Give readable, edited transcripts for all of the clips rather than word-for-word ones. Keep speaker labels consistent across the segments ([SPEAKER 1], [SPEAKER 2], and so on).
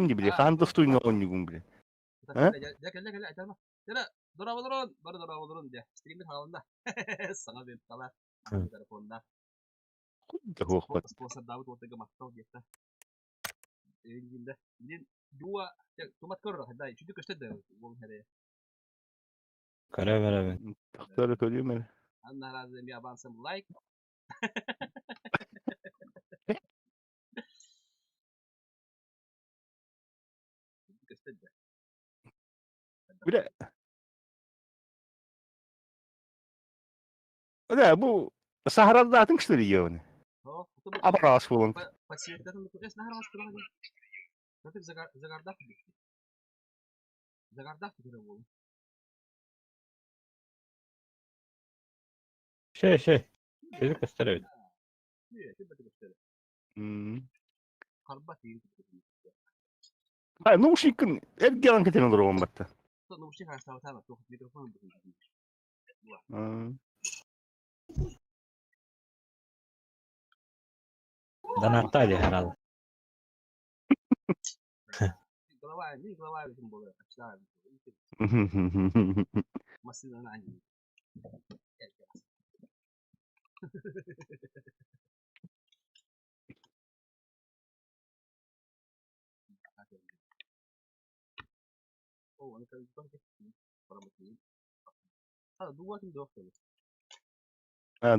[SPEAKER 1] дии били, хаһан да устуйна оонньуугун били.
[SPEAKER 2] Дьэ кэллэ кэллэ айтарма. Дьэ дорооболорун, бары дорооболорун дьэ. Стриммит хаалынна. Саҥа вебкала, микрофонна.
[SPEAKER 1] Суохпат.
[SPEAKER 2] Спонсордаабыт уотага махтал диэххэ. Билин билин дуа тумат көрөр хада үчүдү көстөр да уол хэрэ.
[SPEAKER 3] Көрө көрөбүн.
[SPEAKER 1] Тахтары көрүм эрэ.
[SPEAKER 2] Анна разы ми авансом лайк. Көстөр да.
[SPEAKER 1] Бile Да, бу саһарардаатын кişleri Абараас буолан.
[SPEAKER 3] Şey şey. Şeyi gösterelim.
[SPEAKER 1] Hayır, наушникын эргиэн кетен олоруон батта.
[SPEAKER 3] Донаттаа дии herhalde.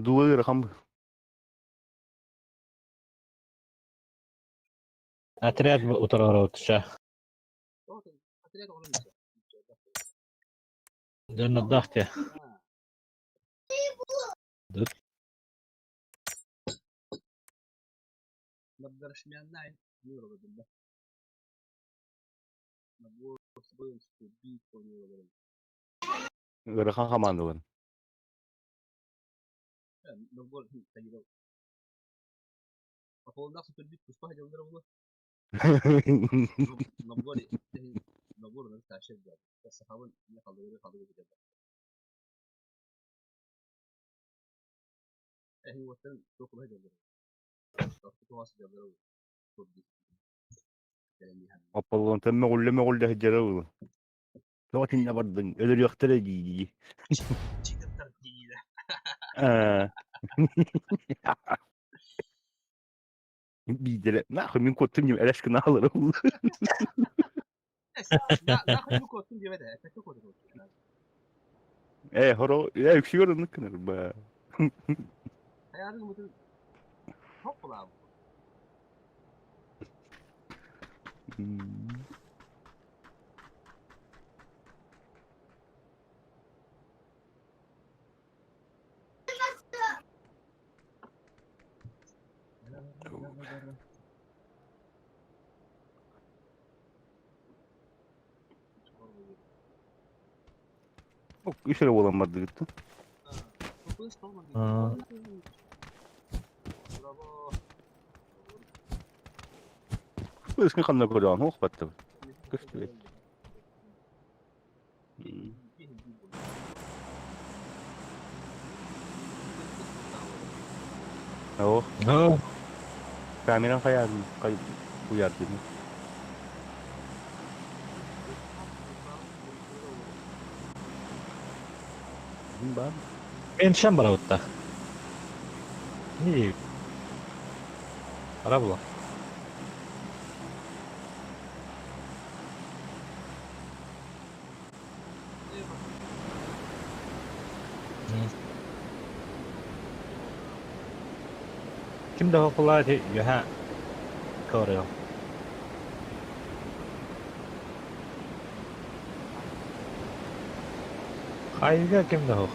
[SPEAKER 1] Дууга ыарахан
[SPEAKER 3] Отряд утараротуша. Дьоннордоох дии.
[SPEAKER 1] Ыарахан хамаандалар. Аполлонтан мөҕүллэ-мөҕүллэ сылдьара буолуо. Тоҕо итиннэ бардыҥ, өлөрүөхтэрэ дии-дии. Аа. Биирдэрэ нахуй мин куоттум диэн элэс гына аалара буолуо. Ээ, хоро, ээ, үксүгэр оннук гынар ба. Үс эрэ буолан бардыгыт
[SPEAKER 3] Аа.
[SPEAKER 1] Ыскын ханна көрөөн хуох баттыбыт. Көстүбэт. Оо.
[SPEAKER 3] Аа.
[SPEAKER 1] Камеран хайаарын хай уйардын. Баар.
[SPEAKER 3] Эншен барабытта. Не Ара була. Ким да хокулаа ити үөһэ көрүө. Хайга ким да суох.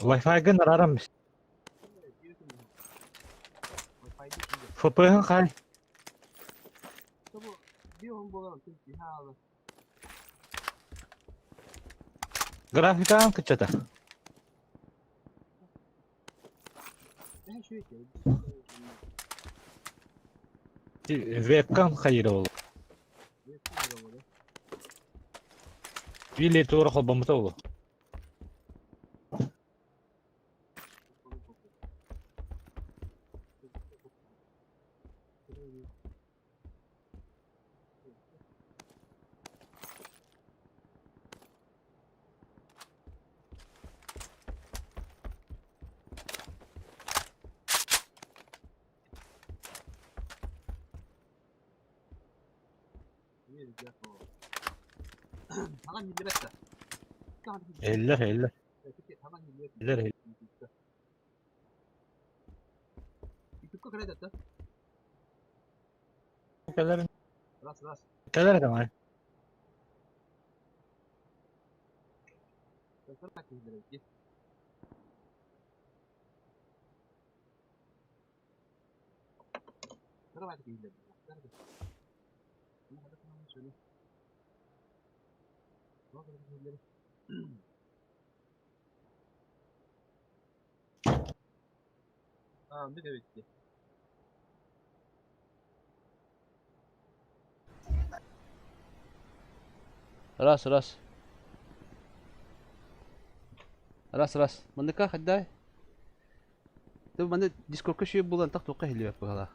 [SPEAKER 3] Wi-Fi-гын арааран ФП-һын хай. Графикаҕын кыччата. Вебкам хайыра ол. Или туора холбоммута ол. Эллэр, эллэр. Эллэр, Кэлэр, кэлэр давай.
[SPEAKER 2] Раз, раз. Раз, раз. Манныка хаддай. Ты манны дискордка шүйе булан так тоққа хилибэт быһалаах.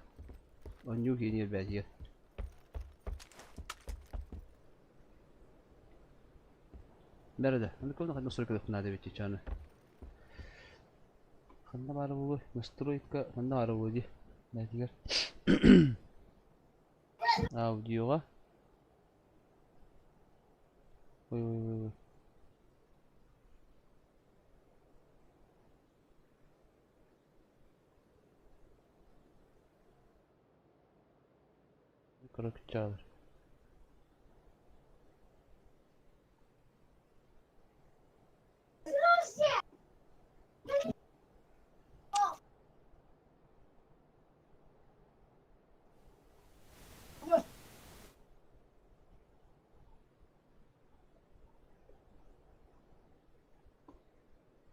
[SPEAKER 2] Онньуу киэниэр бээтигэр. Бәрі Манныка оны настройка надо ведь чаны. Ханна баар буолуой? Настройка ханна баар буолуой дии. Бээтигэр. Аудиоҕа. Ой, ой, ой, ой. Короче,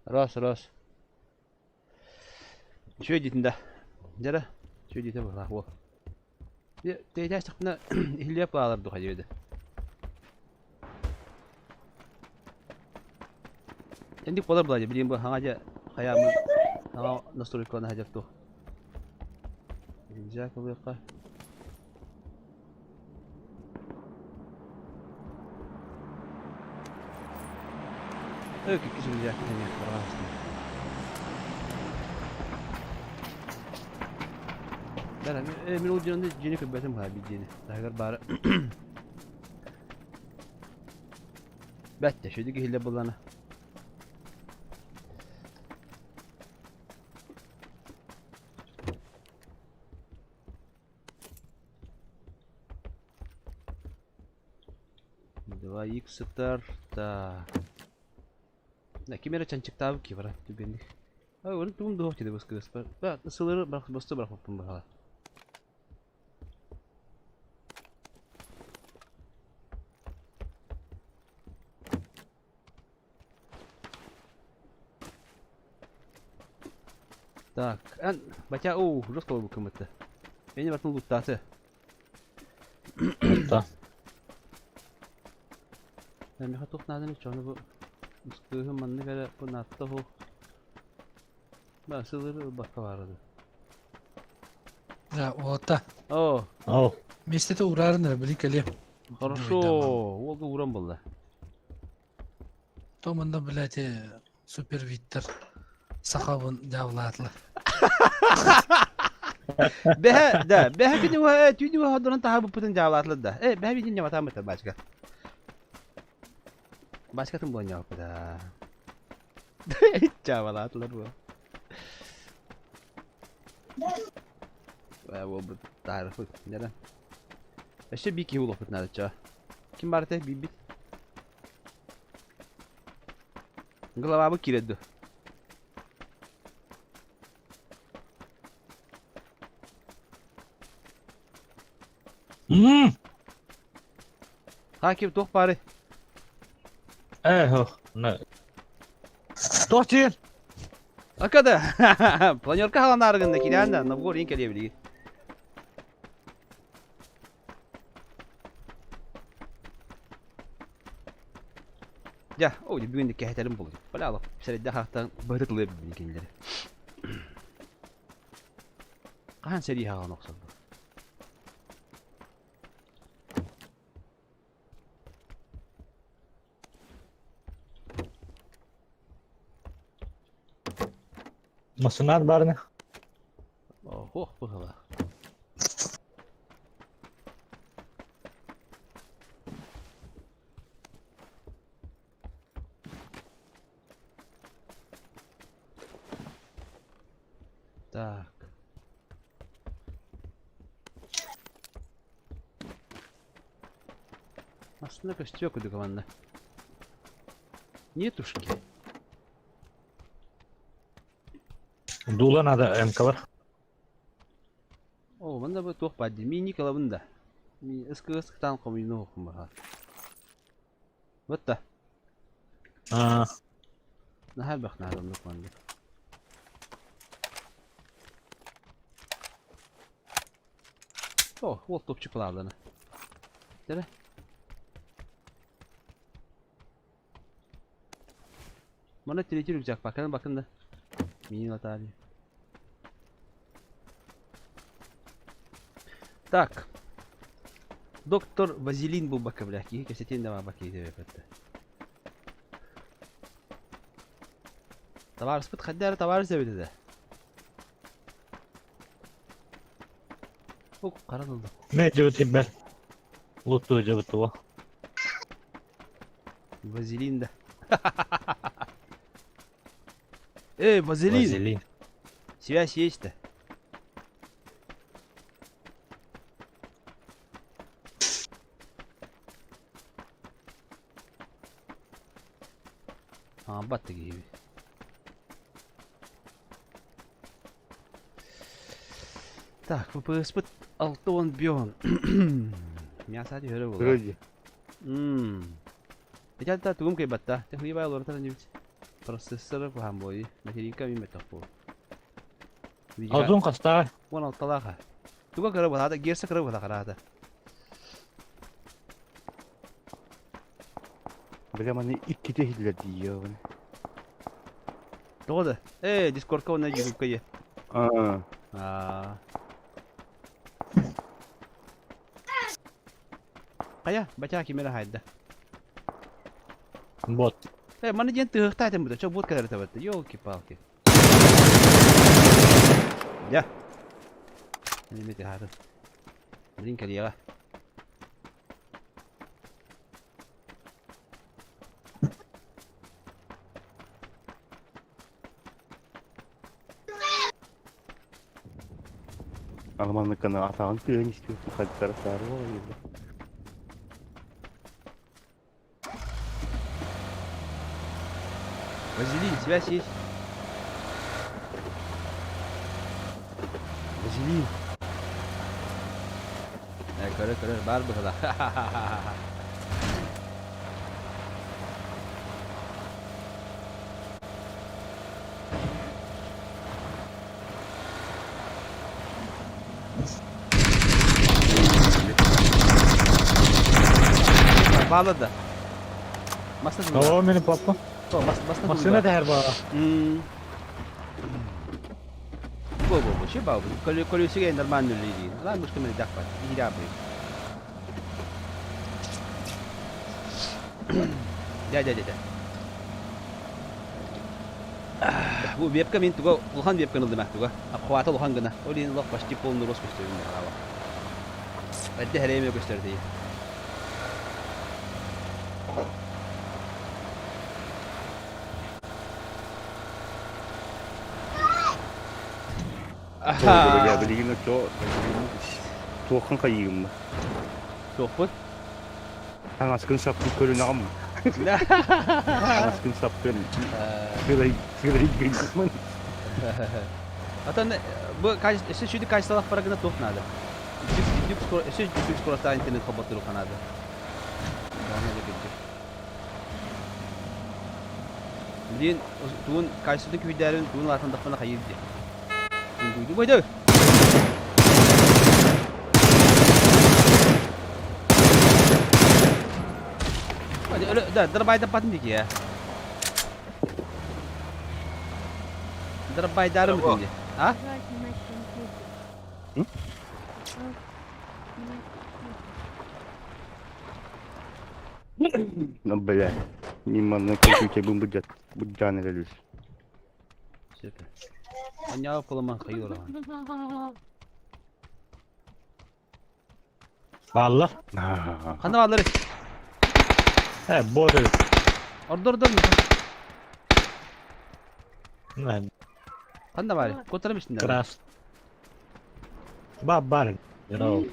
[SPEAKER 2] Раз, раз. Үчүгэй диэтин да. Дьара, үчүгэй диэтэ быһалаах уол. Тэйдээстэхпинэ иһиллиэп баалар духа диэбитэ. Инник буолар буолаа дии, билигин бу хаҥа дьэ хайааммын хаҥа настройкалана сылдьар туох. Рюкзак ылыахха. Икки рюкзак эмиэ барҕаастым. Бара, мин ол дьиэни дьиэни көрбөтүм баа биир дьиэни. Таһыгар баара. Бэттэ, шүдү киһилэр буллана. Два икс сытар. Так. Ким эрэ чанчыктаабыт киһи бара түгэнник. Ой, оны тугум дуох диде бу кыыс. Ба, сылыры босто бырахпаппын баһала. Так, эн батя оу, жестко был кымытты. Мени бартын луттааты.
[SPEAKER 3] Да.
[SPEAKER 2] Миха тух нааданы чону бу кыыһым маннык эрэ бу наатта оһох. Ба сылыры ылбакка баарады.
[SPEAKER 4] Да, уота.
[SPEAKER 2] О,
[SPEAKER 3] О,
[SPEAKER 4] Миэстэтэ уурарын эрэ били кэлиэм.
[SPEAKER 2] хорошо. Уолга ууран буолла.
[SPEAKER 4] То манна, блядь, супер Виттер сахабын дьаабылаатылар.
[SPEAKER 2] Бэһэ, да, бэһэ күнү уһа, түүнү уһа дуран таһаабыппытын дьаабылаатылар да. Э, бэһэ биитин ньаматааммыттар бачка. Бачкатын буолан ньамаппыта. Дьаабылаатылар буо. Э, буолбут таарыхпыт, дьэ Өссө биир киһи булуохпут наада чаа. Ким баар этэй биирбит? Главабыт киирэр дуо?
[SPEAKER 3] М.
[SPEAKER 2] Хаким туох баары?
[SPEAKER 3] Э, на. Туох диир?
[SPEAKER 2] Акада! Планерка халанаарыгында кирээн да, Новгор иин кэлиэ билигин. Дьэ, о, бүгүн кэһэтэрим булуй. Балялов, сэрэйдэ хаахтан быһыты тылы билин кинилэри. Хаһан сэрии хаҕан охсорбут?
[SPEAKER 3] Масынаар баарына.
[SPEAKER 2] Ох, быһыла. Так. Массыына көстүө курдук манна. Нетушки.
[SPEAKER 3] Дуула надо МК-лар.
[SPEAKER 2] О, манна бу туох баар дии. Мини кылабын да. Ыс ыс хомуйну хомуха. Вот да.
[SPEAKER 3] Аа,
[SPEAKER 2] Наһаа элбэх наада оннук маннык. О, уол топчук плавлана. Дere. Мана третий рюкзак бакын бакын да. Мини латали. Так. Доктор Вазелин булбакка бля. Киһи кэпсэтиэн да баабак киһи диэбэппэттэ. Табаарыспыт хайда эрэ табаарыс эбит этэ. Ук, хара тылда.
[SPEAKER 3] Мэ дьыбыт бэр. Луттуу дьыбыт туо.
[SPEAKER 2] Вазелин да. Эй, вазелин!
[SPEAKER 3] Вазелин.
[SPEAKER 2] Связь есть-то? Хаамбат да киһибит. Так, ВПС-пыт 6 бион. Мясо түһэрэ буолла.
[SPEAKER 1] Вроде.
[SPEAKER 2] Мм. Итата тугум кыйбатта. Те хуйбай олоротар инибит. Процессор куһаан буолуй. Материнка мин мөттөх буол.
[SPEAKER 3] Озун хастаа.
[SPEAKER 2] 16-лааха. Туга кыра буолаата, герса кыра буола хараата.
[SPEAKER 1] Бля, маны иккитэ иһиллэр дии
[SPEAKER 2] Тоҕо да? Ээ, Дискордка уонна Ютубка е.
[SPEAKER 1] Аа.
[SPEAKER 2] Аа. Хайа, бачаа ким эрэ хаайда.
[SPEAKER 3] Бот.
[SPEAKER 2] Э, маны диэн тыһыахтаа этим бу, чо бот кэлэр табатта. Ёлки-палки. Дьэ. Эми хаатын. Блин, кэлиэҕэ.
[SPEAKER 1] Алманныкканы атаҕын тыаһын истибэппин хайдара саары буолар.
[SPEAKER 2] Вазелин, связь есть? Вазелин. Э, көрө көрө баар быһыла. Баала да. Маста
[SPEAKER 3] Оо, мини папа. Массыына тэһэр баа.
[SPEAKER 2] Бу бу бу, че баа бу. Колесиге нормально үлэлиир. Ладно, мышка мен дакпат. Иһирэ Дя, дя, дя, дя. Бу вебка мин туга улахан вебканы ылдым туга. Обхвата улахан гына. Ол иһин олох почти полный рост көстөрүн хараба. Эрдэ хэрэйме көстөр дии.
[SPEAKER 1] Аха. Билигин очо туоххан хайыгым.
[SPEAKER 2] Туохпут?
[SPEAKER 1] Таҥаскын саппын көрүнэҕим. Таҥаскын саппын. Сырай сырай гынмын.
[SPEAKER 2] Атын бу өссө сүүдүк качестволаах барагына туох наада? Үрдүк скоро, өссө үрдүк скоростаах интернет холботтору ханаада. Даҕаны да кырдьык. Билигин тугун качествотын күүрдээрин тугун улаатындахпына хайыыр диye. Дуйду бойду. Да, дарбайдаппатын дики я. Дарбайдарым дии. А?
[SPEAKER 1] Ну, бля, мимо компьютербын быдьаан эрэлүс.
[SPEAKER 2] Сөп. Анньаҕа кулама хайыр ахан.
[SPEAKER 3] Бааллар.
[SPEAKER 2] Ханна бааллар?
[SPEAKER 3] Э, бот эбит.
[SPEAKER 2] Ордор ордор. Ханна баары? Куттарым истиннэр.
[SPEAKER 3] Крас. Ба бар. Здорово.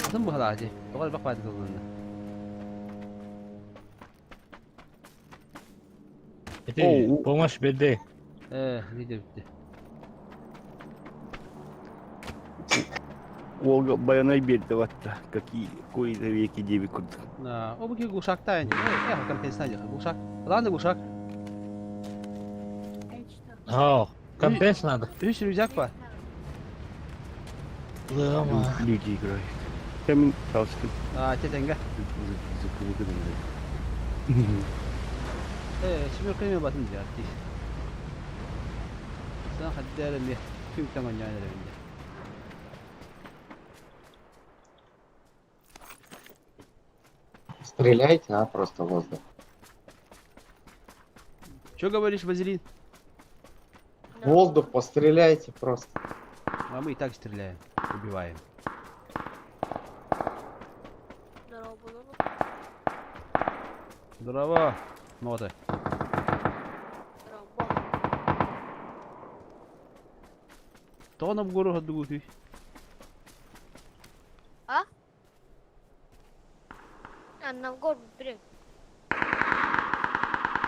[SPEAKER 2] Атын быһалаах дии. Тоҕо элбэх баайда тылланна.
[SPEAKER 3] Ити помощь беде.
[SPEAKER 2] Э, видео бүттэ.
[SPEAKER 1] Уолга байанай биэрдэ батта. Какие кои-то веки диэбит курдук.
[SPEAKER 2] О, бу глушакта э, компенсация дьэ. Глушак. Ладно, глушак.
[SPEAKER 3] О, компенс надо.
[SPEAKER 2] Үс рюкзак па.
[SPEAKER 4] Лыама.
[SPEAKER 1] Люди играют. Кэмин таускын.
[SPEAKER 2] А, тетенге. Э, семерка эме батын дии артист. Сан хаддара ми күн таҥан эрэ
[SPEAKER 5] Стреляйте, а просто в воздух.
[SPEAKER 2] Чё говоришь, Вазелин?
[SPEAKER 5] В воздух постреляйте просто.
[SPEAKER 2] А мы и так стреляем, убиваем.
[SPEAKER 6] Здорово, было.
[SPEAKER 2] Здорово. Ноты.
[SPEAKER 6] Здорово.
[SPEAKER 2] Тоҕо Новгород ходугутуй?
[SPEAKER 6] А? А, Новгород, блин.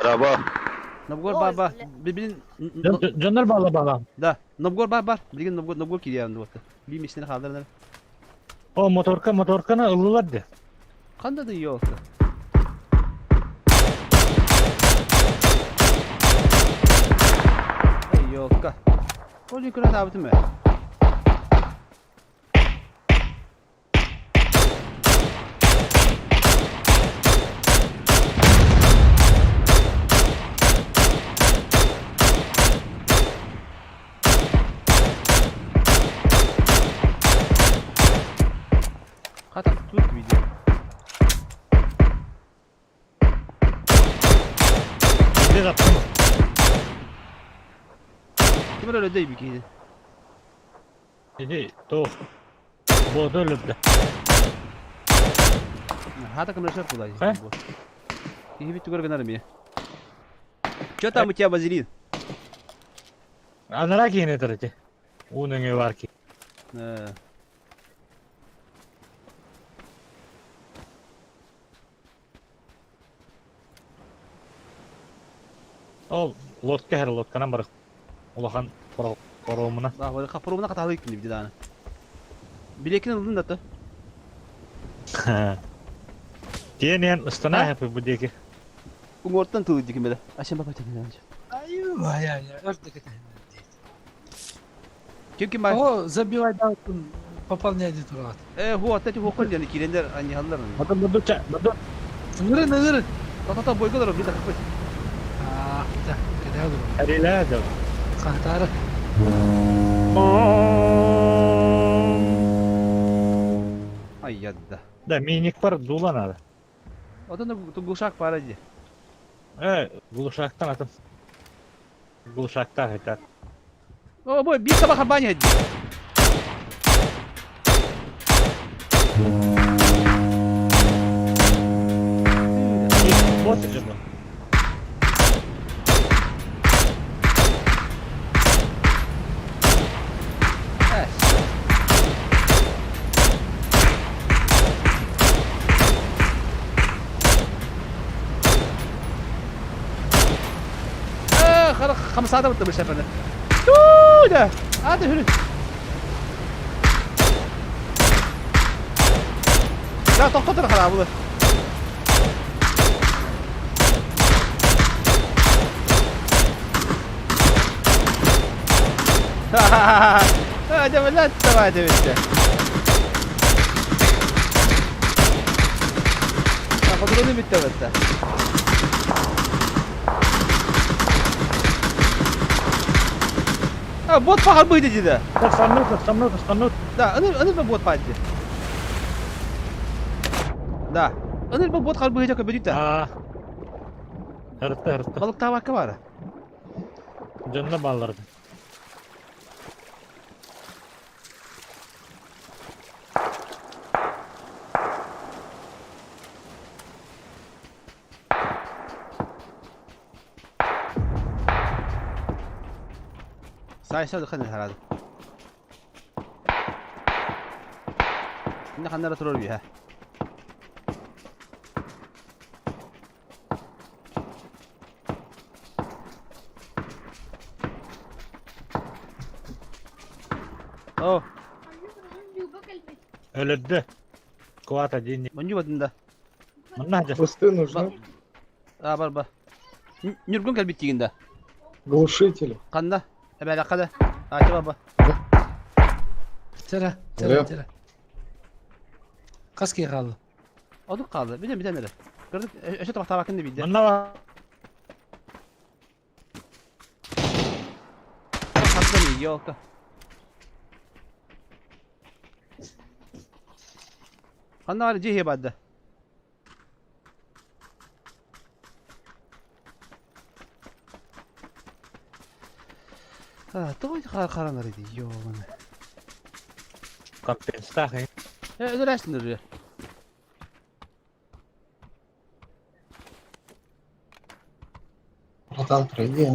[SPEAKER 1] Раба.
[SPEAKER 2] Новгород
[SPEAKER 6] Ой,
[SPEAKER 2] баба.
[SPEAKER 6] бля.
[SPEAKER 2] Билин
[SPEAKER 3] Дьоннор баала баала.
[SPEAKER 2] Да, Новгород бар бар. Билигин Новгород Новгород кириэн дуота. Би мисini хаалларына.
[SPEAKER 3] О, моторка, моторканы ыллылар де.
[SPEAKER 2] Канда да ёлка. Эй, ёлка. Ол юкура табытым э. Хата тут видео.
[SPEAKER 3] Биз аттым.
[SPEAKER 2] Ким эрэ өлөдөй бикиди.
[SPEAKER 3] Иди, то. Боду өлүрдэ.
[SPEAKER 2] Хата кымрашар кулай.
[SPEAKER 3] Э?
[SPEAKER 2] Киһи тугар гынар ми. Чё там у тебя, Вазелин?
[SPEAKER 3] Анара киһини этэр Уу нөҥүө бар ки.
[SPEAKER 2] Э,
[SPEAKER 3] Ол лодка хэр лодканан бар. Улахан паромуна.
[SPEAKER 2] Да, вот хапырумна каталык күнү биди дааны. Билекин ылдын да то.
[SPEAKER 3] Тиэнен ыстана хэпи бу диэки.
[SPEAKER 2] Уҥуортан тылы дикин бele. Ашен баба тенен.
[SPEAKER 4] Аю, ай, ай, ай,
[SPEAKER 2] Ким ким бар?
[SPEAKER 4] О, забивай да, пополняй турат.
[SPEAKER 2] Э, хуа тати хуа кол яны кирендер ани халлар.
[SPEAKER 3] Баду баду ча баду.
[SPEAKER 4] Ныры, ныры.
[SPEAKER 2] Та та бойгалар бит такой.
[SPEAKER 4] А, да, кеде olur.
[SPEAKER 3] Әрилээ дэ.
[SPEAKER 4] Хантары.
[SPEAKER 2] Ай ядда.
[SPEAKER 3] Да, миник бар дула надо.
[SPEAKER 2] Отон глушак пара ди.
[SPEAKER 3] Э, глушактан атым. Глушактар это.
[SPEAKER 2] О, бой, бит таба хабани ди.
[SPEAKER 3] Вот же.
[SPEAKER 2] Тоҕо хамсаата бытта бышапаны. Туу да. Ады хүрү. Да тохтотор харабылы. Ха-ха-ха. Блядь, давай, дивіться. Патроны бүттэ бэтта. А, бот пахар быйды диде.
[SPEAKER 3] Станут, станут, станут.
[SPEAKER 2] Да, аны аны бот падди. Да. Аны бот хар быйды көбөдүтэ.
[SPEAKER 3] Аа. Ырытты, ырытты.
[SPEAKER 2] Балык табакка бара.
[SPEAKER 3] Дьонно балларды.
[SPEAKER 2] Сайса дыхан харады. Инна ханнара турар бия. О,
[SPEAKER 3] Өлөрдө. Квата дин.
[SPEAKER 2] Манju бадында.
[SPEAKER 3] Манна жас.
[SPEAKER 5] Кусты нужны.
[SPEAKER 2] А, бар бар. Нюргун кэлбит тигинда.
[SPEAKER 5] Глушители.
[SPEAKER 2] Ханна? Эбэлэ хада. А, чаба ба.
[SPEAKER 4] Тера, тера, тера. Хас киһи хаалла?
[SPEAKER 2] Одук хаалла. Бүтэн бүтэн эрэ. Көрдүк, өссө табахтаабаккын да биирдэ.
[SPEAKER 3] Манна
[SPEAKER 2] Хаттан елка. Ханна бар дьиэ баада. А, тоҕо харанар иди, ёланы.
[SPEAKER 3] компенстах.
[SPEAKER 2] Э, өлөрәсин ырыа.
[SPEAKER 5] Братан, пройди.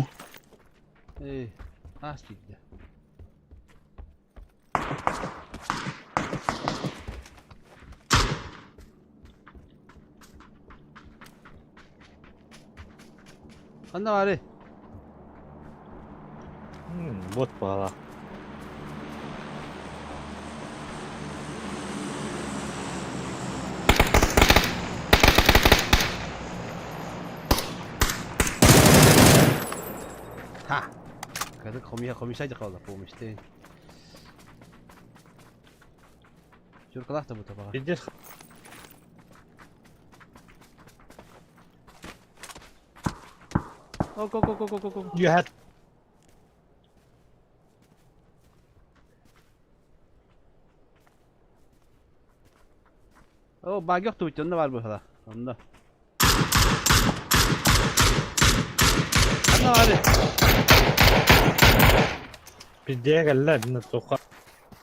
[SPEAKER 2] Эй, аас киирдэ. Ханна баарый?
[SPEAKER 3] Бот баала.
[SPEAKER 2] Ха! Кадык хомия хомишай дьахалла помощь. Чуркалаах да бу табаҕа.
[SPEAKER 3] Пиздец.
[SPEAKER 2] Го го го го го го.
[SPEAKER 3] You had
[SPEAKER 2] О, багёх туут онно баар быһыла. Онно. Онно баар.
[SPEAKER 3] Пиздец кэллэ дина тоха.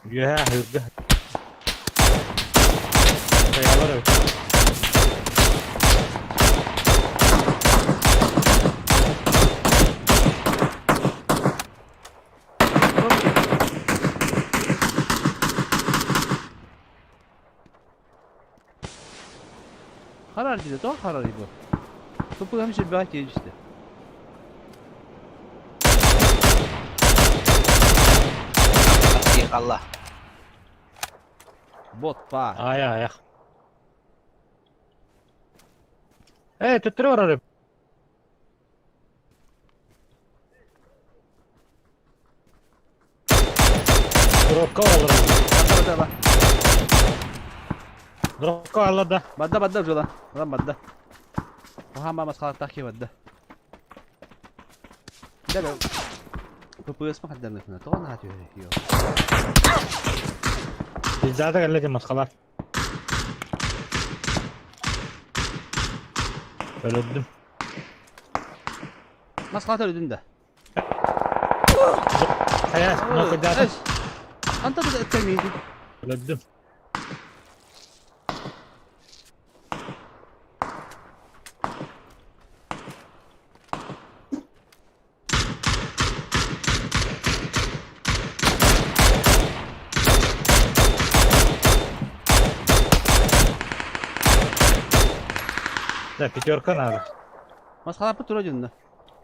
[SPEAKER 3] Үөһэ аһыырга. Хайалар эбит.
[SPEAKER 2] Харар диде, тоҕо харарый бу? Туппугам сүрбэҕэ тиийэ түстэ.
[SPEAKER 7] Алла.
[SPEAKER 2] Бот баар.
[SPEAKER 3] Ай айах. Э, төттөрү барар. Дропка баралар.
[SPEAKER 2] Бадда бадда
[SPEAKER 3] Дропка баралар да.
[SPEAKER 2] Бадда бадда жула. Лан бадда. Оха мама схалаттах ки бадда. Да да. ППС ма хаддарна фина. Тоҕо наһаа түһэр йо.
[SPEAKER 3] Пиздата кэллэ дии маскалар. Өлөрдүм.
[SPEAKER 2] Маскалат өлүдүн да.
[SPEAKER 3] Хайа, нокойдаатым.
[SPEAKER 2] Anta да эттэмийди.
[SPEAKER 3] Өлөрдүм. Да, пятерка надо.
[SPEAKER 2] Маскалаппыт тура дьонно.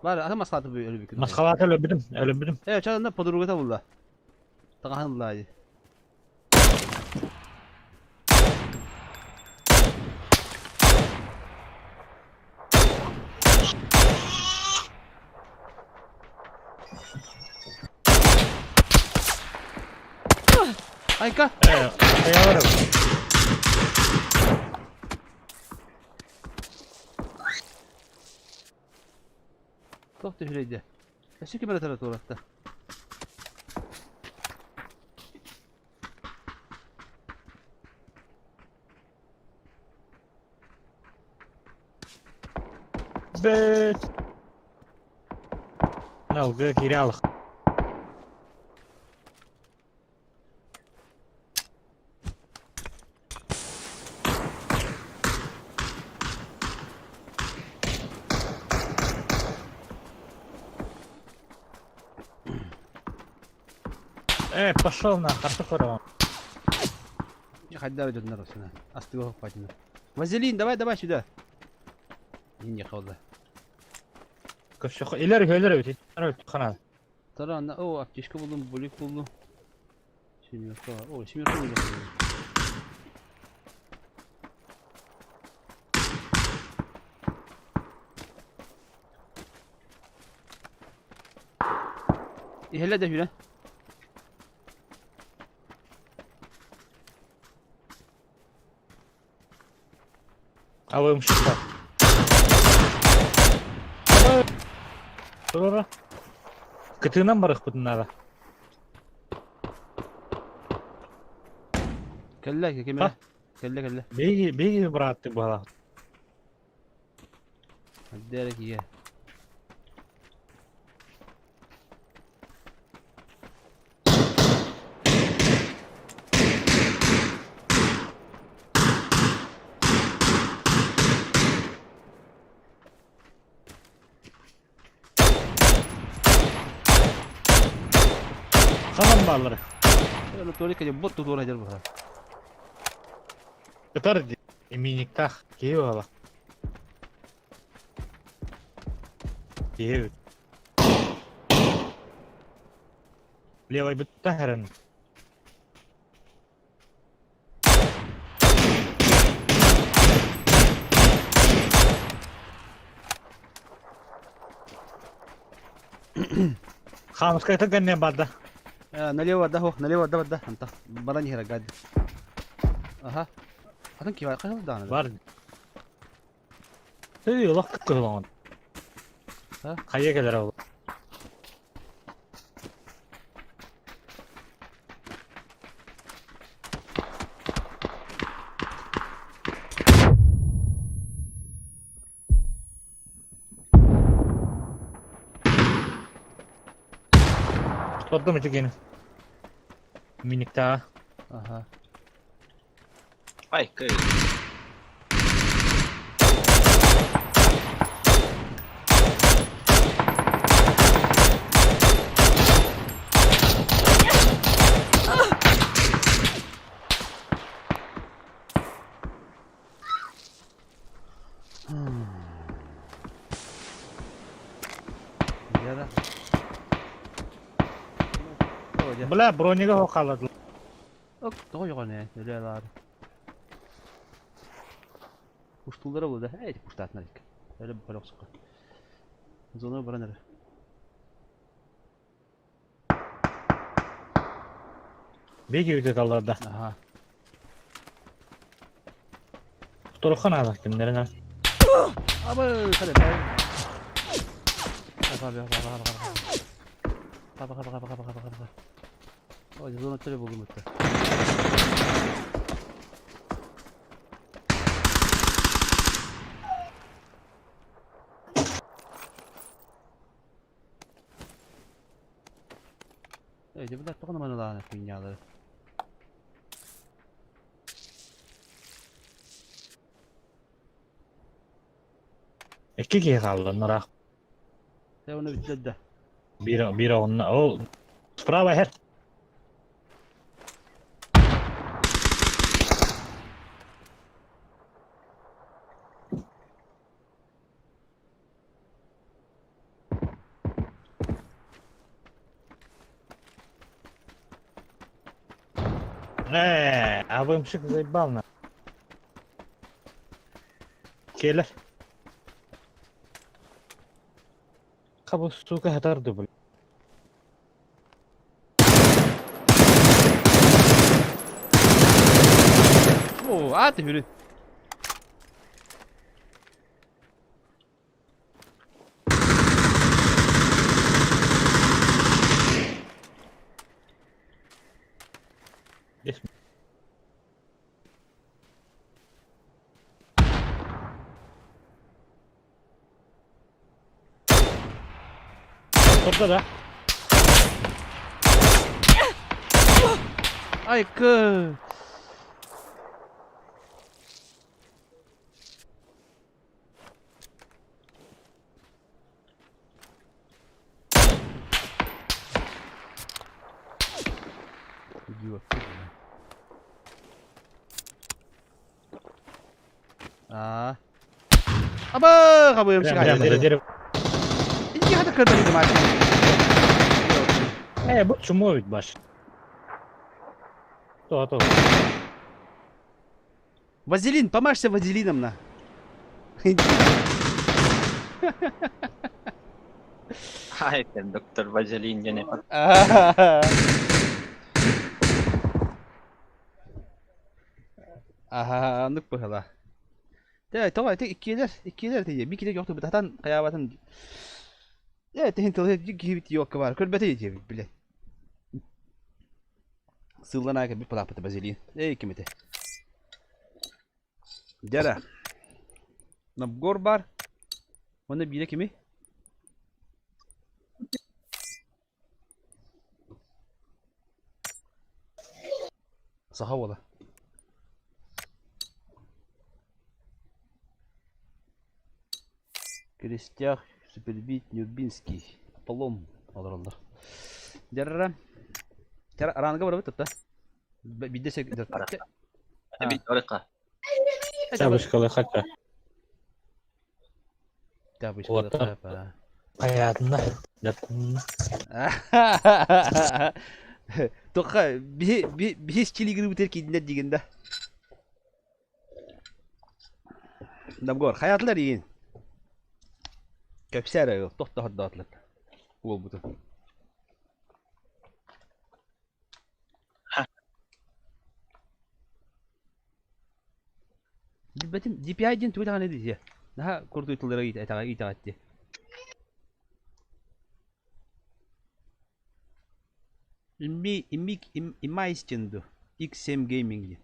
[SPEAKER 2] Бар, ата маскалааты өлүбүкүн.
[SPEAKER 3] Маскалааты өлөрбүтүм, өлөрбүтүм.
[SPEAKER 2] Э, ча подругата булла. Тагаһын ылла ди. Айка!
[SPEAKER 3] Э, хайалар.
[SPEAKER 2] Туох түһүрэйдэ? Өссө ким эрэ туоратта?
[SPEAKER 3] Бэт. Налга киирэ алых. Э, пошел на, харты хорон.
[SPEAKER 2] Хайдар идет народ сюда. Астыга хватит. Вазелин, давай, давай сюда. Не холда.
[SPEAKER 3] Көрсө илер хөлөр өтө. Хана.
[SPEAKER 2] Тарана, о, аптечка булдум, булик булдум. Семерка, о, семерка булдум. Иһэлэ да хүрэ.
[SPEAKER 3] Алым шықта. Тура. Кытыынан барыхпытын надо.
[SPEAKER 2] Кэллэ, кимэ? Кэллэ, кэллэ.
[SPEAKER 3] Беги, беги, брат, ты была.
[SPEAKER 2] Дерек ие.
[SPEAKER 3] Ханан баалары.
[SPEAKER 2] Только бот тут орайдар буха.
[SPEAKER 3] Кытар иминиктах киһи буола. Киһи. Левой бутта хэрэн. Хамскайта гэнне бада.
[SPEAKER 2] Налево да, налево да, да, анта. Баран хера гад. Аха. Атын кива кайда да.
[SPEAKER 3] Бар. Ты лох кылган.
[SPEAKER 2] А?
[SPEAKER 3] Кая келер ол. Tuttum ити Миникта.
[SPEAKER 2] Аха.
[SPEAKER 7] Ай, кэй.
[SPEAKER 2] Яра.
[SPEAKER 3] Бля, бронига хокалады.
[SPEAKER 2] Ок, тоҕо yoҕон өлө Пуштуллара булда. Эй, пуштатнар ик. Өлө бара оксука. Зона баран эрэ.
[SPEAKER 3] Беги өтө алларда.
[SPEAKER 2] Аха.
[SPEAKER 3] Турухан ала кимнерин.
[SPEAKER 2] Абы, харе, бай. Аба, аба, аба, аба, аба. Аба, аба, аба, аба, аба, аба. Ой, зона төлө болдум өттө. Эй, деп тоғына маналааны хуйнялары.
[SPEAKER 3] Эки киһи хаалла нара.
[SPEAKER 2] Те оны бүттеді.
[SPEAKER 3] Бир бир онна. Ол справа хер. Ээ, абымшик заебал на. Келер. Хабы, сука, хатарды, блин.
[SPEAKER 2] Оо, ааты хүрүн.
[SPEAKER 3] Турда да.
[SPEAKER 2] Айкы! Идиот. Аа. Аба, хабыйым
[SPEAKER 3] Прям, дере, дере.
[SPEAKER 2] Иди хата кырда мать.
[SPEAKER 3] Э, бу чмо ведь баш. То, то.
[SPEAKER 2] Вазелин, помажься вазелином на.
[SPEAKER 7] Ай, доктор Вазелин диэн
[SPEAKER 2] Аха, оннук быһыла. Тэ, тоҕо ити иккиэлэр, иккиэлэр тиийэ. Бии киһи йокту бытатан хайаабатын. Э, тиһин тылы киһибит йокка бар. Көрбөтө диэбит биле. Сыллан аайы кэлбит палааппыта Базилин. Эй, ким этэ? Дьара. Набгор бар. Уонна биирэ кими? Саха уола. Крестях, Супербит, Нюрбинский, Аполлон олороллор. Дьарара. Тара араанга барабыт тутта. Бидде сек
[SPEAKER 7] Бит орыка.
[SPEAKER 3] Табышкалы хата.
[SPEAKER 2] Табышкалы хата.
[SPEAKER 3] Хайатына. Даттына.
[SPEAKER 2] Тоха биһи биһи чилигiri бутер кидинер дигин да. Намгор, хаятылар иин. Кэпсээр айыл, тохтоһордоотулар. Уолбутун. Билбэтим, DPI диэн тугу даҕаны дии. Наһаа курдук тыллара итэҕэтти. Имми, имми, имайстин ду. X7 Gaming диэн.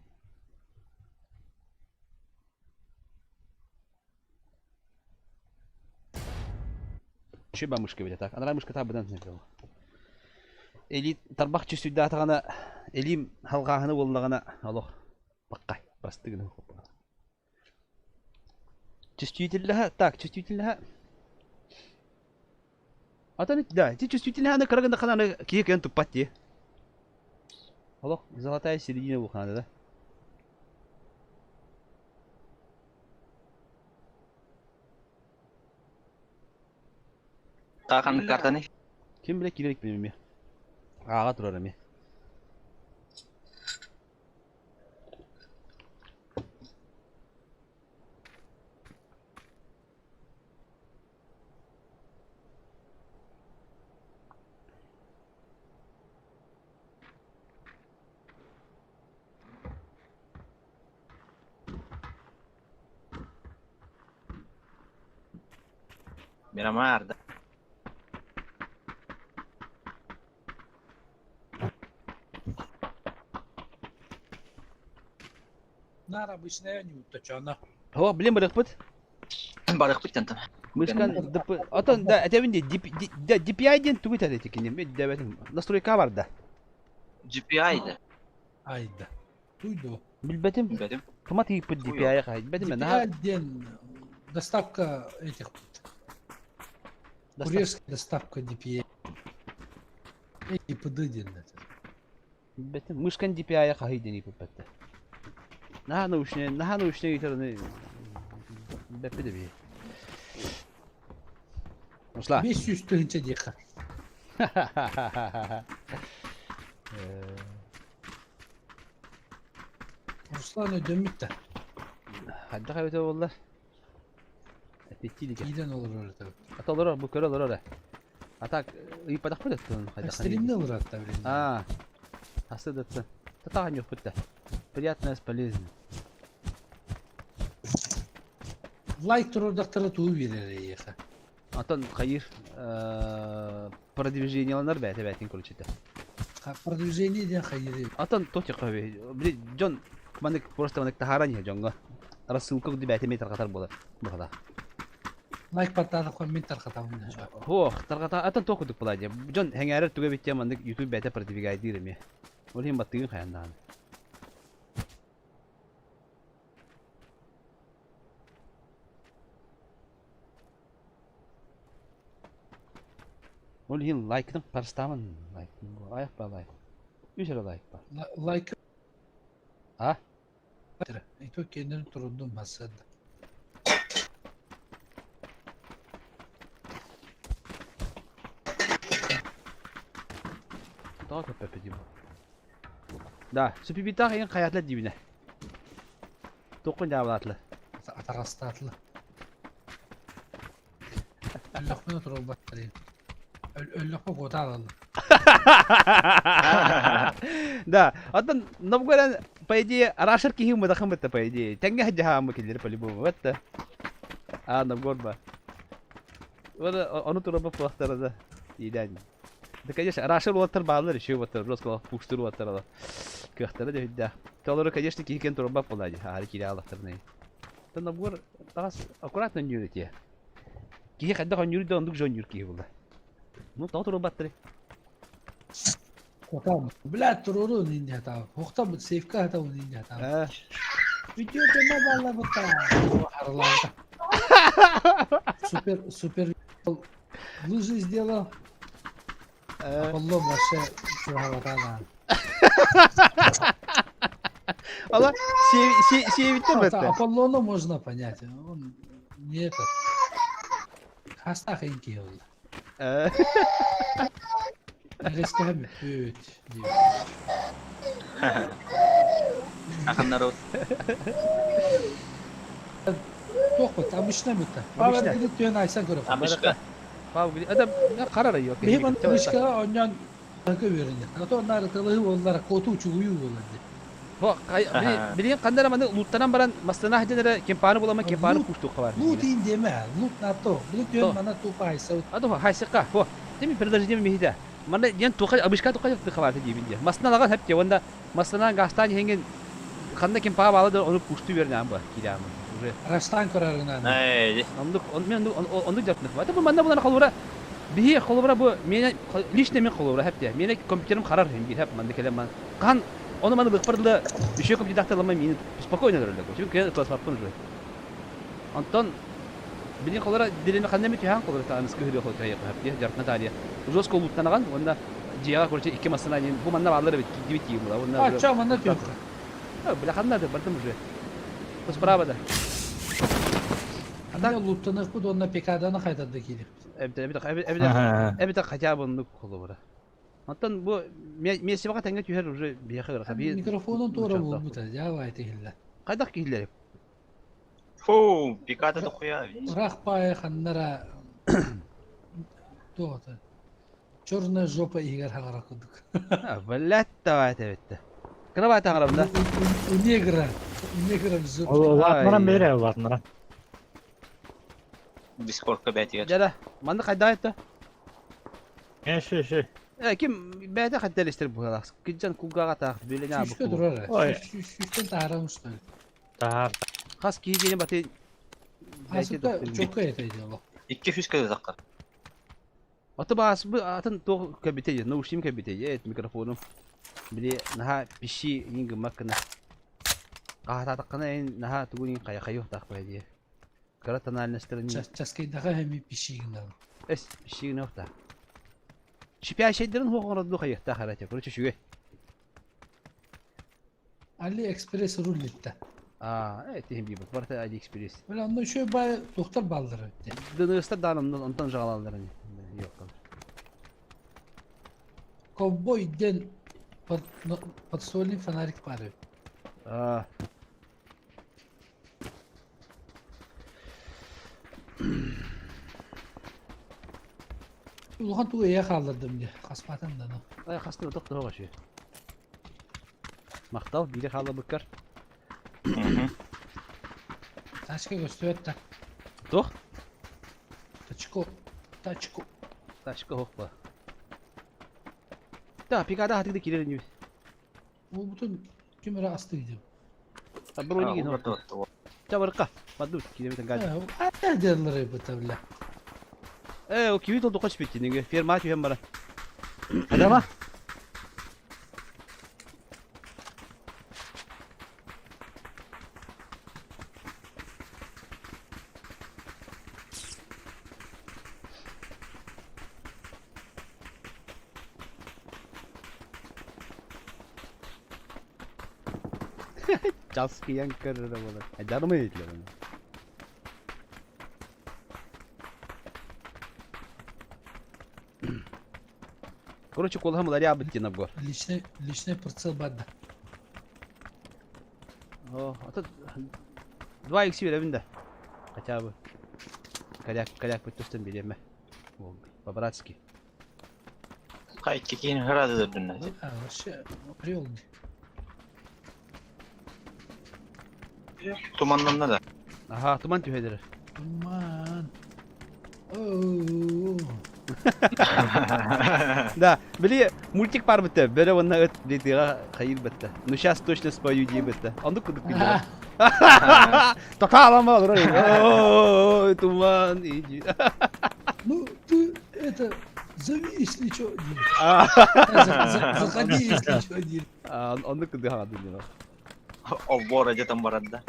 [SPEAKER 2] Чүба мышка эбитэ так. Анараа мышка таабынан сылдьар. Элит тарбах чүсүйдаатаҕына элим халҕааһына буоллаҕына олох баккай бастыгын Чувствительного, так, чувствительного. Атын, да, ити чувствительного кыра гына хананы киһи кыайан туппат дии. Олох золотая середина буолхаана да.
[SPEAKER 7] Тахан картаны.
[SPEAKER 2] Ким билэ киирэ илик эмиэ. Ааҕа турар эмиэ.
[SPEAKER 7] Miramar да.
[SPEAKER 4] Нар обычная не уточана.
[SPEAKER 2] О, блин, барыхпыт.
[SPEAKER 7] Барыхпыт тантан.
[SPEAKER 2] Мышкан ДП... Отон, да, этэбин дии, DPI диэн тугу этэр этикини? Мен дэбэтим. Настройка бар да.
[SPEAKER 7] GPI да.
[SPEAKER 4] Айда. Туйду.
[SPEAKER 2] Билбэтим.
[SPEAKER 7] Билбэтим.
[SPEAKER 2] Тумат ыйыппыт DPI хай. Билбэтим мен.
[SPEAKER 4] DPI диэн доставка этих курьерская доставка DPI. ИПД диэн это.
[SPEAKER 2] Билбэтим. Мышкан DPI хаһый диэн ыйыппыт. Наһаа научный, наһаа научный ыйтарыны бэппит эбии. Ушла.
[SPEAKER 4] 500 тыһыынча диэххэ. Руслан өйдөммүт да.
[SPEAKER 2] Хайдах эбитэ буоллар? Эппиттии илик.
[SPEAKER 4] Киирэн олорор этэ.
[SPEAKER 2] Ата олорор, бу көрө олорор ээ. А так ыйыппатахпыт өттүн хайдах.
[SPEAKER 4] Стримне олорор да билин.
[SPEAKER 2] А, асы да Татахан юхпут да. Приятное с полезным.
[SPEAKER 4] Лайк турурдахтара туу биэрэр эйиэхэ.
[SPEAKER 2] Антон хайыр продвижениеланар бэйэтэ бэйэтин короче
[SPEAKER 4] Продвижение диэн хайыры.
[SPEAKER 2] Антон то били дьон манык просто манык таһааран иһэ дьоҥҥо рассылка курдук бэйэтэ эмиэ тарҕатар буолар быһалаах.
[SPEAKER 4] Лайк баттаатахха мин тарҕатабын
[SPEAKER 2] Ох, тарҕата атын туох курдук буолаа дии. Дьон сэҥээрэр туга эбит диэн маннык YouTube бэйэтэ продвигайдыыр эмиэ. Ол иһин баттыгын хайаан даҕаны. Ол иһин лайкытын харыстааман лайк айах ба лайк. Үс эрэ лайк бар.
[SPEAKER 4] Лайк
[SPEAKER 2] А?
[SPEAKER 4] И кеннерин турундум бассыада.
[SPEAKER 2] Тоҕо көппөппүт дии бу. Да, сүпүбүтаах иһин хайаатла диибинэ. Туоххун дьаабылаатылар?
[SPEAKER 4] Атаҕастаатылар. Өллөхпүнэ турулбаттар Өллөхпө куота аҕалла.
[SPEAKER 2] Да, оттон Новгород, по идее, арашыр киһи мыдахын бытта, по идее. Тэҥҥэ сылдьаһааммы кинилэри по-любому. Вот да. А, Новгород ба. Вот ону турабы пуохтара да. Иидään. Да, конечно, арашыр уоттар бааллар еще уоттар, просто пуштур уоттар ала. Кыахтара да хүддээх. Толору, конечно, киһи кен турбап буолаа дии. Аары киирэ алахтарына. Оттон Новгород таҕас аккуратно өнньүүр этиэ. Киһи хайдах өнньүүр да оннук же өнньүүр киһи буолла. Ну, тоҕо турбаттарый?
[SPEAKER 4] Хотам, блядь, туруру инде хатаа. Хохтам сейфка хатаа инде хатаа. Видео тема балла бутта. Харлаата. Супер, супер лыжи сделал. Аполлон вообще чуһабатаана.
[SPEAKER 2] Ала сиэбиттэн бэтте.
[SPEAKER 4] Аполлону можно понять. Он не этот. Хастах инки ол. Резкэ бүт.
[SPEAKER 7] Ахан народ.
[SPEAKER 4] Туох бут, обычно бутта. Павел түөн айсан көрөп.
[SPEAKER 7] Обычно.
[SPEAKER 2] Павел, это харара yok.
[SPEAKER 4] Биһи мышкаҕа оонньоон үөрэннэх. А то нарытылыһы буоллар, куоту учугуйуу буолар дии.
[SPEAKER 2] Бу билигин ханна эрэ маны лууттанан баран массыына сылдьан эрэ кемпааны буламан кемпааны куустуохха баар.
[SPEAKER 4] Лут иин диэмэ, лут на то. Лут түөн мана тупа хайса.
[SPEAKER 2] А то хайсыкка, хо. Теми предложение миһитэ. Манна диэн туха обычка туха тыха баар диибин диэ. Массыына лаган хэп диэ уонна массыынан гаастаан иһэҥҥин ханна кемпаа баала да ону куустуу үөрэнээн ба киирээм уже.
[SPEAKER 4] Раштан көрөрүнэн.
[SPEAKER 7] Эй.
[SPEAKER 2] Оннук мен оннук дьарыктанах. Это бу манна булан холобура биһи холобура бу миэнэ лично мен холобура хэп диэ. Миэнэ компьютерым харар иһин биир хэп манна кэлэн ман хаһан ону маны лыхпар дылы еще компьютердахтар ламай миин спокойно өлөрөллөр. Çünkü кыйан ыкыласпаппын уже. Онтон билин холора дилини ханна эми түһээн холора тааныс кыһырыа холора хэп диэ дьарытна таарыйа. Жестко улуттанаҕан уонна дьиэҕэ короче икки массына бу манна бааллар эбит киирдибит диир була уонна
[SPEAKER 4] А, чё, манна түһүөххэ.
[SPEAKER 2] Бля ханна да бардым уже. Справа да.
[SPEAKER 4] А так луттаныахпыт уонна пикаданы хайдарда киириэхпит.
[SPEAKER 2] Эбитэ эбитэ эбитэ эбитэ хотя бы оннук холобура. Оттон бу мессибаҕа тэҥҥэ түһэр уже биһиэхэ ыраха биир
[SPEAKER 4] Микрофонун туора буолбута, дьаабай тиһиллэ.
[SPEAKER 2] Хайдах киһилэр?
[SPEAKER 7] Фу, пикада дохуя.
[SPEAKER 4] Ыраах паайа ханнара туох Черная жопа иһигэр хаҥара курдук.
[SPEAKER 2] Блядь, давай эбитте. Кровать хаҥарабын да?
[SPEAKER 4] У негра. У негра в жопе.
[SPEAKER 3] Улаатнаран бэрэ улаатнаран.
[SPEAKER 7] Дискордка бээтигэр.
[SPEAKER 2] Дьэ манна хайдах это?
[SPEAKER 3] Э, ши, ши.
[SPEAKER 2] Э, ким бэйэтэ хайдал истэр быһалаах. Киджан кулгааҕа таах билэне аабы
[SPEAKER 4] Сүүскэ турар.
[SPEAKER 3] Ой.
[SPEAKER 4] Сүүстэн таһаарам что ли?
[SPEAKER 3] Таһаар.
[SPEAKER 2] Хас киһи диэни баты
[SPEAKER 4] Асыта чокка это дело.
[SPEAKER 7] Икки сүүскэ таххар.
[SPEAKER 2] Аты баас бу атын туох кэбитэ наушнигым кэбитэ эт микрофонум. Били наһаа пищи иҥин гыммат гына. Хаһаатаатаххына эн наһаа тугун иҥин хайа хайыахтаах бай дии. Кыра тональностарын
[SPEAKER 4] Часкайдаха эми пищи гынан.
[SPEAKER 2] Эс пищи гыныахтаах. Шипящайдарын хуох оҥорордуу хайыахтаах эрэ короче үчүгэй.
[SPEAKER 4] Алиэкспресс рулитта.
[SPEAKER 2] Аа, этиһин биир барыта Алиэкспресс.
[SPEAKER 4] Бля, онно үчүгэй баай туохтар бааллар эбит.
[SPEAKER 2] ДНС-тар даҕаны онтон жаҕалаллар ини. Yok.
[SPEAKER 4] Ковбой диэн подствольный фонарик баар эбит.
[SPEAKER 2] Аа.
[SPEAKER 4] Улахан тугу эйэ хааллардым дии. Хаспатым да.
[SPEAKER 2] Ай хастыы отох тоһоҕо үчүгэй. Махтал, биири хаалларбыккар.
[SPEAKER 4] Тачка көстүбэт да.
[SPEAKER 2] Туох?
[SPEAKER 4] Тачко. Тачко.
[SPEAKER 2] Тачка оһох ба. Да, пикада хатыгда киирэр инибит.
[SPEAKER 4] Уолбутун ким эрэ астыы диим.
[SPEAKER 2] Броник Чабырка, падут, кииребитин гади.
[SPEAKER 4] Э, диэллэр быта бля.
[SPEAKER 2] Э, о киви толду хоч биттиниге. Ферма түһэн бара.
[SPEAKER 3] Адама.
[SPEAKER 2] Часкыйан көрөрө буолар. Айдармай диэтилэр аны. Короче, куолаһым уларыйаабыт диэн обгор.
[SPEAKER 4] Личный, личный прицел баар да.
[SPEAKER 2] О, а тут 2 икси биэрэбин да. Хотя бы. Коряк, коряк бүттүстэн биэриэмэ. По-братски.
[SPEAKER 7] Хайки киин хырады дөрдүннэ.
[SPEAKER 4] А, вообще, привел.
[SPEAKER 7] Туманнанна да.
[SPEAKER 2] Аха, туман түһэдэр.
[SPEAKER 4] Туман. Оу.
[SPEAKER 2] Да, били мультик бар битте. Бөрө уонна ыт битыга хайыр битте. Ну сейчас точно спою дии битте. Оннук курдук билэр. Тоталама олорор. Ой, туман, иди.
[SPEAKER 4] Ну, ты это, зови, если что, Заходи, если что, диир.
[SPEAKER 2] Оннук курдук хаҕадын дии.
[SPEAKER 7] Оббор дьэтэн барарда.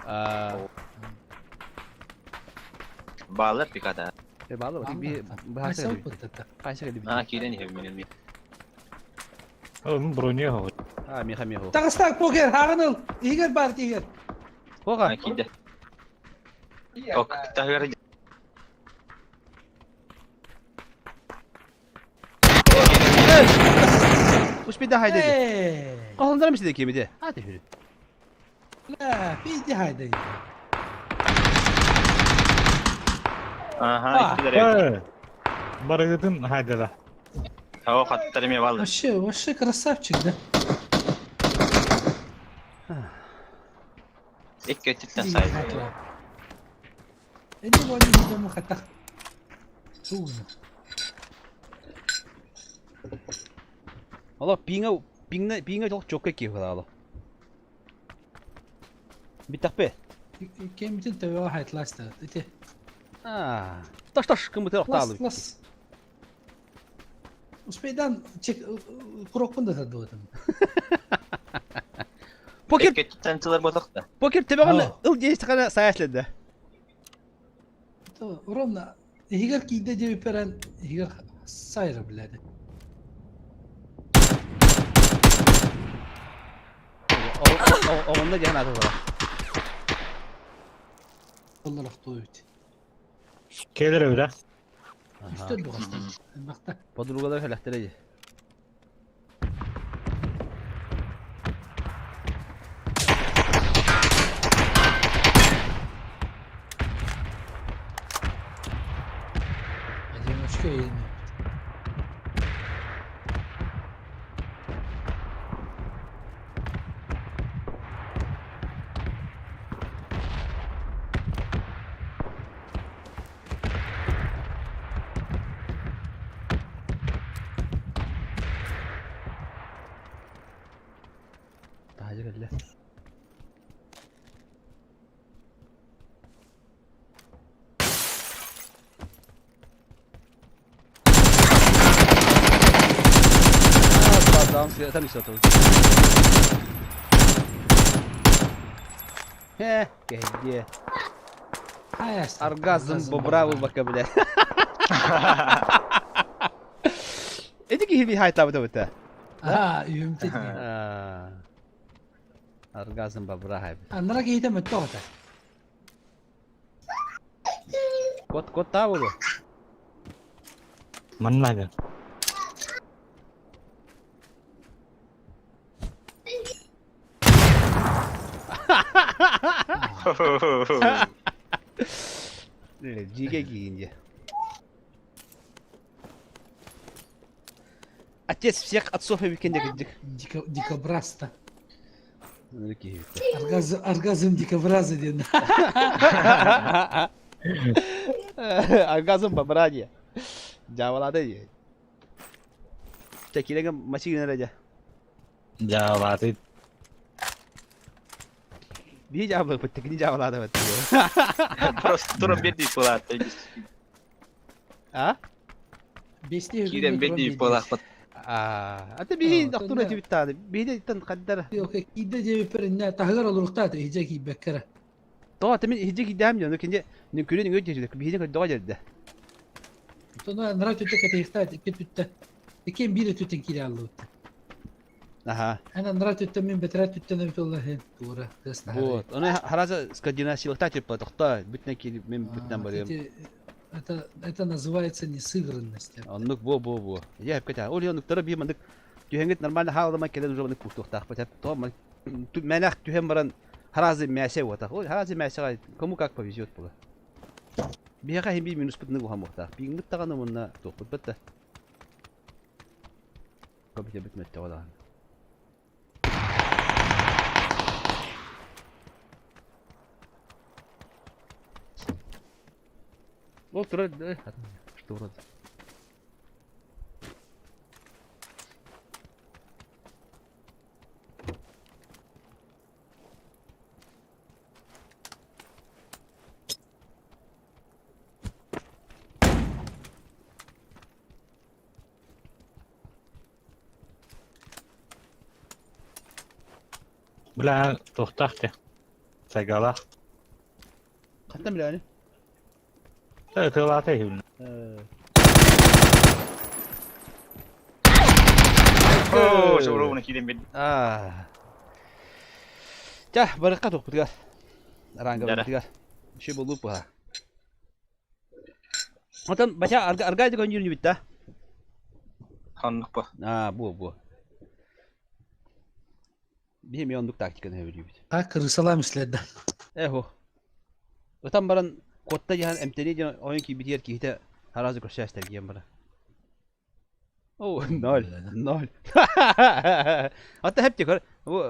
[SPEAKER 7] Баалар пиката.
[SPEAKER 2] Э, баалар, би
[SPEAKER 4] Хайса
[SPEAKER 2] баһааса
[SPEAKER 4] быттата.
[SPEAKER 2] Хайса кэлбит.
[SPEAKER 7] Аа киирэн иһэбин мин.
[SPEAKER 3] Onun броня хоҕу.
[SPEAKER 2] Аа, миха миха.
[SPEAKER 4] Таҕыстаах покер, хаҕын ыл. Иһигэр баар тиһигэр.
[SPEAKER 2] Хоға.
[SPEAKER 7] Аа киирдэ. Ок, таһыгар
[SPEAKER 2] Успейда хайда. Калындар мисиде кемиде. А тефири.
[SPEAKER 4] Ла, пиди хайда.
[SPEAKER 7] Аха, иккилер.
[SPEAKER 3] Барыгытын хайдала.
[SPEAKER 7] Хава хаттар эме бал.
[SPEAKER 4] Вообще, вообще красавчик, да?
[SPEAKER 7] Икки өттүттэн сайды.
[SPEAKER 4] Эни вони дому хатах. Тугна.
[SPEAKER 2] Ало, пиңа пиңна пиңа жок жокка ки хала. Битапе.
[SPEAKER 4] Кемитин төбөҕө хайтласта. Ити.
[SPEAKER 2] Аа. Таш таш кымыты
[SPEAKER 4] Лас,
[SPEAKER 2] охтаалы.
[SPEAKER 4] лас. Успейдан чек курокпун да тардыбытым.
[SPEAKER 2] Покер
[SPEAKER 7] Икки өттүттэн тылар ботох да.
[SPEAKER 2] покер тебеган ыл дейстихана саяследе.
[SPEAKER 4] Ровно иһигэр киирдэ диэбиппэрэн иһигэр сайра билээди.
[SPEAKER 2] Оҕонно диэн ааты бар.
[SPEAKER 4] Оллар охтуу эбит.
[SPEAKER 3] Келер öyle.
[SPEAKER 4] Үстөр буҕастар. Элбэхтэ.
[SPEAKER 2] Подругалар хэлэхтэрэ дии.
[SPEAKER 4] Одиночка иэнэ.
[SPEAKER 2] Таһырдьа кэллэ. Там еще Хе, где? Оргазм бобра бака, бля. Эти киһи хайтабыта быта.
[SPEAKER 4] Аа, үйүмтэ.
[SPEAKER 2] Оргазм бобра хай.
[SPEAKER 4] Аннара киһитэ мөттө оҕото.
[SPEAKER 2] Кот кот та болу.
[SPEAKER 3] Манна
[SPEAKER 2] Жиге кийинде. Отец всех отцов эбиккин дэгирдик.
[SPEAKER 4] Дикобразта. Оргазм, оргазм дикобраза диэн.
[SPEAKER 2] Оргазм бобра диye. Дьаабалаата дии. Чэ, киирэн масигин эрэ дьэ.
[SPEAKER 3] Дьаабалааты.
[SPEAKER 2] Биһи дьаабылаппыт, кини дьаабалаата
[SPEAKER 7] Просто туран биэрдии буолаат.
[SPEAKER 2] А?
[SPEAKER 4] Бестии
[SPEAKER 7] Киирэн биэрдии буолаахпыт.
[SPEAKER 2] А, ата биһи доктор этибит тааны. Биһи тан хаддара.
[SPEAKER 4] Киирдэ диэбиппэр иннэ таһыгар олоруктаат иһдьэ киирбэккэрэ.
[SPEAKER 2] Тоҕо ата мин иһдьэ киирдэһим дьону кинди нүкүрүн үҥө дьиэжүлэ биһини көрдөҕө дьэрдэ.
[SPEAKER 4] Тоно нара түттэ кэтэйихтаат икки түттэ. Иккиэн биир өттүттэн киирэ аллыбыт.
[SPEAKER 2] Аха.
[SPEAKER 4] Эн анараа өттүттэн мин бэтэрээ өттүттэн эбит олла иһин туора тыас таһаарай.
[SPEAKER 2] Вот. Оны хараза скандинавсилыкта типа тохто бүтнен киирип мен бүтнен барыам.
[SPEAKER 4] Это это называется несыгранность.
[SPEAKER 2] Оннук бу бу бу. Я хепкете. Ол оннуктара би мандык түһэнгит нормально хаалама келен уже мандык кустуохтаахпыт. Хеп то мэнэх түһэн баран харазы мясе вот. Ол харазы мясега кому как повезет было. Биһиэхэ хим би минуспут ныгу хамуохтаах. Бииҥмит даҕаны мунна туохпут бытта. Көбүтэ мөттөҕө даҕаны. Ол турар что вроде.
[SPEAKER 3] Бля, туохтаах дии. Сайгалаах.
[SPEAKER 2] Хантан билэҕиний?
[SPEAKER 3] Ытыалаата иһибин.
[SPEAKER 7] Оо, соругуна киирэн биэрдим.
[SPEAKER 2] Аа. Ча, барыкка тухпутугар. Араангабытыгар. Үшө болуу пуха. Отон бача аргайды көннүүрүн бүтта.
[SPEAKER 7] Ханнык ба.
[SPEAKER 2] Аа, бу бу. Биһи эмиэ оннук тактиканы сөбүлүүбүт.
[SPEAKER 4] А крысалаам ислэрдэ.
[SPEAKER 2] Эхо. Ытан баран куотта дьаһан эмтэнии диэн ойон киирбитигэр киһитэ араас көрсөөстөр диэн бара. О, ноль, ноль. Ата хепти көр. Бу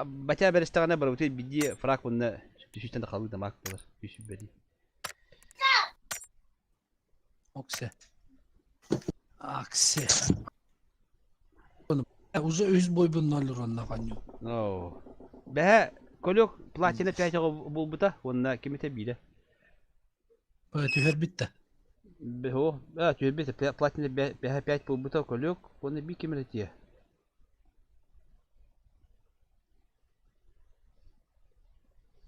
[SPEAKER 2] бача берестэҕинэ барыбытый бидии фраг мунна түсүстэн да халыы дамаак болар. Түсүбэди.
[SPEAKER 4] Оксе. Аксе. Уже үс бойбун ноль уронна ханню.
[SPEAKER 2] Оо. Бэһэ Колек платина 5 булбута уонна кимите биирэ.
[SPEAKER 4] Түһэрбит да.
[SPEAKER 2] Бэһо, а түһэрбит платина бэһэ 5 булбута Колек уонна би ким этиэ.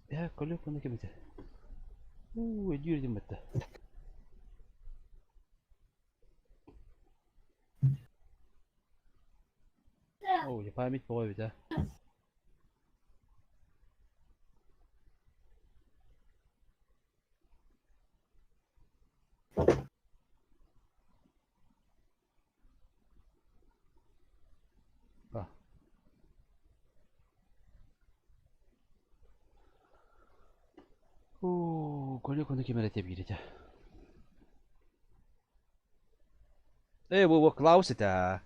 [SPEAKER 2] Бэһэ Колек уонна ким этэ. Уу, өйдүүр дим батта. Оо, память боҕо эбит а. А. Уу, Колек ону ким эрэ тэбиир этэ. Ээ, бу бу Клаус этэ аа.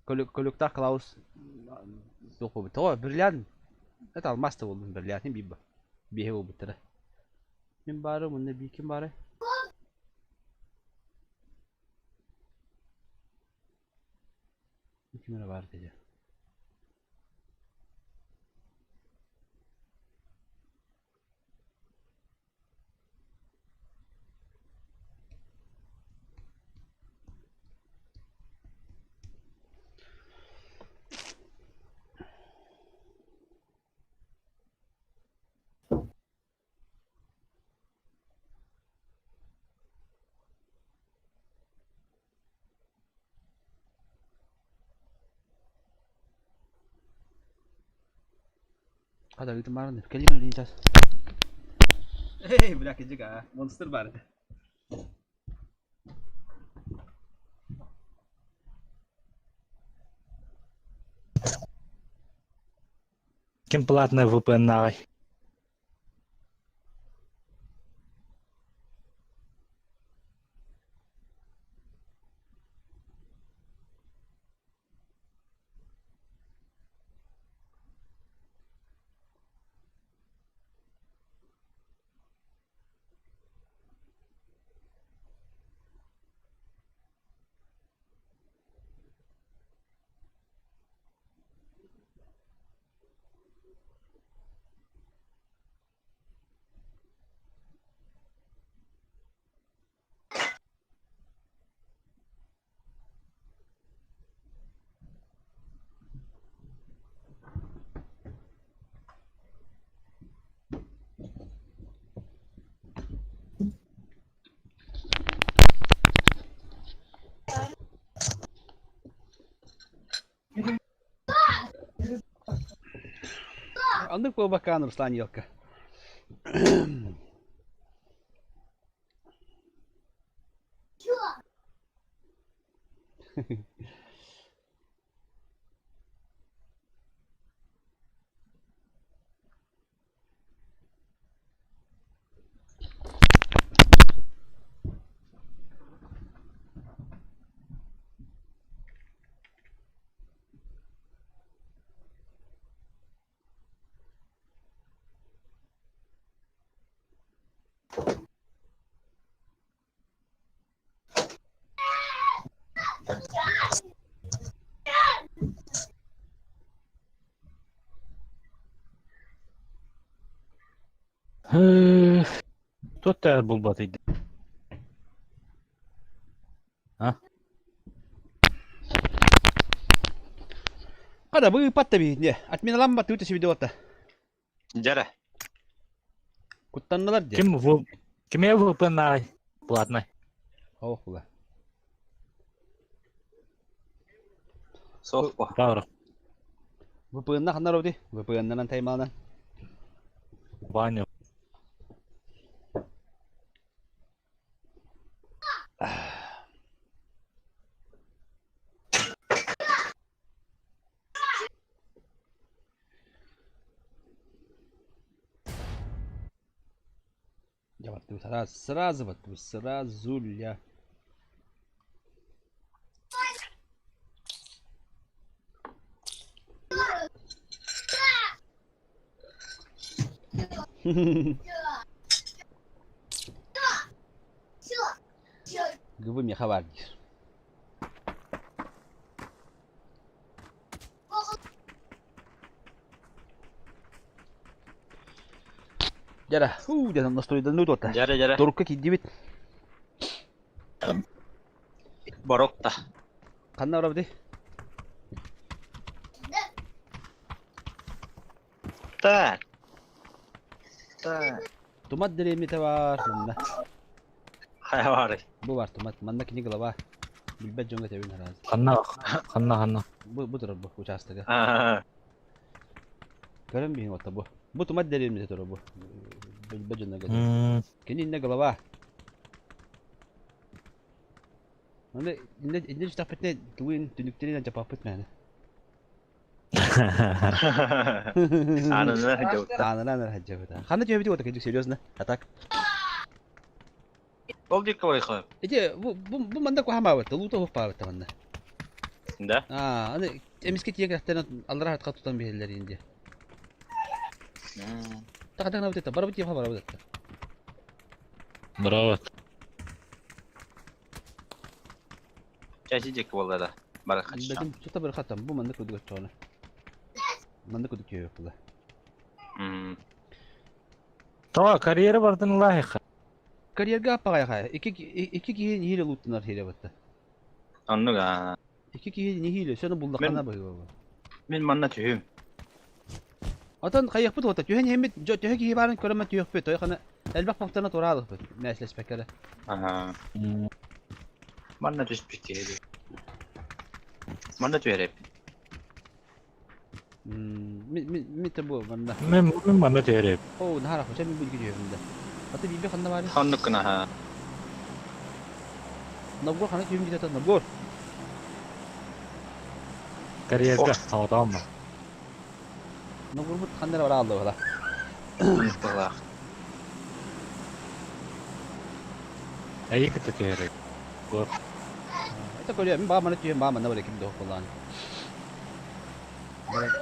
[SPEAKER 2] Көлүктаах Клаус туох буолбут? Тоҕо бриллиант это алмаас да буоллун бриллиантын биир биэһэ буолбуттара. Мин баарым уонна биир ким баарай? Ким эрэ баар этэ. Хата ыытымаарын кэлиҥ өлүүн час. Эй, бля, кыдьык аа, монстр баар этэ.
[SPEAKER 3] Ким платный VPN-нааҕый?
[SPEAKER 2] Оннук буолбаккаан Руслан Елка.
[SPEAKER 3] Туох да булбатый А?
[SPEAKER 2] Хада быыппат да биһине. Отменаламмат тута сибидиота.
[SPEAKER 7] Дьэрэ.
[SPEAKER 2] Куттаннылар дии.
[SPEAKER 3] Ким бу киме VPN платный?
[SPEAKER 2] Ох була.
[SPEAKER 7] Суох бо.
[SPEAKER 3] Баар.
[SPEAKER 2] VPN-на ханнар оди? VPN-нан таймаанан.
[SPEAKER 3] Ваня.
[SPEAKER 2] Я вот тут раз, сразу вот тут, сразу ля. Губы меха бар диир. Дьара, уу диэн настойданыы туотта.
[SPEAKER 7] Дьэрэ дьэрэ.
[SPEAKER 2] Турукка киирдибит.
[SPEAKER 7] Борокта.
[SPEAKER 2] Ханна барабытый?
[SPEAKER 7] Так. Так.
[SPEAKER 2] Тумат дэриэбинэтэ баар манна.
[SPEAKER 7] Хайа баарый?
[SPEAKER 2] Бу баар тумат. Манна кини глава. Билбэт дьоҥҥо тэбин араас.
[SPEAKER 3] Ханна ханна ханна.
[SPEAKER 2] Бу турар бу учаастага.
[SPEAKER 7] Аа.
[SPEAKER 2] Көрөн биһин отта бу. Бу тумат дэриэбинэтэ турар бу. Билбэт дьоннорго тэбин. Кини иннэ глава. Аны иннэ иннэ түстэхпитинэ тугун түнүктэрин дьапаппыт мээнэ.
[SPEAKER 7] Аанынан сылдьабыт.
[SPEAKER 2] Аанынан сылдьабыт. Ханна түһэбит вот кырдьык серьезно. А так.
[SPEAKER 7] Ол диэки барыйха.
[SPEAKER 2] Ити бу манна куһамаабыт, луута уһуппаабыт манна.
[SPEAKER 7] Да?
[SPEAKER 2] Аа, аны эмискэ тиийэн кэлэхтэрин аллара хатка тутан биһэллэр инди. Тахатан это барабыт тиэхэ барабыт это.
[SPEAKER 3] Браво.
[SPEAKER 7] Чачи диэки буолла да. Барыха.
[SPEAKER 2] Бэтим тута бір хатам бу манна кудук оччоҕуна. Манна кудук түһүөх була.
[SPEAKER 3] Тоҕо карьера бардын ылаһыха.
[SPEAKER 2] Карьерга аппаҕайха икки киһи нэһиилэ лууттанар хиилэ батта.
[SPEAKER 7] Оннук аа.
[SPEAKER 2] Икки киһи нэһиилэ сөнө буллаххана быһыыба.
[SPEAKER 7] Мин манна түһүм.
[SPEAKER 2] Отон хайыахпыт уота түһэн иһэммит төһө киһи баарын көрөмө түһүөхпүт тойхана элбэх бохтана тураалыхпыт мээслэспэккэ
[SPEAKER 7] Аха. Манна түспүт киһи. Манна түһэрэппит.
[SPEAKER 2] Мин те бу манна.
[SPEAKER 3] Мен манна түһэрэп.
[SPEAKER 2] Оо, наһаа рахмат, мин бу түһэбин да. Аты биби ханна баар?
[SPEAKER 7] Ханнык гына
[SPEAKER 2] Новгор ханна түһүм диэтэ Новгор.
[SPEAKER 3] Карьерга саҕатаама.
[SPEAKER 2] Новгорбут ханна эрэ бара хаалла
[SPEAKER 7] Быһылаах.
[SPEAKER 3] Эйи кытта түһэрэп. Гор.
[SPEAKER 2] Это көрүө, мин баа манна түһүм, баа манна бар ким да буоллаан.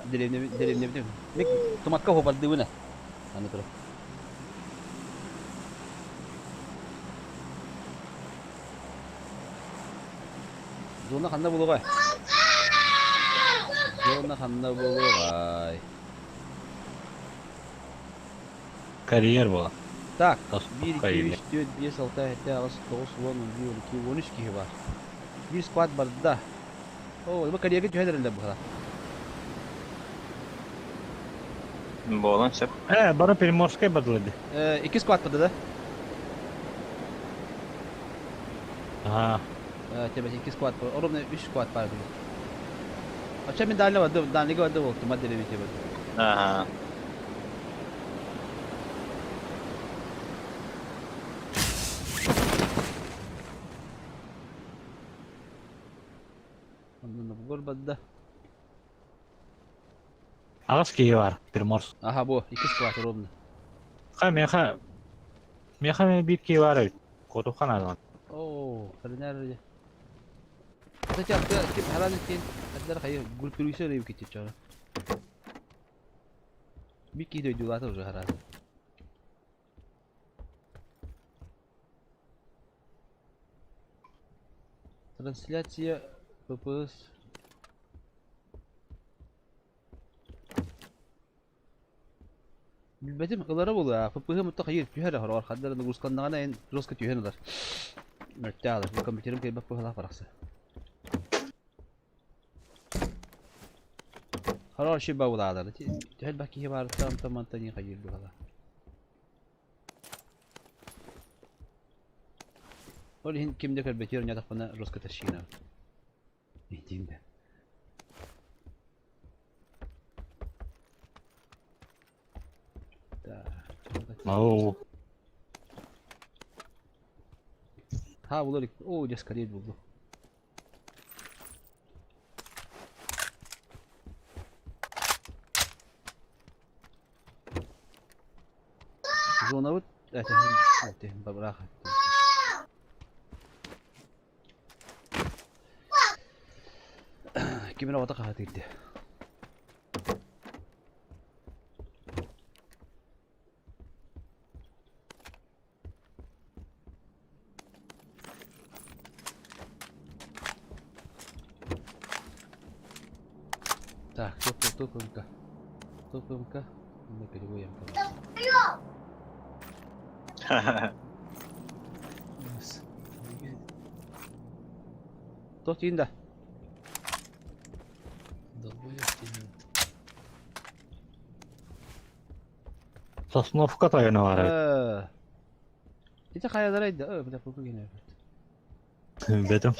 [SPEAKER 2] Деревня деревня Мик тумакка хопардыбына. Аны тура. Зона ханна булуҕай? Зона ханна булуҕай?
[SPEAKER 3] Карьер була.
[SPEAKER 2] Так, 1, 2, 3, 4, 5, 6, 7, 8, 9, 10, 11, 12, 13 киһи бар. Биир склад барда. Оо, бу карьерга түһэн эрэллэр быһыла.
[SPEAKER 7] Буолан сөп.
[SPEAKER 3] Э, бары Приморскай бардылар
[SPEAKER 2] Икки склад барда да?
[SPEAKER 3] Ага.
[SPEAKER 2] Тебе икки склад бар. Ровно үс склад бар. Оча мен дальний барды, дальнийга барды болтум, маддere бите барды.
[SPEAKER 7] Ага.
[SPEAKER 2] бадда.
[SPEAKER 3] Аҕыс киһи баар, Приморск.
[SPEAKER 2] Аха бу, иккис склад ровно.
[SPEAKER 3] Ха, миэхэ... Миэхэ эмиэ биир киһи баар эбит. Куотуохха наада.
[SPEAKER 2] Оо, хренер. Кстати, а ким харан иккин, хаддар хайы группируйса рейв кити чора. Бир киһи дойдулаата уже харан. Трансляция ППС. Билбэтим ылара буолуо, ПП мутта хайыр түһэр хороҕор ханна нагрузканнаҕына эн жестко түһэн ылар. Мөлтөөх ылар. Компьютерым кыайбат быһыылаах барахсан. Хороҕор ши баулаалар. Түһэр бах киһи баарыттан онтон мантан хайыр быһыылаах. Ол иһин ким да көрбөтүөр ньатахпына жестко тащина. Иһитиим да.
[SPEAKER 3] Оу.
[SPEAKER 2] Ха, булар О, дьэ, скорее булду. Зонабыт этиһин бабыраах Ким эрэ оҕото хаһытыырды. Так, топ топ топ Топ МК. Мы переводим. Тох тиин да.
[SPEAKER 4] Долбоёб тиийэн.
[SPEAKER 3] Сосновка тойоно баар эбит.
[SPEAKER 2] Ити хайалара да, бля, бу гене.
[SPEAKER 3] Бэтим.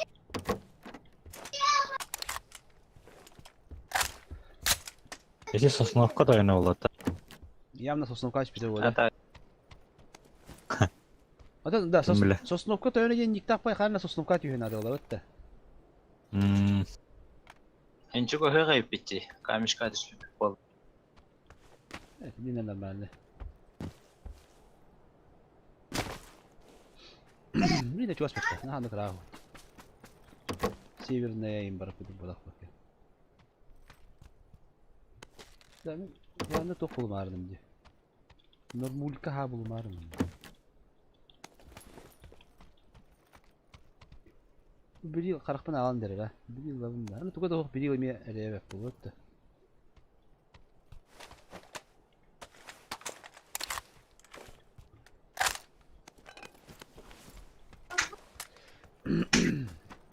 [SPEAKER 3] Ити Сосновка тойоно буолла.
[SPEAKER 2] Явно Сосновка испитэ буола. Ата да, Сосновка тойоно диэн никтаах пай хаана Сосновка түһэн адылабыт да.
[SPEAKER 7] Инчик өһөҕө иппитти, камешка түспүт буол.
[SPEAKER 2] Динэ нормально. Блин, чугас бапта. Наһаа кыраах. Северная им бараппыт буолах бакка. Да, главное туох булумаарым дии. Нормулька ха булумаарым. Били харахпын аалан дэрэр Били ылабын да. Аны туга да суох били эмиэ эрээбэт буолуот да.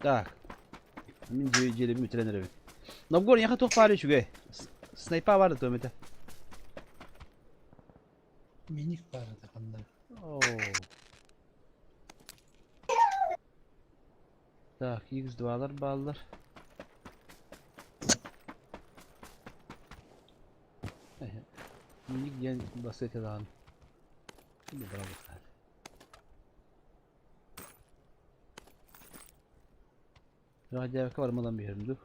[SPEAKER 2] Так. Мин дьиэлэбин бүтэрэн эрэбин. Новгор, яха туох баар үчүгэй. Снайпа баар да туом этэ.
[SPEAKER 4] Миник баар этэ ханна.
[SPEAKER 2] Оо. Так, X2-лар бааллар. Миник диэн басыат даҕаны. Браво. Радиовка бармалан биһэрим ду.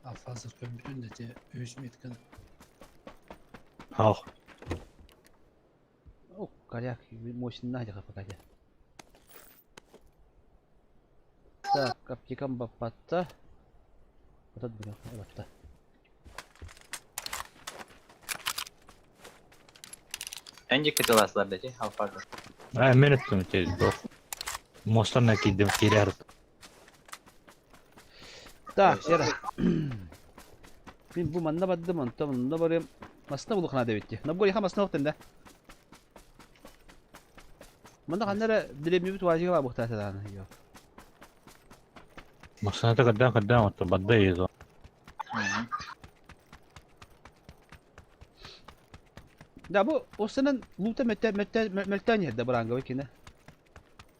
[SPEAKER 4] Алфазер көмбүтүн да те үһүс метканы.
[SPEAKER 3] Ах.
[SPEAKER 2] О, коряк, мощный надя пока. Так, аптекам баппатта. Этот бля, батта.
[SPEAKER 7] Энди кытыласлар дати, алфазер.
[SPEAKER 3] Э, мен өттүм те Мостан киирдим киирэр.
[SPEAKER 2] Так, Сера. Мин бу манна бардым, онтон онно барыам. Масна булухна дэбитти. Новгород масна оқтын да. Манна ханна эрэ древнебит уазига баа буохтаата даҕаны. Йоо.
[SPEAKER 3] Массыыната көрдөөн көрдөөн оттон бадда иезо.
[SPEAKER 2] Да бу осынан лута мөттө мөттө мөлтөөн иһэрдэ быраангабы кине.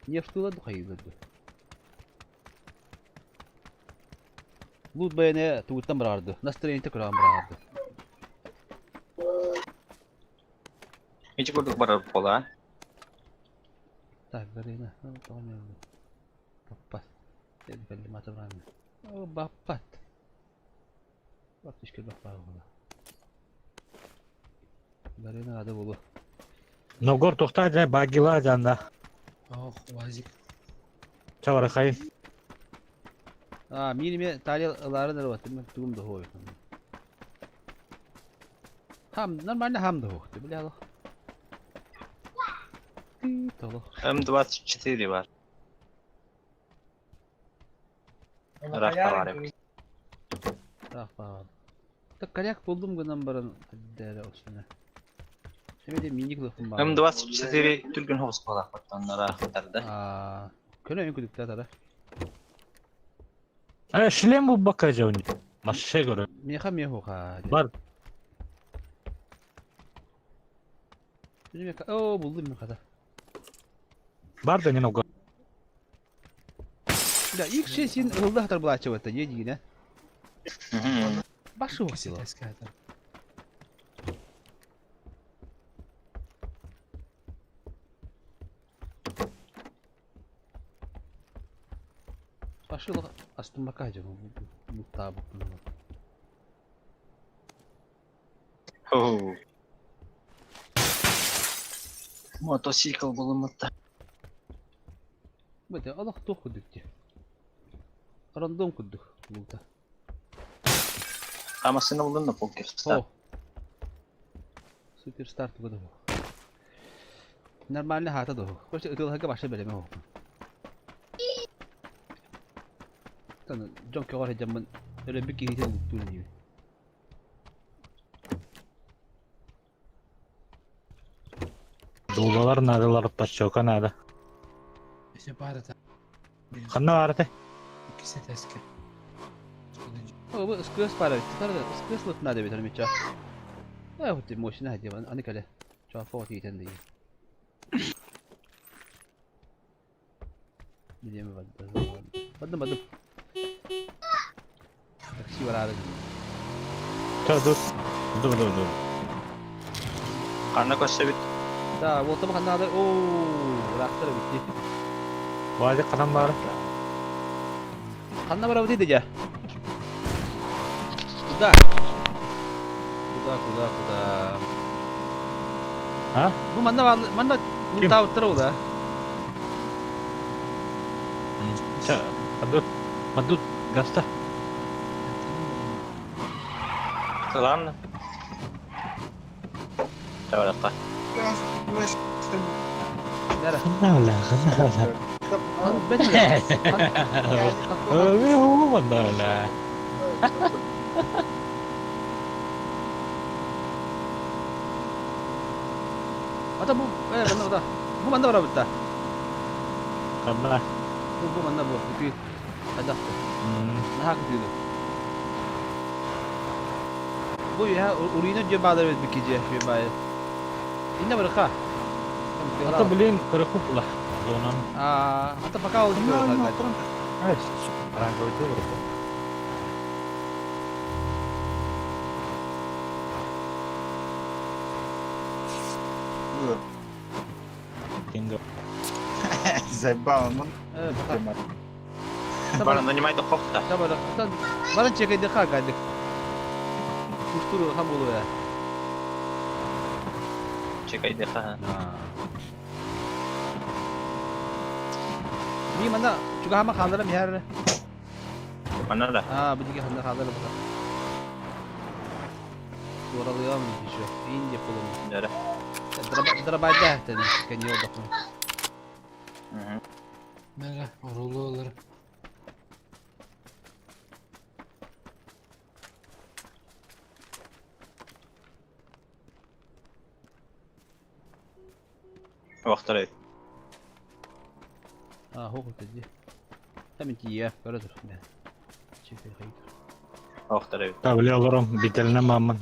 [SPEAKER 2] Нефтыла ду хайыылар ду. Лут байане тугуттан быраарды. Настроениете көрөҕөн быраарды.
[SPEAKER 7] Ичи курдук барар буола.
[SPEAKER 2] Так, Гарина. Папа. Кэллим атыбаан. О, баппат. Бап түшкө баппа була. Гарена ады болу.
[SPEAKER 3] Новгор тохта жай багила жанда.
[SPEAKER 4] Ох, вазик.
[SPEAKER 3] Чаварахай.
[SPEAKER 2] А, мин талил ыларын ырваттым, мен тугум да хой. Хам, нормально хам да хой. Бля, алох. Толох.
[SPEAKER 7] М24 бар. Рахта бар эбит.
[SPEAKER 2] Рахпа. Так коряк булдум гынан баран дәрі осыны. Семеде миник лыхым бар.
[SPEAKER 7] М24 түргөн хоғыс балақ баттан рахтарды.
[SPEAKER 2] А, көнө өн күдүктә тара.
[SPEAKER 3] Э, шлем бу бака жауни. Маше көрө.
[SPEAKER 2] Меха мехуха.
[SPEAKER 3] Бар.
[SPEAKER 2] О, булдум мехада.
[SPEAKER 3] Бар да не Новгор.
[SPEAKER 2] Да, их шесть син ылда хатар булачы вот, не дигине. Башы оксила. Башы лох астумака жа бу табу.
[SPEAKER 7] Хоу. Мотоцикл булымытта.
[SPEAKER 2] Бу да алах тох күдүк. Рандом күдүк булда.
[SPEAKER 7] Амасына булдun да покер.
[SPEAKER 2] О. Суперстар тугу да. Нормально хата да. Короче, ытылга башы белеме хо. Тан жон көгөр жамын өрө бики хитен тур дии.
[SPEAKER 3] Дуулалар надалар подщека надо.
[SPEAKER 4] Эсе бар это.
[SPEAKER 3] Ханна бар те.
[SPEAKER 4] Иккисе теске.
[SPEAKER 2] О, бу скөс пара. Тар скөс лыт надо бит мича. Э, вот мощно хади, аны кале. Ча фо хитен дии. Билеме бадды. Бадды бадды. Такси барары.
[SPEAKER 3] Ча dur. Dur dur dur.
[SPEAKER 7] Карна көсө бит.
[SPEAKER 2] Да, вот там ханнада. О, рахтар битти.
[SPEAKER 3] Вади канам бар.
[SPEAKER 2] Ханна бара бит дия. Куда? Куда, куда, куда?
[SPEAKER 3] А?
[SPEAKER 2] Бу манна манна
[SPEAKER 3] Ким?
[SPEAKER 2] мутавыттыр да.
[SPEAKER 3] Ча. Мадут. Мадут гаста.
[SPEAKER 7] Ладно. Чаваракка.
[SPEAKER 2] Нәре?
[SPEAKER 3] Ханна ханна.
[SPEAKER 2] Бет.
[SPEAKER 3] Ой, ханна.
[SPEAKER 2] Ата бу э манна да. Бу манна бара битта.
[SPEAKER 3] Ханна.
[SPEAKER 2] Бу бу манна бу. Бүтү. Адакты. Наха күтүдү. Бу я урина жө бадар бит бикиже жө бай. Инна барха.
[SPEAKER 3] Ата блин, көрөхүп Зонан.
[SPEAKER 2] А, ата пока ол
[SPEAKER 3] Ай, ранговый dur. Кинго.
[SPEAKER 5] Заебал, ну.
[SPEAKER 2] Э, пока.
[SPEAKER 7] Баран нанимай до хохта.
[SPEAKER 2] Табара. Ата баран чекайды ха гадык. Куштуру хам болу я.
[SPEAKER 7] Чекай деха.
[SPEAKER 2] Ми манда чугама халдара михар.
[SPEAKER 7] Манна да.
[SPEAKER 2] А, бу диге ханда халдара бука. Туоралыям еще. Инде полум.
[SPEAKER 7] Дәрі.
[SPEAKER 2] Драбайда тени кеньо бакын.
[SPEAKER 4] Нәре, орулу олар.
[SPEAKER 7] Вақтар
[SPEAKER 2] А, хох теди. Там тия, көрөтөр. Чекай хайт.
[SPEAKER 7] Вақтар
[SPEAKER 3] Табли олором бителне мамын.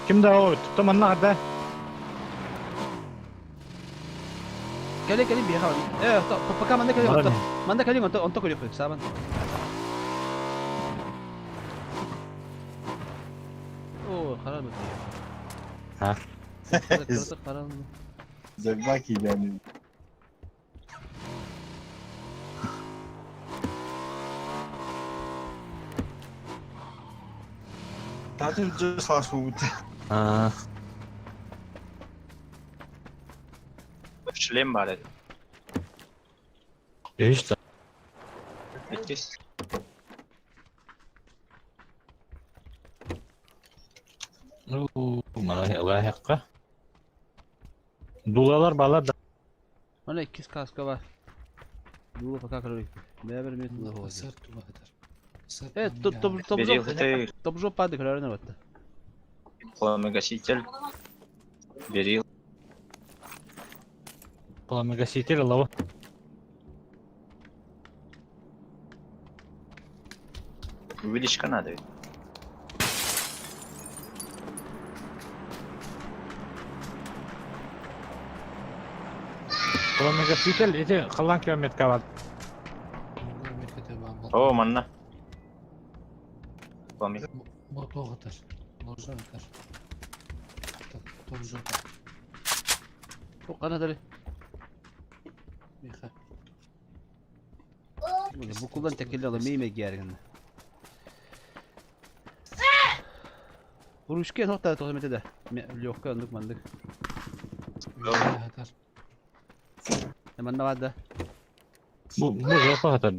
[SPEAKER 3] Ким да о, тутта манна да.
[SPEAKER 2] Кэлэ кэлэ биха. Э, пока манда кэлэ онто. Манда кэлэ онто онто көрөп сабан. О, харам.
[SPEAKER 3] А?
[SPEAKER 2] Харам.
[SPEAKER 5] Заебаки, я не. Татын дьэ саас буолбут.
[SPEAKER 3] Аа,
[SPEAKER 7] Шлем бар edi.
[SPEAKER 3] үһүс да.
[SPEAKER 7] Иккис.
[SPEAKER 3] Уу, маны ылаһыахха. Дулалар балар да.
[SPEAKER 2] Аны иккис каска бар. Дуула пока көрөр. Бэбер мен тула хоҕо.
[SPEAKER 4] Сыр тула хатар. Сыр
[SPEAKER 2] Э, топ топ
[SPEAKER 7] Берил хытай
[SPEAKER 2] топ пады көрөрүнө батта.
[SPEAKER 7] пламегаситель. Берил.
[SPEAKER 3] Пламегаситель лава.
[SPEAKER 7] Увеличка надо ведь.
[SPEAKER 3] Пламегаситель эти халан километр бар.
[SPEAKER 7] О, манна. Пламег.
[SPEAKER 4] Мотоо хатар. Ложа хатар. Топ жопа.
[SPEAKER 2] Канадары.
[SPEAKER 4] Миха.
[SPEAKER 2] Букулдан текелли ала мейме гәргән. Ручка нокта тоғымете да. Легка андык мандык.
[SPEAKER 4] Хатар.
[SPEAKER 2] Манна бада.
[SPEAKER 3] Бу бу жопа хатар.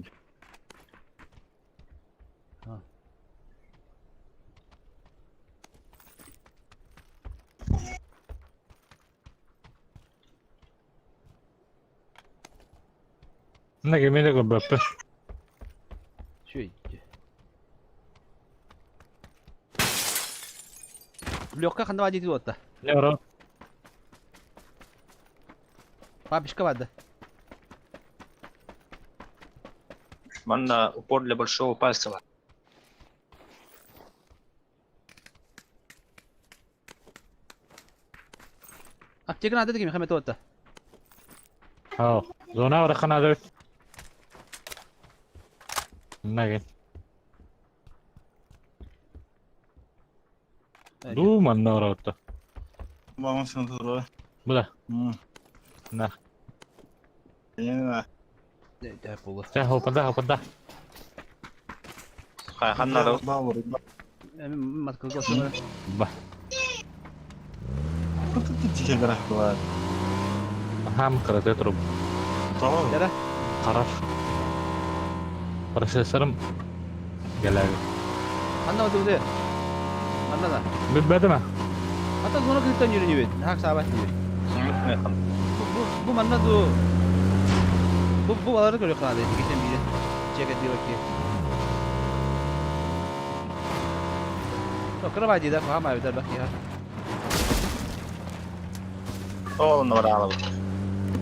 [SPEAKER 3] Мына кемеде көрбөппүн.
[SPEAKER 2] Шөй. Легка ханда бада отта.
[SPEAKER 3] Не ора.
[SPEAKER 2] Папишка бада.
[SPEAKER 7] Манна упор для большого пальца.
[SPEAKER 2] Аптека надо деген хамет отта.
[SPEAKER 3] Хау. Зона ора ханада. Мына кел. Ду манна ора отта.
[SPEAKER 5] Мама сен тура.
[SPEAKER 3] Бу да. На.
[SPEAKER 5] Эна.
[SPEAKER 2] Да, була.
[SPEAKER 3] Сэ хопада хопада.
[SPEAKER 7] Ханна
[SPEAKER 5] Баур.
[SPEAKER 2] Маткылга ошоно.
[SPEAKER 3] Ба.
[SPEAKER 5] Куту тихе граф была.
[SPEAKER 3] Хам карате туруп.
[SPEAKER 5] То.
[SPEAKER 2] Яра.
[SPEAKER 3] Карар. Процессорым келеби.
[SPEAKER 2] Анда отуде. Анда да.
[SPEAKER 3] Бүппөтүмө.
[SPEAKER 2] Ата зона кырыктан жүрүнүбөт. Хак сабат дейт. Бу бу манна ду. Бу бу балары көрө калады. Кетен бире. Чека дип ки. Кырабай дейди, кама битер бак я.
[SPEAKER 7] О, набрала.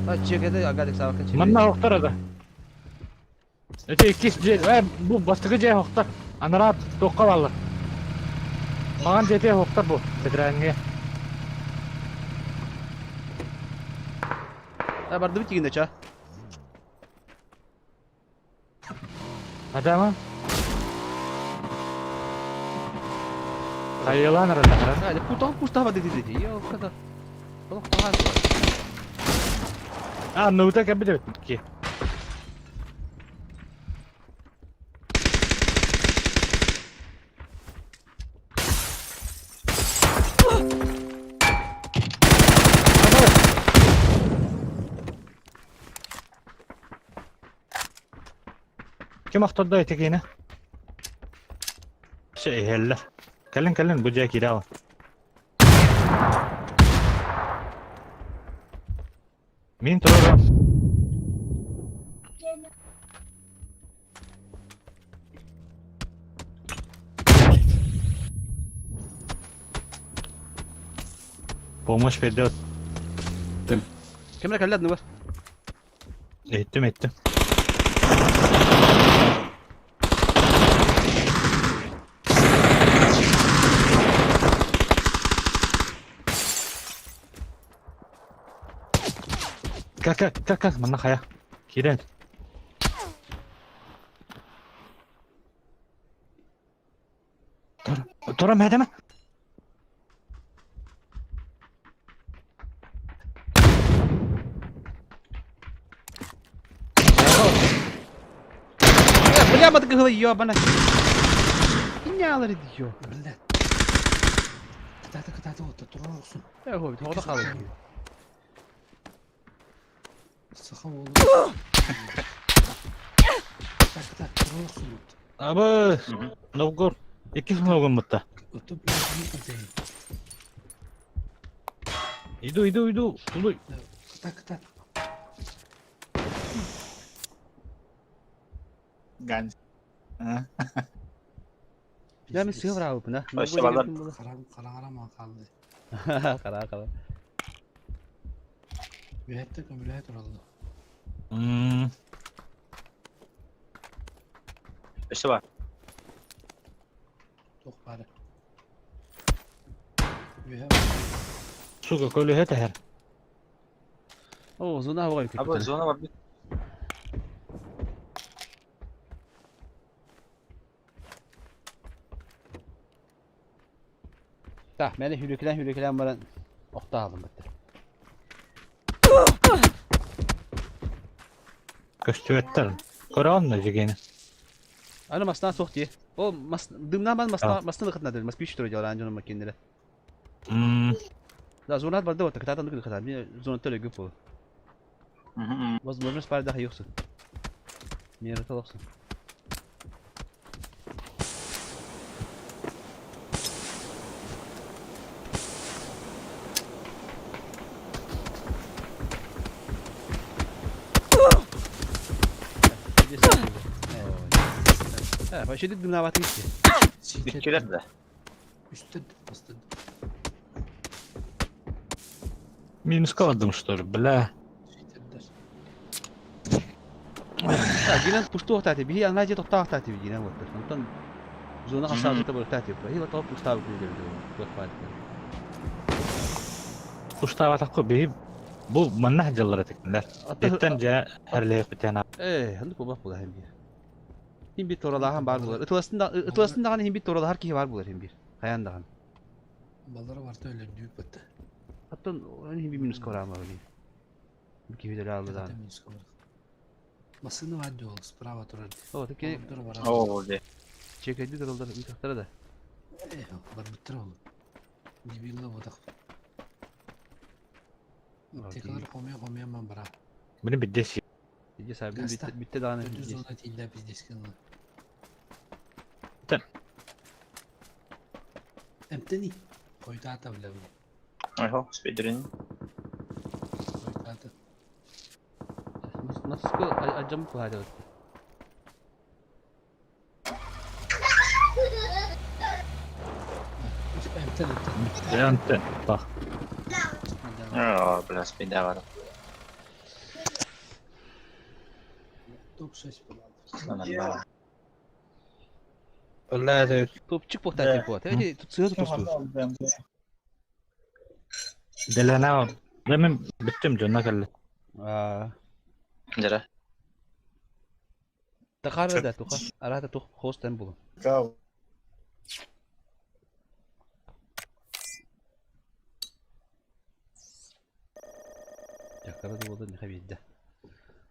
[SPEAKER 2] А чекеде агадык сабакка чек.
[SPEAKER 3] Манна хоктор да. Эти иккис же, э, бу бастыгы же хоктор. Анара токка баллар. Маган жете хоктор бу. Бедрәнге.
[SPEAKER 2] А барды бит дегенде ча.
[SPEAKER 3] Адама. Хайылан аралар.
[SPEAKER 2] А, путан пустава деди деди. Йо, када. Олох таган.
[SPEAKER 3] А, ну так кәбит ки. Ким охтордо этигине? Şey helle. Кэлин кэлин бу дьэ киирэ Мин турарам. Помощь придет.
[SPEAKER 2] Кемре калладны бар.
[SPEAKER 3] Эттим эттим. Как как как как манна хая. Кирен. Тора тора мәдеме?
[SPEAKER 2] Бля, матка гыла ёбана. Кинялар иди ё.
[SPEAKER 4] Блядь. Кытааты кытааты отта турар охсун.
[SPEAKER 2] Э, хо, тоҕо хаалар.
[SPEAKER 4] Саха уолу. Кытаат кытаат турар охсун отта.
[SPEAKER 3] Абы, Новгор. Иккис многом бутта.
[SPEAKER 4] Отто блядь,
[SPEAKER 3] Иду, иду, иду. Тулуй.
[SPEAKER 4] Кытаат кытаат.
[SPEAKER 5] Ганс. А?
[SPEAKER 2] Я мен сыа быраабыппын а.
[SPEAKER 7] Өссө балар.
[SPEAKER 4] Харам хараҥарам хаалды.
[SPEAKER 2] Хара хара.
[SPEAKER 4] Үөһэттэ көмүлэһэ тураллар.
[SPEAKER 7] Өссө бар.
[SPEAKER 4] Туох баара. Үөһэ
[SPEAKER 3] Сука, көлөһө тэһэр.
[SPEAKER 2] О, зона оҕой
[SPEAKER 7] Абы зона бар бит.
[SPEAKER 2] Так, мени хүрүкүлэн хүрүкүлэн баран охто алым бытты.
[SPEAKER 3] Көстүбэттэр. Көрөҕүн да дьигини.
[SPEAKER 2] Аны масна суох дии. Ол мас дымнаа ман масна масна лыкытна дыр. Москвич туру дьалаан дьону маккиннere. Да, зонат барды вот кытаатан дыкы кытаат. Мен зона төлө көп бол. Возможность бар да юксун. Мера толоксун. Э, вообще дымнаваты ити.
[SPEAKER 7] Бүттүлэр да.
[SPEAKER 4] Үстэн бастан.
[SPEAKER 3] Минуска бардым, что ли, бля.
[SPEAKER 4] Сийтэрдэр.
[SPEAKER 2] Динан пусту тати биһи ана же тоқтаақ тати динан вот. Онтон зона хасаабыта бар тати. Хи топ пустаа күлдер. Туох баар.
[SPEAKER 3] Куштаабатахха биһи бу манна дьаллара тикнилэр. Еттен дьэ херлээх битэн.
[SPEAKER 2] Э, ханды кубах була хем бир. Хим бир торалахан бар булар. Ытыласын ытыласын даган хим бир торалахар киһи бар булар хим бир. Хаян даган.
[SPEAKER 4] Баллара барта өлөрдүү бытта.
[SPEAKER 2] Аттан хим бир минус корама били. Киһи дөлө алды дан.
[SPEAKER 4] Масыны бар диол справа турар.
[SPEAKER 2] О, таки
[SPEAKER 7] О, де.
[SPEAKER 2] чекеди дырылдар үтөхтөрө да.
[SPEAKER 4] Э, бар буттар ол. Дебилла бодах. Текалар хомия хомия ман бара.
[SPEAKER 3] Мини биддес.
[SPEAKER 2] Иди сабин битте битте даган.
[SPEAKER 4] Төрдү зона тиинде пиздескен.
[SPEAKER 3] Тен.
[SPEAKER 4] Эмтени. Койтата биле.
[SPEAKER 7] Охо, спидрин.
[SPEAKER 4] Койтата.
[SPEAKER 2] Наско аджам кухады.
[SPEAKER 4] Эмтен эмтен.
[SPEAKER 3] Антен. Бах.
[SPEAKER 7] О, бля, спидавар.
[SPEAKER 4] Топ 6 болады.
[SPEAKER 7] Нормально.
[SPEAKER 3] Бля,
[SPEAKER 2] Топчик бохтати бот. Эти тут сыгы тусту.
[SPEAKER 3] Делена. Мен биттим жонна келли.
[SPEAKER 2] А,
[SPEAKER 7] Жара.
[SPEAKER 2] тахара да туха. Арата тух хостен булу.
[SPEAKER 5] Кау.
[SPEAKER 2] Жактара да болду неха бидде.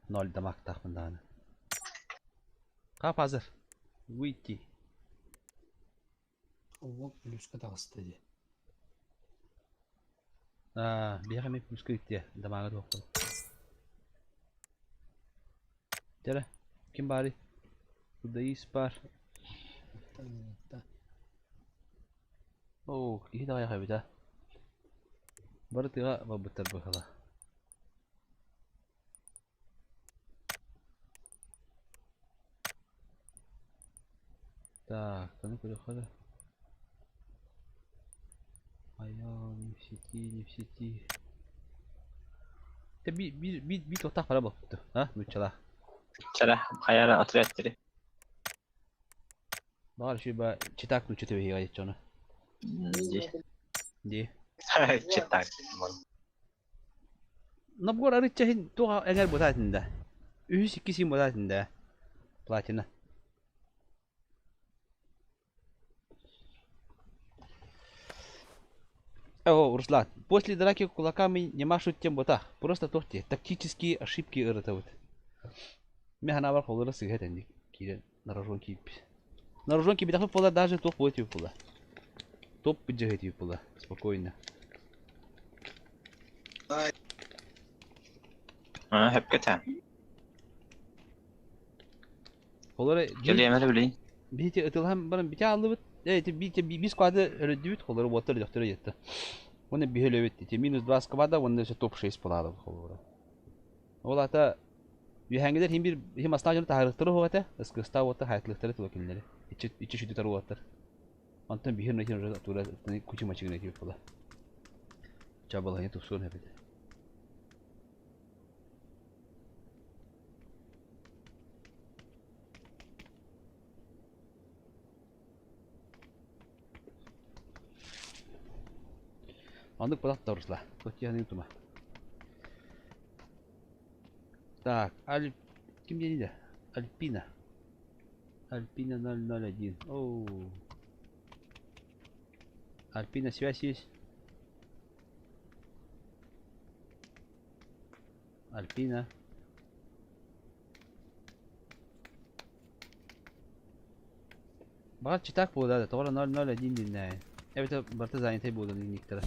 [SPEAKER 2] Ноль дамак тахмынданы. Кап азыр. Выйти.
[SPEAKER 4] Ол плюска тағысты де.
[SPEAKER 2] А, бияха мен плюска итте. Дамага тух. Жара, ким бары? Куда бар. О, кихи да яха бита. Бары тыга бабыттар бахала. Так, ну куда хода? Айо, не в сети, не в сети. Те би би би би тоқтақ бара болыпты, а? Нучала.
[SPEAKER 7] Чара, хаяра отряд
[SPEAKER 2] Бар ши ба читак ну читебе хига чона.
[SPEAKER 7] Ди.
[SPEAKER 2] Ди.
[SPEAKER 7] Читак.
[SPEAKER 2] Набгор арычча хин туга эңер бутатында. Үһүс икки син бутатында. Платина. О, Руслан, после драки кулаками не машут тем ботах. Просто тохте. Тактические ошибки ырытабыт. Мен ханабар холлара сыгат энди. Кире нарожон кип. Нарожон кип битахы пола даже тох будет пола. Топ быдьаһы була, спокойно.
[SPEAKER 7] А, хөпкө таа.
[SPEAKER 2] Холора
[SPEAKER 7] Кэлиэмэ билин.
[SPEAKER 2] бити ытылһан баран бити аллыбыт. Э, бити бис квады өрөдүбүт, холора уоттар дөхтөрө жетти. Оны биһөлөбүт. Ити минус 2 сквада, онно өсө топ-6 булады холора. Ол ата үһәңгелер хим бир хим астан жonu таһарыктары хугата, ыскыста уотта хайтлыктары тула кинилери. Ичи ичи шүдү тару уоттар. Онтон биһир нөхин уже тура кучу мачыгына тип була. Чабалайы тупсуон хепет. Андык булат тарусла. Тотьяны тума. Так, Аль... Ким диэн Альпина. Альпина 001. Оу. Альпина, связь есть? Альпина. Баар читак буолла да, тоҕо 001 диэн. Эбэтэр барыта занятай буолан инниктара.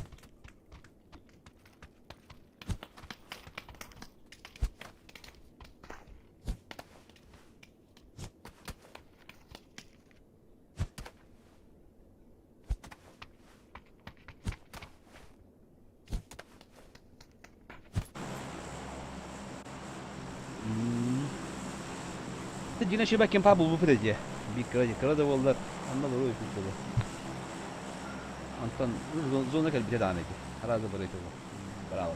[SPEAKER 2] Дина шиба кемпа булбу пыда Би кыра кыра да боллар. Анна бару өтүп болар. Антон зона кэлбите даҕаны ити. Аразы бары ити Браво.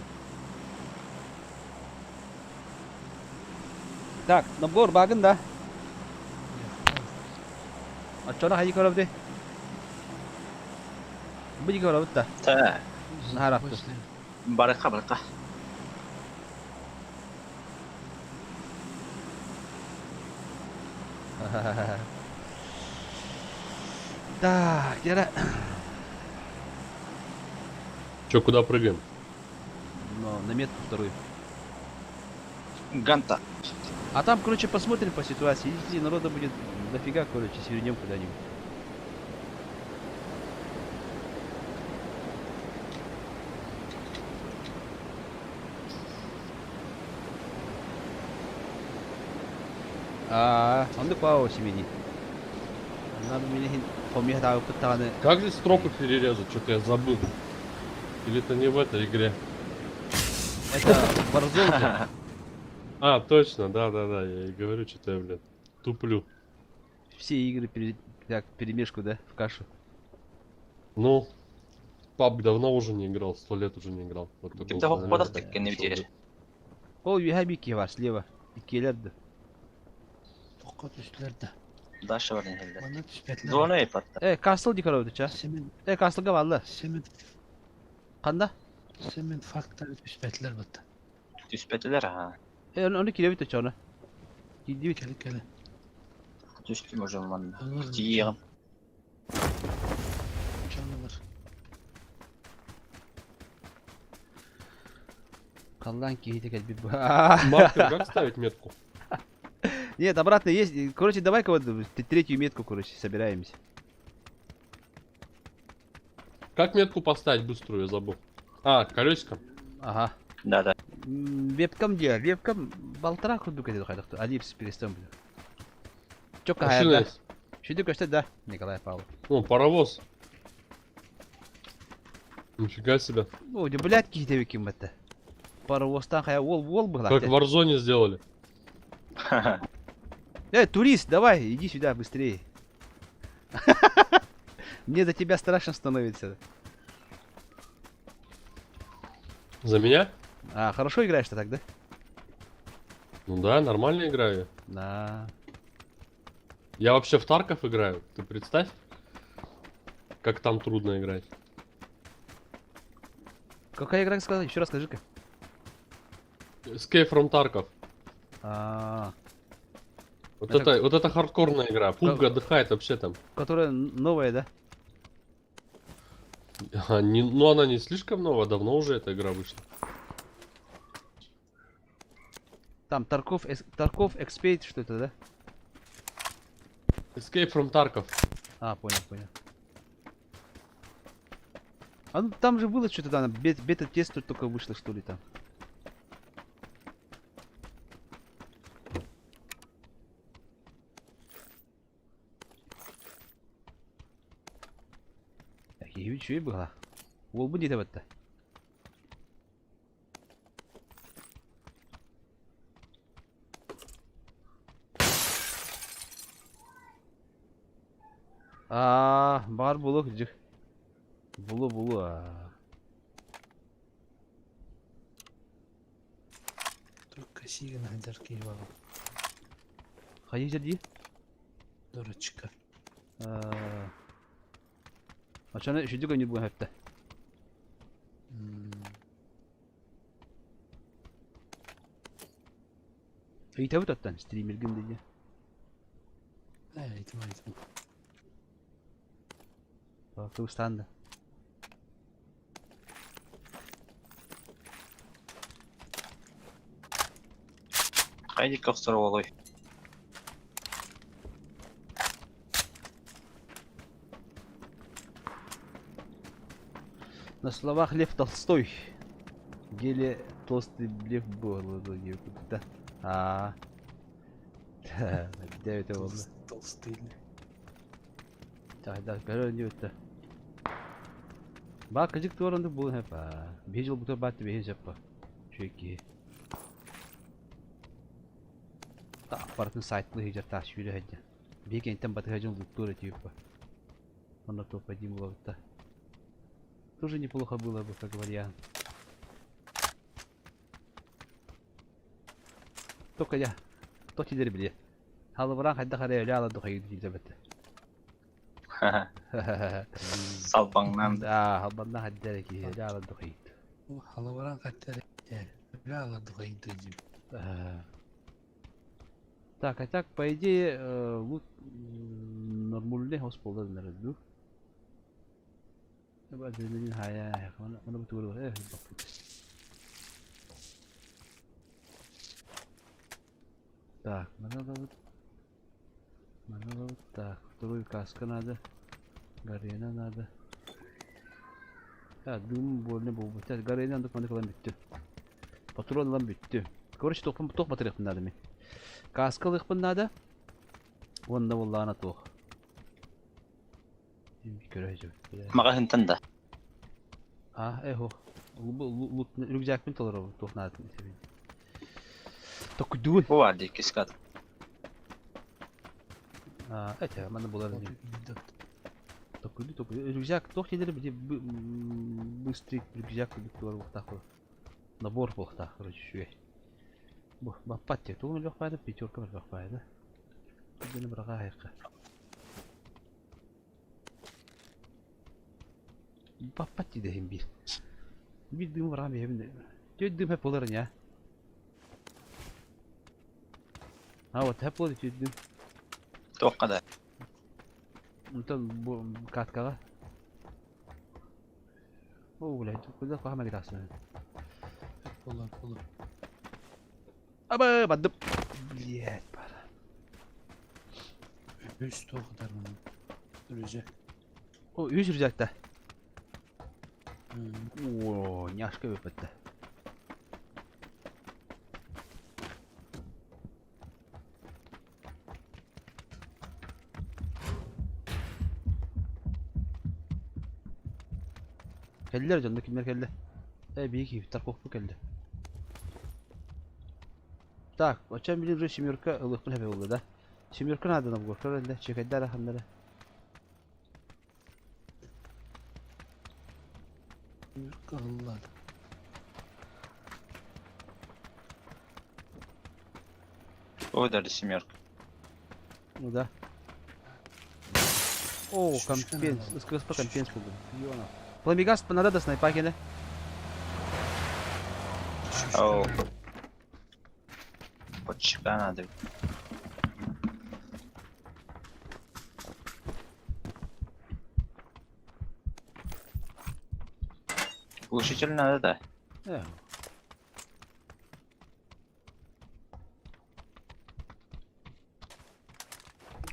[SPEAKER 2] Так, набор багын да. Оччоно хайы көрөбүт. Бу көрөбүт да.
[SPEAKER 7] Та.
[SPEAKER 2] Наһаратты.
[SPEAKER 7] Барыка барыка.
[SPEAKER 2] Так, где
[SPEAKER 8] Че, куда прыгаем?
[SPEAKER 2] Но на метку вторую.
[SPEAKER 7] Ганта.
[SPEAKER 2] А там, короче, посмотрим по ситуации. Если народа будет дофига, короче, свернем куда-нибудь. А, он пао семени. Надо мне помехать.
[SPEAKER 8] Как здесь стропы перерезать? Что-то я забыл. Или это не в этой игре?
[SPEAKER 2] Это Warzone.
[SPEAKER 8] А, точно, да-да-да, я и говорю, что-то я, блин, туплю.
[SPEAKER 2] Все игры так, перемешку, да, в кашу.
[SPEAKER 8] Ну, пап давно уже не играл, 100 лет уже не играл. Вот
[SPEAKER 7] Ким да хоппадах не битер.
[SPEAKER 2] Ол юхабики бар слева. Иккилэр.
[SPEAKER 4] Тоққа түстүлэр да.
[SPEAKER 7] Даша бар нехелде.
[SPEAKER 4] Манна түспэтилэр.
[SPEAKER 7] Зона епатта.
[SPEAKER 2] Э, Касл дикоров ча.
[SPEAKER 4] Семен
[SPEAKER 2] Э, Каслга баллы.
[SPEAKER 4] Семен
[SPEAKER 2] Канда?
[SPEAKER 4] Семен фактор түспэтилэр бутта.
[SPEAKER 7] Түспетилер ha.
[SPEAKER 2] Э, оны киребит чона. Кидибит.
[SPEAKER 4] Кели кели.
[SPEAKER 7] Түстүм уже манна.
[SPEAKER 4] Олар
[SPEAKER 7] Тиегим.
[SPEAKER 4] Чонулар.
[SPEAKER 2] Каллан кихите кэлбит.
[SPEAKER 8] Маркер, как ставить метку?
[SPEAKER 2] Нет, обратно есть. Короче, давай-ка вот третью метку, короче, собираемся.
[SPEAKER 8] Как метку поставить быструю, я забыл. А, колесиком.
[SPEAKER 2] Ага.
[SPEAKER 7] Да, да.
[SPEAKER 2] Вебкам где? Вебкам балтара курдук это хайдахты. Алипс перестан. Чёка
[SPEAKER 8] Машина
[SPEAKER 2] хайда.
[SPEAKER 8] есть.
[SPEAKER 2] Шүдү көстө да, Николай Павлов.
[SPEAKER 8] О, паровоз. Нифига себе.
[SPEAKER 2] Ну, блядь, кихите ким это. Паровозтан хая ол ол была.
[SPEAKER 8] Как в Warzone сделали.
[SPEAKER 2] Эй, турист, давай, иди сюда быстрее. Мне за тебя страшно становится.
[SPEAKER 8] За меня?
[SPEAKER 2] А, хорошо играешь-то тогда?
[SPEAKER 8] Ну да, нормально играю.
[SPEAKER 2] Да.
[SPEAKER 8] Я вообще в Тарков играю. Ты представь, как там трудно играть.
[SPEAKER 2] Какая игра сказал? Еще раз скажи-ка.
[SPEAKER 8] Escape from Tarkov.
[SPEAKER 2] А,
[SPEAKER 8] Вот
[SPEAKER 2] Это-
[SPEAKER 8] это хардкорная игра. PUBG отдыхает вообще там.
[SPEAKER 2] которая новая, да?
[SPEAKER 8] А, не, ну она не слишком новая, давно уже эта игра вышла.
[SPEAKER 2] Там Тарков, Тарков Экспейт, что это, да?
[SPEAKER 8] Escape from Tarkov.
[SPEAKER 2] А, понял, понял. А ну там же было что-то там, бета-тест только вышло, что ли там. Киһи үчүгэй быһа. Уолбун диэтэ батта. Аа, баар буолуо кырдьык. Булу булу аа.
[SPEAKER 4] Только сиген сылдьар киһи баҕа.
[SPEAKER 2] Хайыы сир дии?
[SPEAKER 4] Дурачка.
[SPEAKER 2] Аа. Оччону үчүгэй көнньүр буолан сөптө. Ыйытабыт оттон стримергин дии.
[SPEAKER 4] Ээ, ыйытыма, ыйытыма.
[SPEAKER 2] Кыбыстаан да.
[SPEAKER 7] Хайа диэки охсор уолуй?
[SPEAKER 2] На словах Лев Толстой. Геле толстый Лев был да. А. Дэвид буолла.
[SPEAKER 4] Толстый.
[SPEAKER 2] Да, көрө диэбиттэ. Баа кыдьык туоранды буолан сөп аа. Биһи дьолбутугар баат биһи сөп ба. Үчүгэй киһи. Барытын сайтылыы сылдьар таас сүүрэ сылдьар. Биһи кэнниттэн батыһа дьон луктуур этибит ба. Онно топ-1 буолабыт Тоже неплохо было бы, как вариант. Только я. То тилер биле. Халыбыран хайдах эрэ өлө ала духайы диэбэт.
[SPEAKER 7] Салбаҥнаан
[SPEAKER 2] Да, халбанна хайда эрэ киһи өлө ала духайы.
[SPEAKER 4] Халыбыран хаттар өлө ала духайы дии.
[SPEAKER 2] Так, а так, по идее, лут нормальный хос буолар дуу. Адреналин хайа, оны бутугур Так, надо вот, надо вот так, вторую каска надо, гарена надо. Так, дым больно буолбут. Гарена андык маны кылан бүттү. Патрон ылан бүттү. Короче, тохпун тох батырыахпын надо мин. Каска ылыахпын надо. Уонна буоллаҕына туох. Көрө
[SPEAKER 7] Маҕаһыынтан да.
[SPEAKER 2] А, эхо. Рюкзакпын толоробун, туох наадатын этэбин. Токуйдугун.
[SPEAKER 7] Бу баар дии иккис кат.
[SPEAKER 2] А, это, манна булар дии. Токуйду, токуйду. Рюкзак туох диэлэр били быстрый рюкзак курдук туар буолуохтаах Набор буолуохтаах, короче, үчүгэй. Бу, баппат диэ. Тугун өлүөх баайда, пятерка өлүөх баайда. Диэни быраҕаа Баппат дии дэһин биир. Биир дыым бараан биһэбин. Түөрт дыым хэп буолар ини А вот хэп буолар түөрт дыым.
[SPEAKER 7] Туохха да.
[SPEAKER 2] Онтон бу каткаҕа. О, блядь, куда кухама гитасына.
[SPEAKER 4] Буолар, буолар.
[SPEAKER 2] Аба, бадып. Блядь, пара.
[SPEAKER 4] Үс туох дар маны. Рюкзак.
[SPEAKER 2] О, үс рюкзакта. О, няшка выпадта. Кэллилэр дьонно кимнэр кэллэ? Э, биһи киһи Тарковка кэллэ. Так, оччо билин уже семерка ылыахпын хэбэ буолла да. Семерка надо нам көрөр энде, чекайдар аханнара.
[SPEAKER 4] Алла.
[SPEAKER 7] Ой, даже семерка.
[SPEAKER 2] Ну да. О, компенс, СКСП компенс буолду. Ёна. Пламегаз надо да снайпа кene.
[SPEAKER 7] Оу. Подчика надо. Глушитель надо, да.
[SPEAKER 2] Э.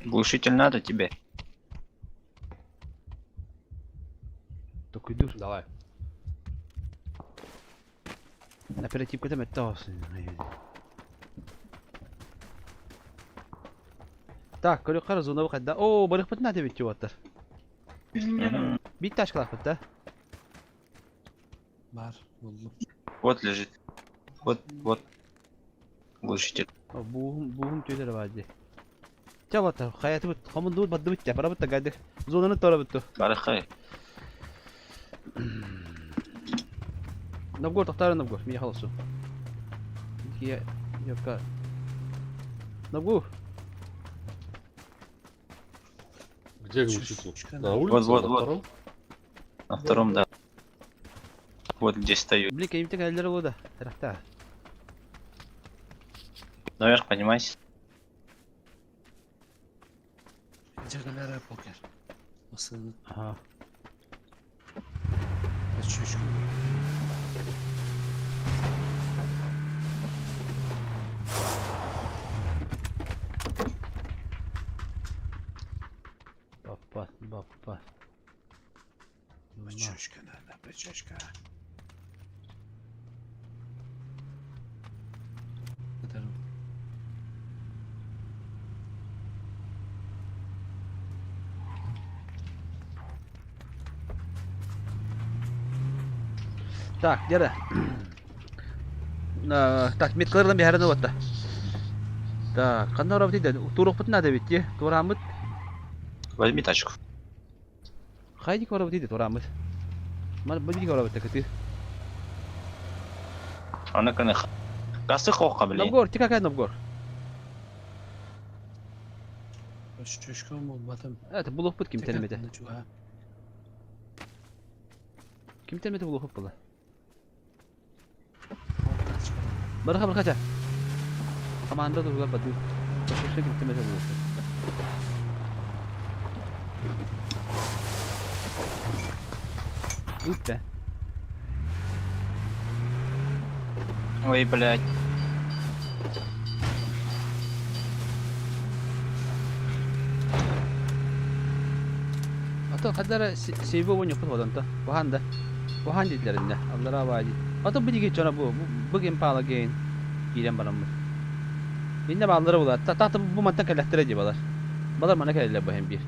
[SPEAKER 7] Глушитель надо тебе.
[SPEAKER 2] Токуйдуур.
[SPEAKER 8] Давай.
[SPEAKER 2] Оперативката мөттө оҕусын. Так, көрүөххэ зонабы хайда. Оо, барыхпытын наада эбит уоттар. Биир тачкалаахпыт да.
[SPEAKER 4] Бар, буллум.
[SPEAKER 7] Вот лежит. Вот, вот. Глушитель.
[SPEAKER 2] Бууһум, бууһум түөлэрэ баар дии. Чэ, уоттар, хайатыбыт, хомундубут, бардыбыт дьэ, барабыт да гайдык. Зонаны торабыт ту.
[SPEAKER 7] Барахай.
[SPEAKER 2] Новгород тохтоору Новгород, миэхэ олорсун. Кия, Йокка. Новгу.
[SPEAKER 8] Где глушитель? На
[SPEAKER 7] Вот,
[SPEAKER 8] улице,
[SPEAKER 7] вот,
[SPEAKER 8] на
[SPEAKER 7] вот.
[SPEAKER 8] втором?
[SPEAKER 7] На втором, да. Вот где стою.
[SPEAKER 2] Блин, кемте кэллэр буолла. Тарахта.
[SPEAKER 7] Наверх поднимайся.
[SPEAKER 4] Жагалара покер. Осыны.
[SPEAKER 2] Ага.
[SPEAKER 4] Чүчкө.
[SPEAKER 2] Баппа, баппа.
[SPEAKER 4] Чүчкө, да, чүчкө.
[SPEAKER 2] Так, дьэ Так, меткалардан биһэрэн уотта. Так, ханна барабыт да? Туруохпутун наада эбит дии. Туорааммыт.
[SPEAKER 7] Возьми тачку.
[SPEAKER 2] Хайдик барабыт дии туорааммыт. Ман бу дии барабыт кытыы.
[SPEAKER 7] А ну-ка Гасы хоха, блин.
[SPEAKER 2] Новгор, ти какая Новгор?
[SPEAKER 4] Чүчкө болбатым.
[SPEAKER 2] Это булуохпут кимтэн эмэтэ. Кимтэн эмэтэ булуохпут була. Барыха барыха ча. Команда туһугар баты. Кимтэн эмэтэ булуохпут. Ыт
[SPEAKER 7] Ой, блядь.
[SPEAKER 2] Ата хадара сейбе ойноппут оданта. Бахан да. Бахан дидлеринне. Аллара бади. Ата бу диги чона бу. Бу ген пала ген. Киирэн бараммыт. Инне бааллара була. Тата бу мантан кэлэхтэрэ дии балар. Балар мана кэлэллэр бу һэн биир.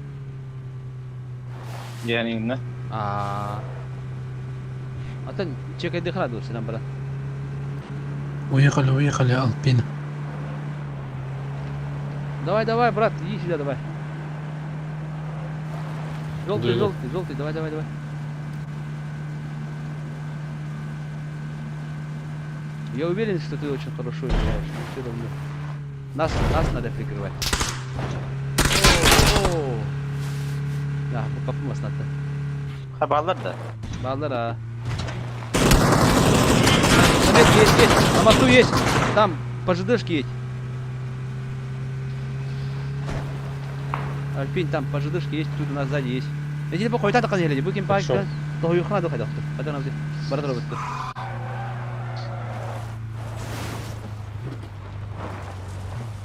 [SPEAKER 7] Где они именно?
[SPEAKER 2] Аа. Атын чекайды хара сынан баран.
[SPEAKER 4] Уехали, уехали, Алпина.
[SPEAKER 2] Давай, давай, брат, иди сюда, давай. Желтый,
[SPEAKER 8] Да.
[SPEAKER 2] желтый, желтый, давай, давай, давай. Я уверен, что ты очень хорошо играешь, но все равно. Нас надо прикрывать. О, о. Да, бу капы маснатты.
[SPEAKER 7] Ха, баллар да.
[SPEAKER 2] Баллар, а. Самет, есть, есть. На мосту есть. Там, по ЖДшке едь. Альпин, там по ЖДшке есть, тут у нас сзади есть. Я тебе похуй, так не букин
[SPEAKER 8] Хорошо.
[SPEAKER 2] пак, то юхна до хайдахты. Потом нам барат работает.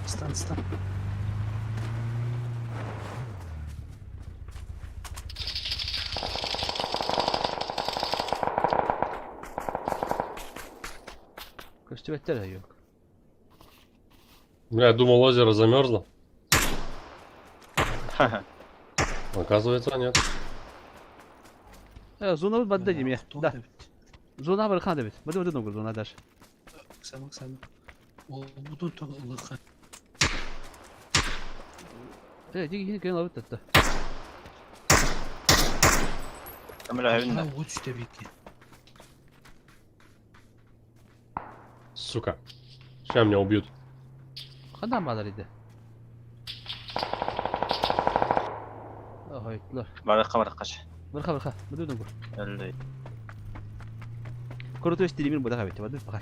[SPEAKER 4] Стан, стан.
[SPEAKER 2] Көстүбэттэр yok.
[SPEAKER 8] Бля, я думал, озеро замерзло.
[SPEAKER 7] Ха-ха.
[SPEAKER 8] Оказывается, нет.
[SPEAKER 2] Зона бадда дим я. Да. Зона бар хан дебит. Бады бады ногу зона даже.
[SPEAKER 4] Сам, сам. Ол бутун толыха.
[SPEAKER 2] Диги хин кен лабыт татта.
[SPEAKER 7] Там, бля, видно.
[SPEAKER 4] Вот что бики.
[SPEAKER 8] Сука. Сейчас меня убьют.
[SPEAKER 2] Хандан балар иди. Ой,
[SPEAKER 7] Барахка, барахка.
[SPEAKER 2] Барха, барха. Бады ногу.
[SPEAKER 7] Элли.
[SPEAKER 2] Крутой стример буду хавить. Бады пока.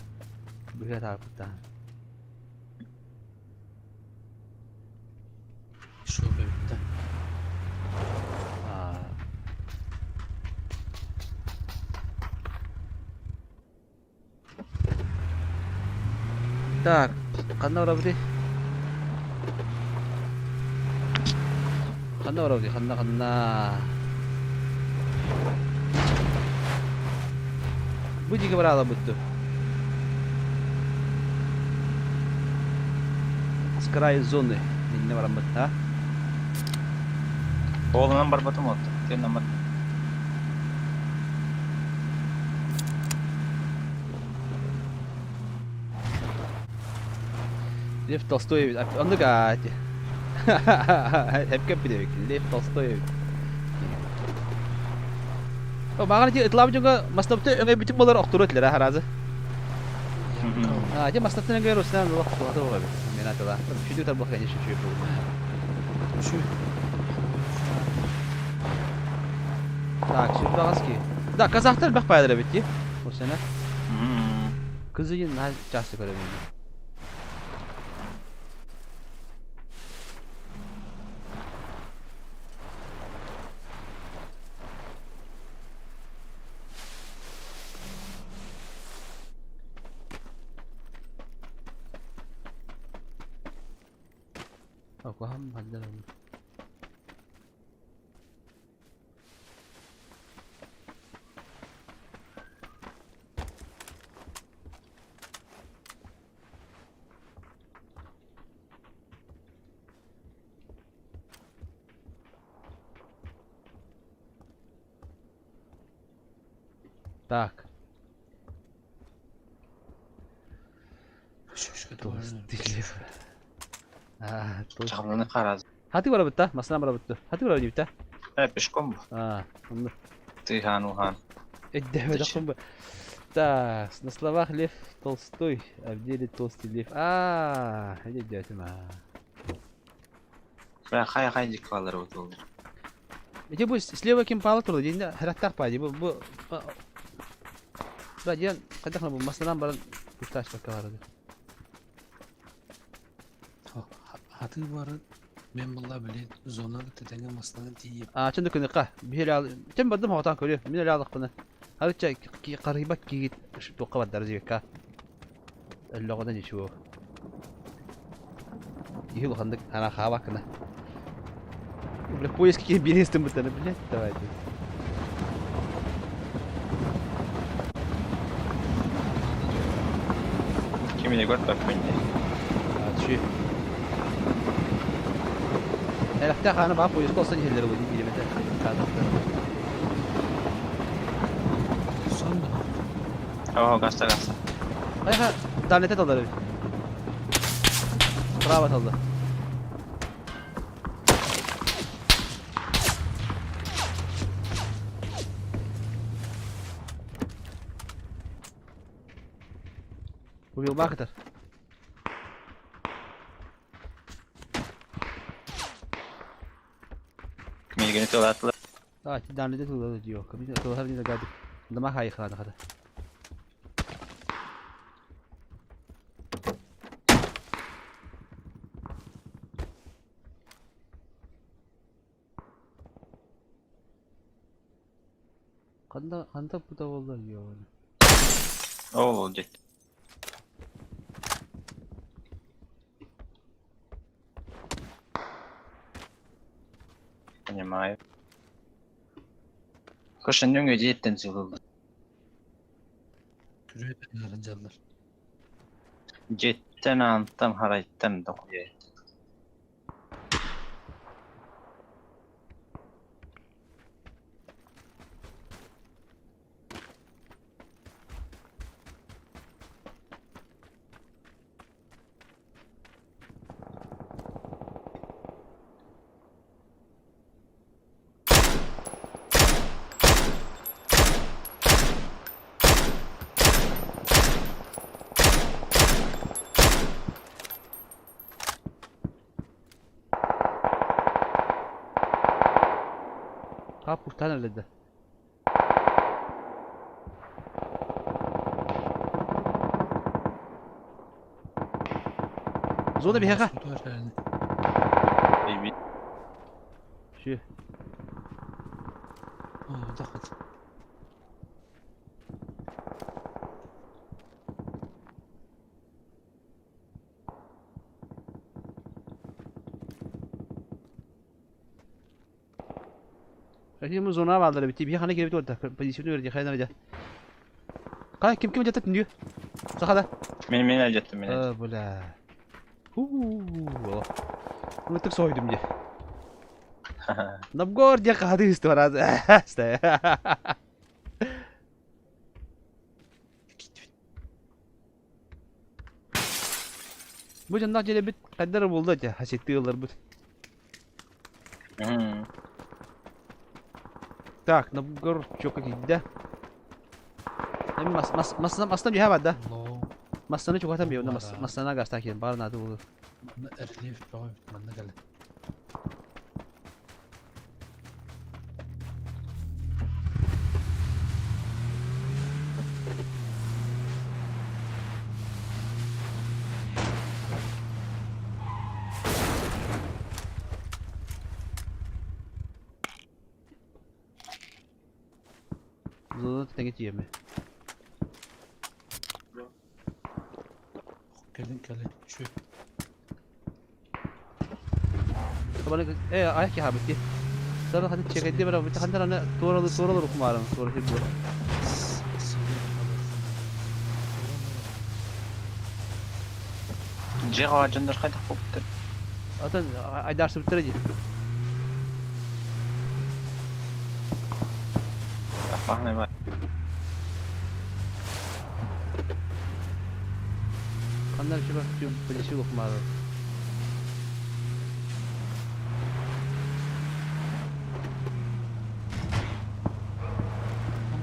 [SPEAKER 2] Быга так та.
[SPEAKER 4] Шо бит.
[SPEAKER 2] А. Так, ханна барабыты? Ханна барабыты? Ханна, ханна. Бу диэки бараалабыт дуо? С края зоны иннэ бараммыт, а?
[SPEAKER 7] Оолунан барбатым от. Тиэннэн бар.
[SPEAKER 2] Лев Толстой эбит. Оннук аа ити. Эпкэппит эбит. Лев Толстой эбит. Маған ити ытлаабыт дьоҥҥо мастабыты өҥөйбүтүм буолар охторуо этилэр аразы. А, ити мастаттан өҥөйөр усунан олох туһата буолар эбит. Мен атыла. Үчүгэй тарбах конечно үчүгэй буолуо.
[SPEAKER 4] Үчүгэй.
[SPEAKER 2] Так, сүрбэҕэски. Да, казахтар элбэх баайдар эбит дии. Усена. Кызыйын наһаа часто көрөбүн. Oklahoma ханна Так.
[SPEAKER 7] Чахланы хараз.
[SPEAKER 2] Хаты барабыт да, масына барабыт да. Хаты барабыт диибит да.
[SPEAKER 7] Э, пешком бу.
[SPEAKER 2] А, онно.
[SPEAKER 7] Ты хан ухан.
[SPEAKER 2] Өйдөбөтөхпүн бу. Так, на словах Лев Толстой, а в деле толстый лев. А, өйдөтүм аа.
[SPEAKER 7] Бля, хай хай дикалар вот ол.
[SPEAKER 2] Ити бу слева ким паала турда диэн харахтаах паа дии бу бу да диэн хайдах бу масынан баран куштаачпакка барады.
[SPEAKER 4] Хатыы бары мен булла били зонаны тэтэҥэ масланан тиийип.
[SPEAKER 2] А чын күнүкка биһир ал тем бардым хотан көрү мин эле алыкпына. Арыча карыйбат кигит туққа бардар разведка. Өллөҕүнэ ничего. Киһи улаханнык ана хаабаккына. Бля, поиск киһи биир истин быттаны, блядь, давайте.
[SPEAKER 7] Кимини көрбөппүн дии.
[SPEAKER 2] Чү. Элэхтэ хаана баа поездка олсон иһэллэр бу бииримэтэ. Хаадахтар.
[SPEAKER 4] Сон да.
[SPEAKER 7] Оо, гаста гаста.
[SPEAKER 2] Хайха, дальнете талдар эбит. Справа талда. Убил Бахтар.
[SPEAKER 7] Миигини тылаатылар.
[SPEAKER 2] А, дальнете тылда дио. Кабина тылдар не загадик. Дома хай хана хата. Ханна ханта пута болла дио.
[SPEAKER 7] Ол дет. Понимаю. Кышын өңө жеттен сылылды.
[SPEAKER 4] Күрүөтэн арынжаллар.
[SPEAKER 7] Жеттен антан харайттан да куя.
[SPEAKER 2] Ха пуштан эледе. Зона биһиэхэ.
[SPEAKER 7] Бейби.
[SPEAKER 2] Ши.
[SPEAKER 4] Оо, тахат.
[SPEAKER 2] Хәтим зона баалар бити. Биһиэхэ хана киирбит уолта. Позицияны берди хайдан да. Хай, ким ким дьата түннү? Саха да?
[SPEAKER 7] Мен мен әлжеттім мен.
[SPEAKER 2] Э, бля. Ху. Ытык сойдум дии. Новгород диэн хаһыы исти бараас. Бу дьонноох дьиэлэрбит хайдах эрэ буолла этэ, хаситтыы ылларбыт. Так, Новгород чука киирдэ. Эми мас мас массына массына түһэ барда. Массаны чугатан биэ, массана гаста киэн баар наада буолуо.
[SPEAKER 4] Манна рельеф бөҕө эбит, манна кэлэн.
[SPEAKER 2] Зона тэҥэ тиийэмэ.
[SPEAKER 4] Кэлин кэлин үчүгэй.
[SPEAKER 2] Э айах киһабыт дии. Сара хаты чекайди бара бит хандар аны туоралы туоралы рукмарым туора сир буо.
[SPEAKER 7] Дьиэҕэ дьоннор хайдах буолбуттар?
[SPEAKER 2] Атын айдаарсыбыттара дии.
[SPEAKER 7] Пахнай бар.
[SPEAKER 2] Ханна эрэ бар түм полиция лукмары.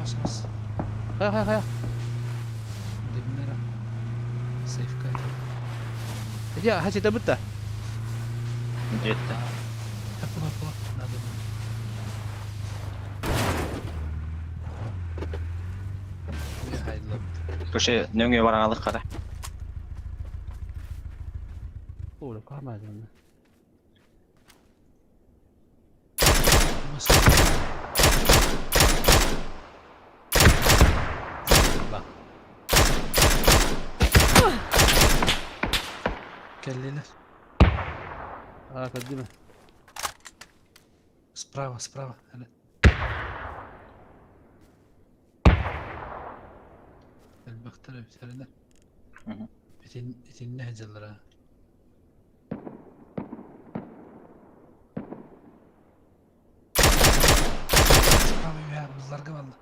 [SPEAKER 4] Мас мас.
[SPEAKER 2] Хайа хайа хайа.
[SPEAKER 4] Димнера. Сейфка.
[SPEAKER 2] Ити хасита бытта.
[SPEAKER 7] Жетті.
[SPEAKER 4] Апла апла. Надо.
[SPEAKER 7] Көше нөңе бараңалық қара.
[SPEAKER 2] Оля, камера.
[SPEAKER 4] Кэллилэр.
[SPEAKER 2] А, көрдүм.
[SPEAKER 4] Справа, справа. Әле. Элбэхтэр эбитэринэ. Итин итиннэ сылдьаллара. Справа үһэ бузларга балла.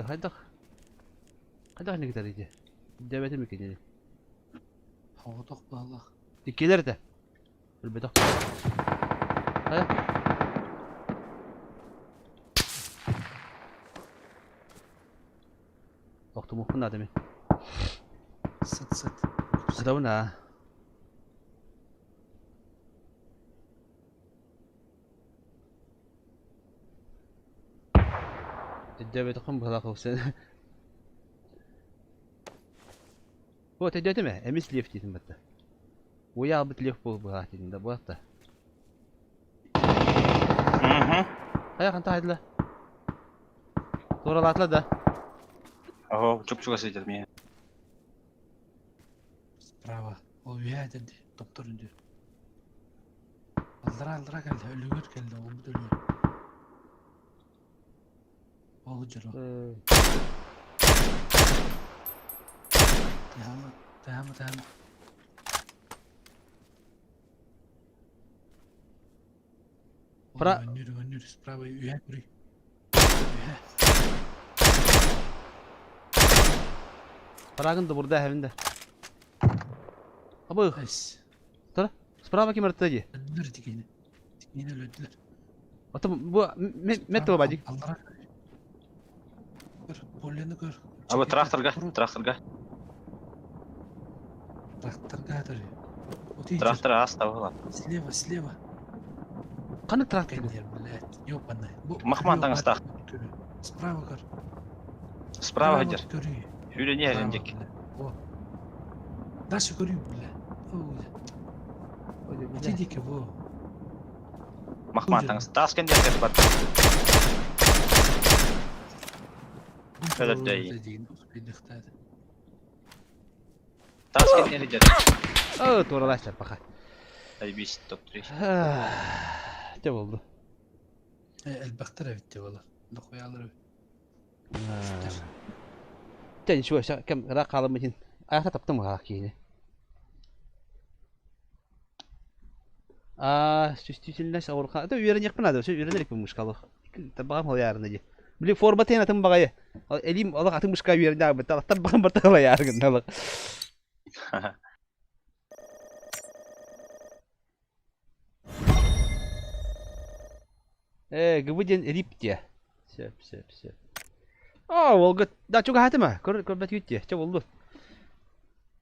[SPEAKER 2] Хайдах хайдах инникитэр ити? Дэбэтим иккини.
[SPEAKER 4] Соҕотох баалаах.
[SPEAKER 2] Иккилэр этэ. Өлбөтөх. Хайа? Охтумухпун наада мин.
[SPEAKER 4] Сыт сыт.
[SPEAKER 2] Сытабын аа. Өйдөөбөтөххүн быһалаах ылсан. Вот өйдөөтүм ээ, эмис лев диэтим батта. Уйаабыт лев буол быһалаах диэтим да буолта. Хайа ханта хайдыла? Туоралаатыла да?
[SPEAKER 7] Оһо, чуп-чугас сылдьар миэхэ.
[SPEAKER 4] Справа. Ол үөһээ этэрди, топтор үндү. Аллара аллара кэллэ, өлүгэр кэллэ, олбут өлүгэр. Ол дьоро. Тыһаама, тыһаама, тыһаама.
[SPEAKER 2] Пра...
[SPEAKER 4] Өннүр, өннүр, справа үөһээ көрүй. Үөһээ.
[SPEAKER 2] Парагын да бурда хэвин да. Абы.
[SPEAKER 4] Эс.
[SPEAKER 2] Тура. Справа ким ырытта дии.
[SPEAKER 4] Өлдүлэр тикини. Тикини өлөдүлэр.
[SPEAKER 2] Ото бу мет бадик.
[SPEAKER 4] Аллара көр. Полени көр.
[SPEAKER 7] Абы тракторга, тракторга.
[SPEAKER 4] Тракторга төрү.
[SPEAKER 7] Трактор аста була.
[SPEAKER 4] Слева, слева.
[SPEAKER 2] Қаны трактор?
[SPEAKER 4] Блядь, ёбаный.
[SPEAKER 7] Махман таңыстақ.
[SPEAKER 4] Справа көр.
[SPEAKER 7] Справа хадер. Хүле не хәрендек.
[SPEAKER 4] О. Дальше көрүү, бля. Ити дике бу.
[SPEAKER 7] Махман таҥас. Таас кэнниттэн бар. Өлөрдөй. Таас кэнниттэн дьэ.
[SPEAKER 2] О, туоралааччар пока.
[SPEAKER 7] Айбис топ-3.
[SPEAKER 2] Те болду.
[SPEAKER 4] Элбэхтэр эбит те болар. Дохуялар эбит.
[SPEAKER 2] Те ничего, все, кем ыраах хаалыммытын. Аята таптым ыраах киһини. А, чувствительность ауырхан. Это үөрэниэхпин наада, все үөрэнэр икпин мышкалых. Табаҕам халайаарына дии. Били форма тен атын баҕайы. Элим олох атын мышка үөрэнэ аабыт. Тарбаҕым барта халайаарыгын олох. Ээ, гыбы диэн рип диэ. Сөп, сөп, сөп. Аа, уолга да чугаһаатыма. Көр көрбөт үт диэ. Чэ болду.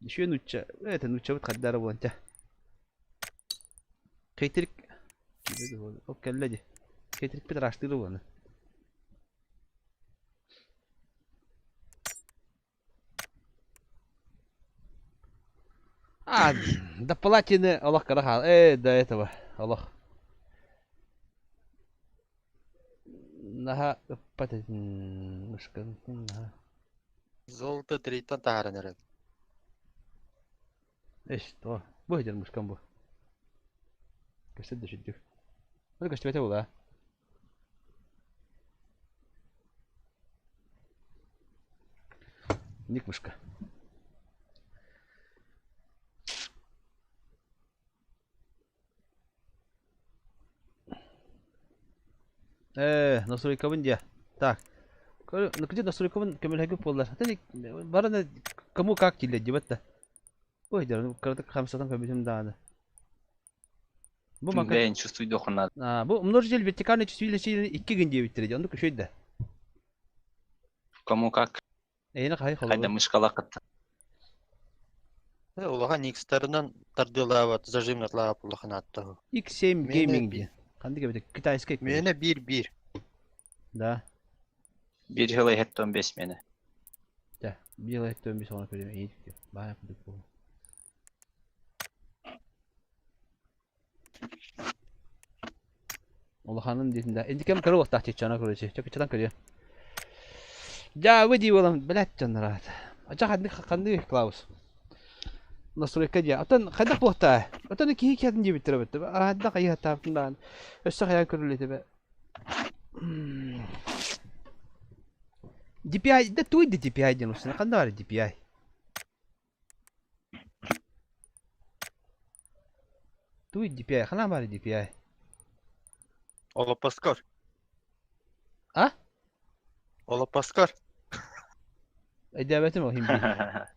[SPEAKER 2] Еще нучча. Это нуччабыт хаддара буолан чэ. Кейтерик Ол кэллэ дии. Кейтерикпит ыраастыыр буоланы. А, до платины олох кыра хаал. Э, до этого олох. Наһаа ыппат этин мышкатын наһаа.
[SPEAKER 9] Золото триттан таһааран эрэр.
[SPEAKER 2] Эш, то. Бу сылдьар мышкам бу. Көстөр да сүрдүк. Ол көстүбэтэ буолаа. Ник мышка. Э, настройкабын диэ. Так. Ну где настройкабын көмөлөһөргө буоллар. Барана кому как киллэр диэбэт да. Ой, дьэ, кыратык хамсатан көрбүтүм даҕаны. Бу мака
[SPEAKER 7] Бэйэн чувствуйдуоххун наада.
[SPEAKER 2] А, бу умножитель вертикальной чувствительности икки гын диэбиттэрэ дии, оннук үчүгэй да.
[SPEAKER 7] Кому как.
[SPEAKER 2] Эйиэнэ хаһый
[SPEAKER 7] Хайда
[SPEAKER 2] холобур.
[SPEAKER 7] мышкалаах кытта.
[SPEAKER 9] Улахан икстарынан тардыылаабат, зажимнатлаабат улахан ааттаһы.
[SPEAKER 2] X7
[SPEAKER 9] Миэнэ
[SPEAKER 2] Gaming
[SPEAKER 9] би-
[SPEAKER 2] диэн. Ханнык эбит? Китайскай эбит.
[SPEAKER 9] Миэнэ биир-биир.
[SPEAKER 2] Да.
[SPEAKER 7] Биир жыл иһэттэн бес миэнэ.
[SPEAKER 2] Дьэ, биир эттэн бис оҕону көрүм эйиин түктү. Баайа курдук буолуо. Улаханын диэтин да. Инди кэм көрө уохтаах чиччана короче. Чөкүччатан көрүө. Дьаабы дии буолан блядь дьоннораат. Ача ханнык ханнык Клаус. Настройка дии. Оттон хайдах буолта? Оттон киһи киһитин диэбиттэрэ бөттө. Араадда хайыһаттаабытын даҕаны. Өссө хайаан көрүллүтэ DPI да туй да DPI диэн устана ханна баар DPI? Туй DPI ханна баар DPI?
[SPEAKER 9] Олоппоскор.
[SPEAKER 2] А?
[SPEAKER 9] Олоппоскор.
[SPEAKER 2] Өйдөөбөтүм ол иһин биир.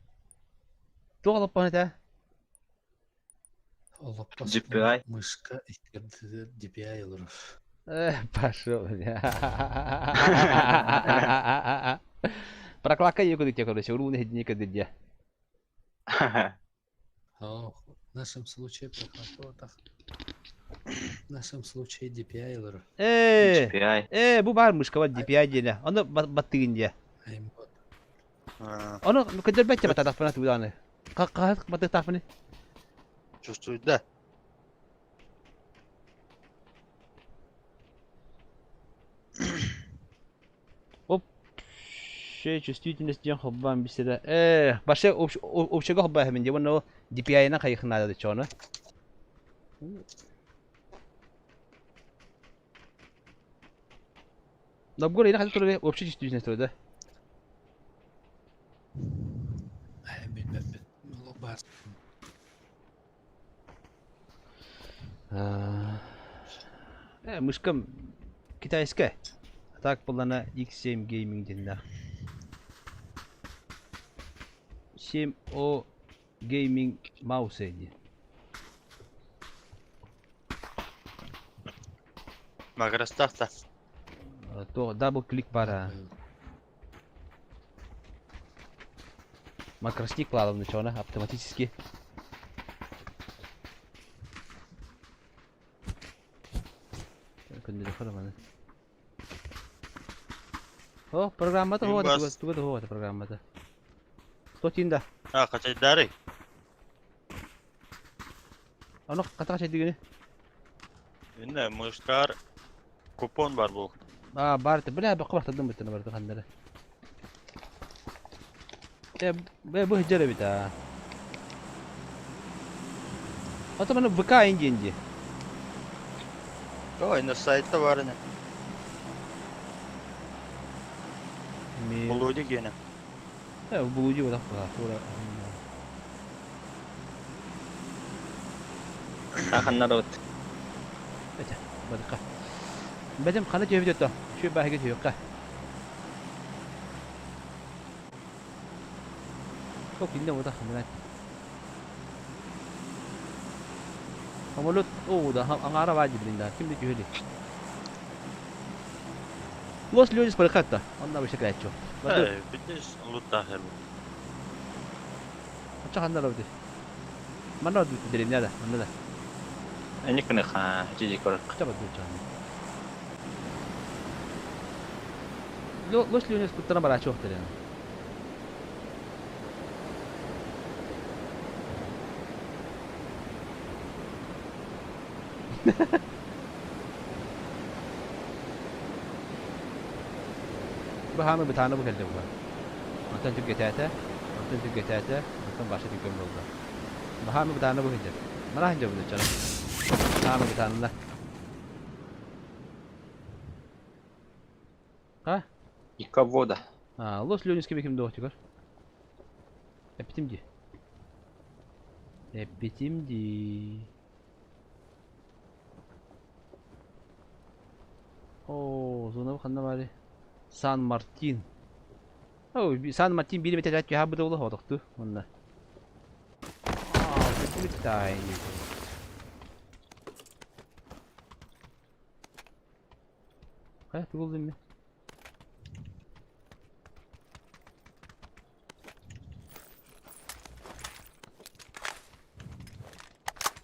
[SPEAKER 2] Туох олоппоһун этэ?
[SPEAKER 4] Олоппос
[SPEAKER 7] DPI.
[SPEAKER 4] мышка иккэрдитигэр DPI олорор.
[SPEAKER 2] Э, пошел. Прокладка некуда короче, урууну иһитинии көрдүр
[SPEAKER 4] О, в нашем случае прокладка так. В нашем случае DPI олорор.
[SPEAKER 2] Э,
[SPEAKER 7] DPI.
[SPEAKER 2] э, бу баар мышка бар DPI диэнэ. Ону баттыгын диэ.
[SPEAKER 4] Аймбот.
[SPEAKER 2] Ону көрдөрбөт те бататахпына туудааны. Хаһыт батыктаахпыны?
[SPEAKER 9] Чувствует, да?
[SPEAKER 2] Оп. Чувствительность диэн холбоон бисэрэ. Э, башы общага холбоон диэн уонна DPI-нан хайыхын наада чону. Новгород или хотел турар общая чувствительность турар да?
[SPEAKER 4] Билбэппин. Олох баар.
[SPEAKER 2] Э, мышкам китайская. А так была X7 Gaming диэннээх. 7O Gaming Mouse диэн.
[SPEAKER 9] Макростах та.
[SPEAKER 2] То дабл клик бара. Макросник кладом чона автоматически. Күндү О, программата
[SPEAKER 9] Мин
[SPEAKER 2] хуа
[SPEAKER 9] бас.
[SPEAKER 2] туга туга программата. Тотинда.
[SPEAKER 9] А, хачайдары.
[SPEAKER 2] Ону хата чайдыгыны.
[SPEAKER 9] Иннэ мышкар купон бар бу.
[SPEAKER 2] Аа баар этэ. Бля бакка бартадым быттана барда ханнары. Э бу бу хыдьар эбит аа. Ото маны ВК ин диэн дии.
[SPEAKER 9] О, иннэ сайтта бар ини.
[SPEAKER 2] Ми
[SPEAKER 9] Булуди гиэнэ.
[SPEAKER 2] Э булуди вот так тура.
[SPEAKER 7] Ханнарабыт.
[SPEAKER 2] Этэ барыка. Бэтим хана түһэбит ото. Үчүгэй баһыга түһүөххэ. Ол кинне ута ханна. Самолет оо да аҥаара баа дии да ким да түһэ илик. Лос Леонис барыка Онно вообще кэлээччи.
[SPEAKER 9] Э, бүтүс луттаах эрбит.
[SPEAKER 2] Оччо ханна олорбутуй? Манна олорбут дэриэбинэ да, манна да.
[SPEAKER 7] Эник кыныха, чизи көрөр.
[SPEAKER 2] Хотя бы чааны. Лос Леонис куттана барааччы охтар Бу хаамы бытаана бу кэллэ буга. Онтон түргэтээтэ, онтон түргэтээтэ, онтон баша түргэн буолла. Баһаамы бытаана бу сылдьар. Мана сылдьабын ыччара. Хаамы бытаанна. А?
[SPEAKER 7] Никого да.
[SPEAKER 2] А, Лос Леонидский ким доҕотугар? Эппитим дии. Эппитим дии. Оо, зона ханна баарый? Сан-Мартин. Оо, Сан-Мартин биир эмэтэ түһэ буолла соҕотохтуу уонна. Аа, тай. Хайа тугул димми?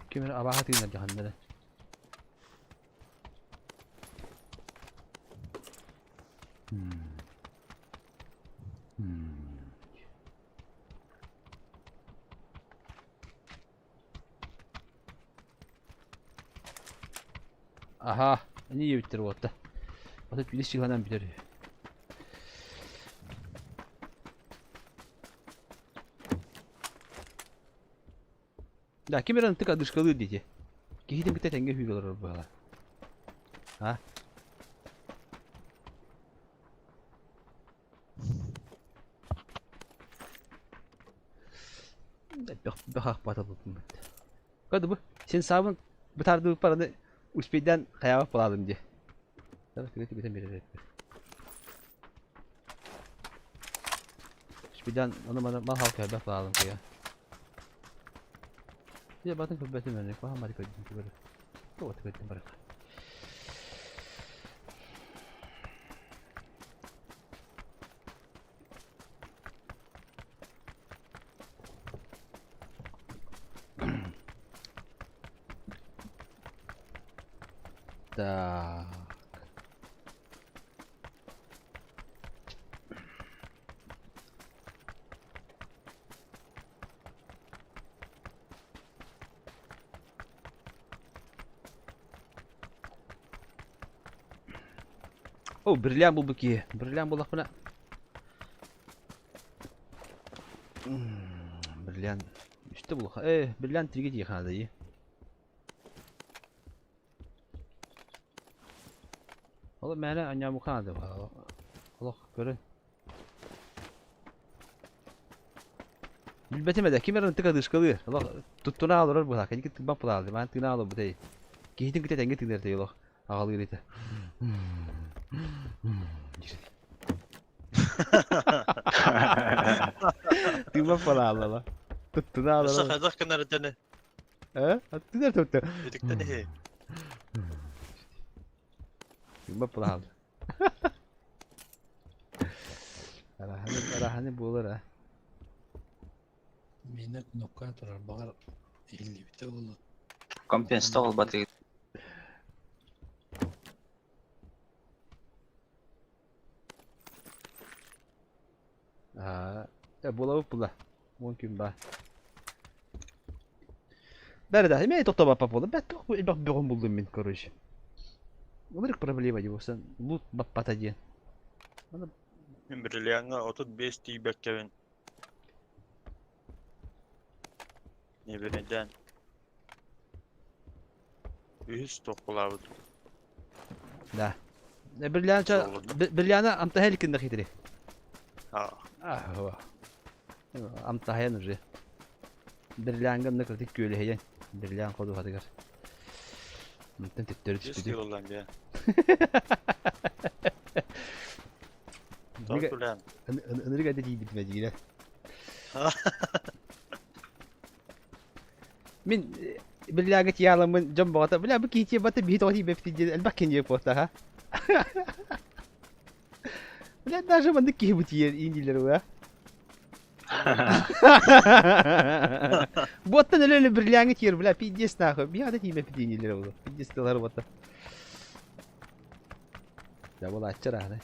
[SPEAKER 2] Ким эрэ абааһы тыынар дьаһаннара. Аһаа, ини диэбиттэр уолаттар. Ата түүнү сыһыанан бүтэр үһү. Да, ким эрэ ынтык одышкалыыр диэти. Киһитин кытта тэҥҥэ сүүрэ олорор быһалар. А? Бөх Кады бу сен саабын бытаардыбыппар аны успейдаан хайаабат буолаадым дии. Давай түгэн түгэтэн биэрэр Успейдаан ону маны мал хал көрбөт буолаадым кыйа. Дьэ батын көрбөтүм аны куһаҕан бары көрдүм түгөрү. Тугу көрдүм барыка. Так. О, бриллиант булбут киһи. Бриллиант буллахпына. Бриллиант. Үстэ булуха. Э, бриллиант тиригэ тиийэ хаада дии. Ол мээнэ анньаабыкка наада Олох көрөн. Билбэтим этэ, ким эрэ ынтык одышкалыыр. Олох туттуна олорор быһаа, кэнники тыыммат буолаалый, маан тыына олорбут эй. Киһитин кытта тэҥҥэ тыынар этэ олох аҕалыыр этэ. Тыыммат буолаалла. Туттуна
[SPEAKER 9] Өссө
[SPEAKER 2] олорор.
[SPEAKER 9] хайдах гынар этэ
[SPEAKER 2] Э? Тыынар тутту.
[SPEAKER 9] Үтүктэн иһи.
[SPEAKER 2] Тыыммат буолаалла. Араханы, араханы буолар а.
[SPEAKER 4] Миэнэ кнопка турар, баҕар иһиллибитэ буолуо.
[SPEAKER 7] Компенста олбатыы.
[SPEAKER 2] Аа, э, буолабыт була. 10 күн баар. Бәрі да, эмиэ тохтобоппа буолла. Бэт туох элбэх бөҕүн булдум мин, короче. Ынырык проблема дии буолсан, лут баппата диэн. Аны
[SPEAKER 9] Мин бриллиаҥҥа 35 тиийбэккэбин. Неберейдээн. Үһүс туохпулаабыт.
[SPEAKER 2] Да. Бриллианча бриллиана амтаһа иликкин хитри.
[SPEAKER 9] Аа.
[SPEAKER 2] Аа. Амтаһайан уже. Бриллианга онно кырдык күөлэһийэн. Бриллиан ходуһатыгар. Онтон төттөрү түспүтүм.
[SPEAKER 9] Үс бия.
[SPEAKER 2] Ынырык эдэ тиийбитим эдиирэ. Мин биллээгэ тиийааламмын дьон бөҕөтө бля бу киһи тиийбэтэ биһи тоҕо тиийбэппитий диэн элбэх киһи диэн буолта Бля даже маннык киһи бу тиийэр иин дииллэр уа. Буоттан өлө-өлө бриллиаҥҥа тиийэр бля пиздец нахуй биһи да тиийбэппит иин дииллэр буолуо пиздец тыллар буолта. Да буолааччы рааны.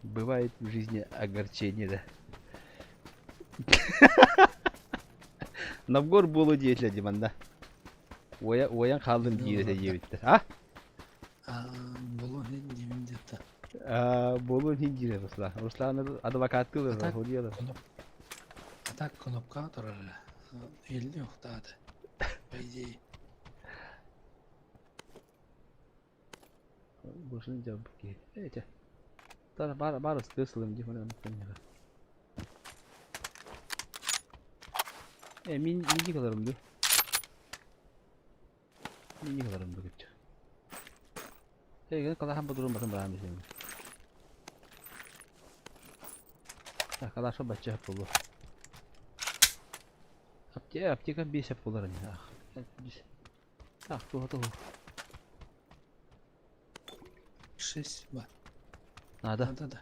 [SPEAKER 2] Бывает в жизни огорчение, да. Новгор буолуо диэтилэр дии манна. Уойа, уойан хааллым диир этэ диэбиттэр. А?
[SPEAKER 4] Буолуон иһин диэбин диэтэ.
[SPEAKER 2] Буолуон иһин диирэ Руслан. Руслан адвокаттыыр
[SPEAKER 4] Атак, атак кнопкаҕа турар эрэ. Иһиллиэ охтаата. По идее.
[SPEAKER 2] Бошун дьабык киһи. Эчэ. Тара бар бар ыстыы сылым дии хонон кэннэҕэ. Э мин минди кыларым ду. Минди кыларым ду күччө. Э калахан бодурун батын баран бисем. Так, калаша бачча болу. Аптека аптека бисеп болар ини. Ах. Так, туһа туһу.
[SPEAKER 4] Шесть ба.
[SPEAKER 2] Надо.
[SPEAKER 4] Надо да.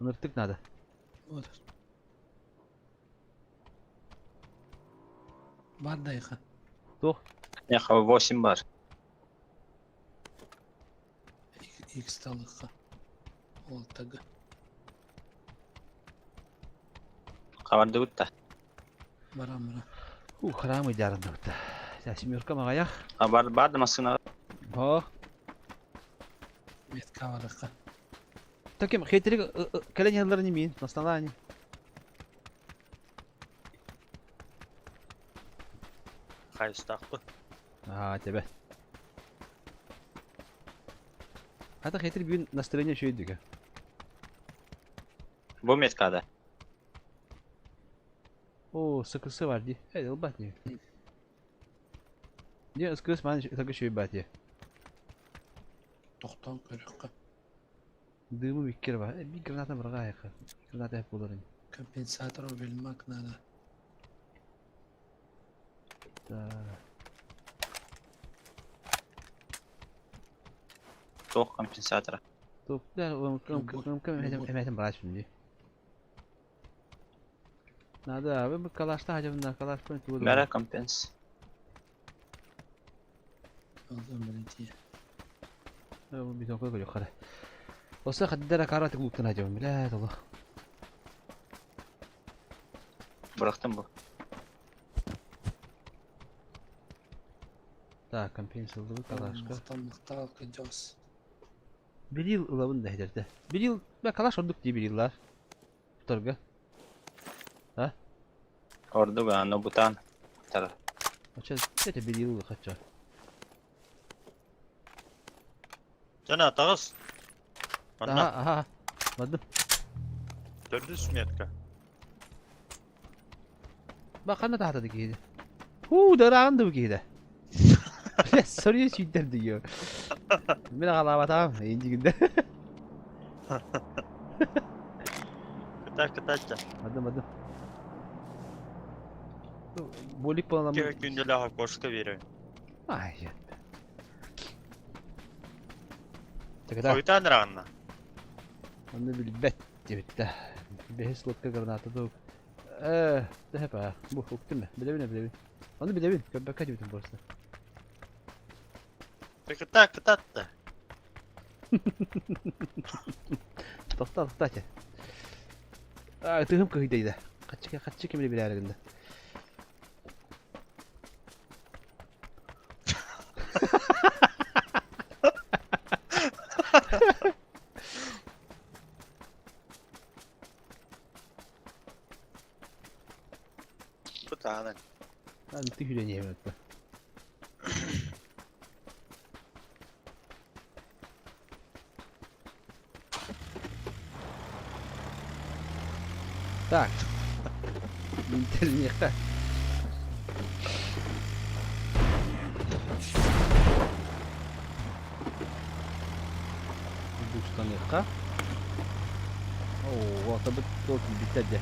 [SPEAKER 2] Ыныртык надо.
[SPEAKER 4] Вот. Бар дайха.
[SPEAKER 2] Туох?
[SPEAKER 7] Миэхэ 8 бар.
[SPEAKER 4] Икс талыкка. Олтага.
[SPEAKER 7] Хабардыбыт да.
[SPEAKER 4] Баран баран.
[SPEAKER 2] Ух, храмы дьаарындыбыт. Семерка маҕайах.
[SPEAKER 7] А бар бар да массыына.
[SPEAKER 2] О.
[SPEAKER 4] Метка барыкка.
[SPEAKER 2] Таким хитрик кэлэн иһэллэр не мин, настанаани.
[SPEAKER 9] Хайыстаахпыт.
[SPEAKER 2] Аа, тебе. Хата хитр бүгүн настроение үчүгэй
[SPEAKER 7] Бу меткада.
[SPEAKER 2] Оо, сыкысы бар дии. Эй, ылбат дии. Дии, ыскырыс маан ытарга үчүгэй баат дии.
[SPEAKER 4] Тохтоон көрүөххэ.
[SPEAKER 2] Дыымы иккер бар. Э, биир граната бырҕаа айха. Граната эп буолар ини.
[SPEAKER 4] Компенсатор вельмак надо.
[SPEAKER 2] Так.
[SPEAKER 7] Туох компенсатора.
[SPEAKER 2] Туох, эмэтин быраачпын дии. Надо, вы калашта хадьабын калаш тугу
[SPEAKER 7] Бәрэ компенс.
[SPEAKER 4] Алдан билетие.
[SPEAKER 2] Битокка көрүөх хара. Оса хаддара кара тыгуттан хадьабын, бля, толо.
[SPEAKER 7] Бырахтым бу.
[SPEAKER 2] Так, компенс ылдыбыт калашка.
[SPEAKER 4] Махтал, махтал, кыдьос.
[SPEAKER 2] Билил ылабын да хедерде. Билил, бля, калаш ордук дии билиллар. Туторга. А?
[SPEAKER 7] Ордук аны бутан. Тара.
[SPEAKER 2] Оча, это билил хача.
[SPEAKER 9] Жана таҕыс. Манна
[SPEAKER 2] Аха, аха. Бардым.
[SPEAKER 9] төрдүс метка.
[SPEAKER 2] Бак ханна таһата киһиде. Хуу, дырааҕын да бу киһиде. Бля, сорье сүйдэрди ё. Мин аҕалаабатаҕым, индигинде.
[SPEAKER 9] Кыта кытачча.
[SPEAKER 2] Бардым, бардым. Болик буолан
[SPEAKER 9] Кэ күндэлээх окошко биэрэр.
[SPEAKER 2] Ай. Тогда
[SPEAKER 9] Хойутаан ыраҕынна.
[SPEAKER 2] Онно билбэт диэбиттэ. Бэһис лодка граната дук. Э, тэһэ па. Бу уктум мэ. Билэбин билэбин. Ону билэбин. Көрбөккө диэбитим просто.
[SPEAKER 9] Кыта кытатта.
[SPEAKER 2] Тохтоо, тохтоо чэ. А, тыһым кыһыйдайда. Хаччы хаччы кимини билээри гынна.
[SPEAKER 9] Пытаанан.
[SPEAKER 2] Антı hüreniye bak. Так. Интернетка. Буштаныхха. Оо, атабыт туох киирбиттэр дьэ.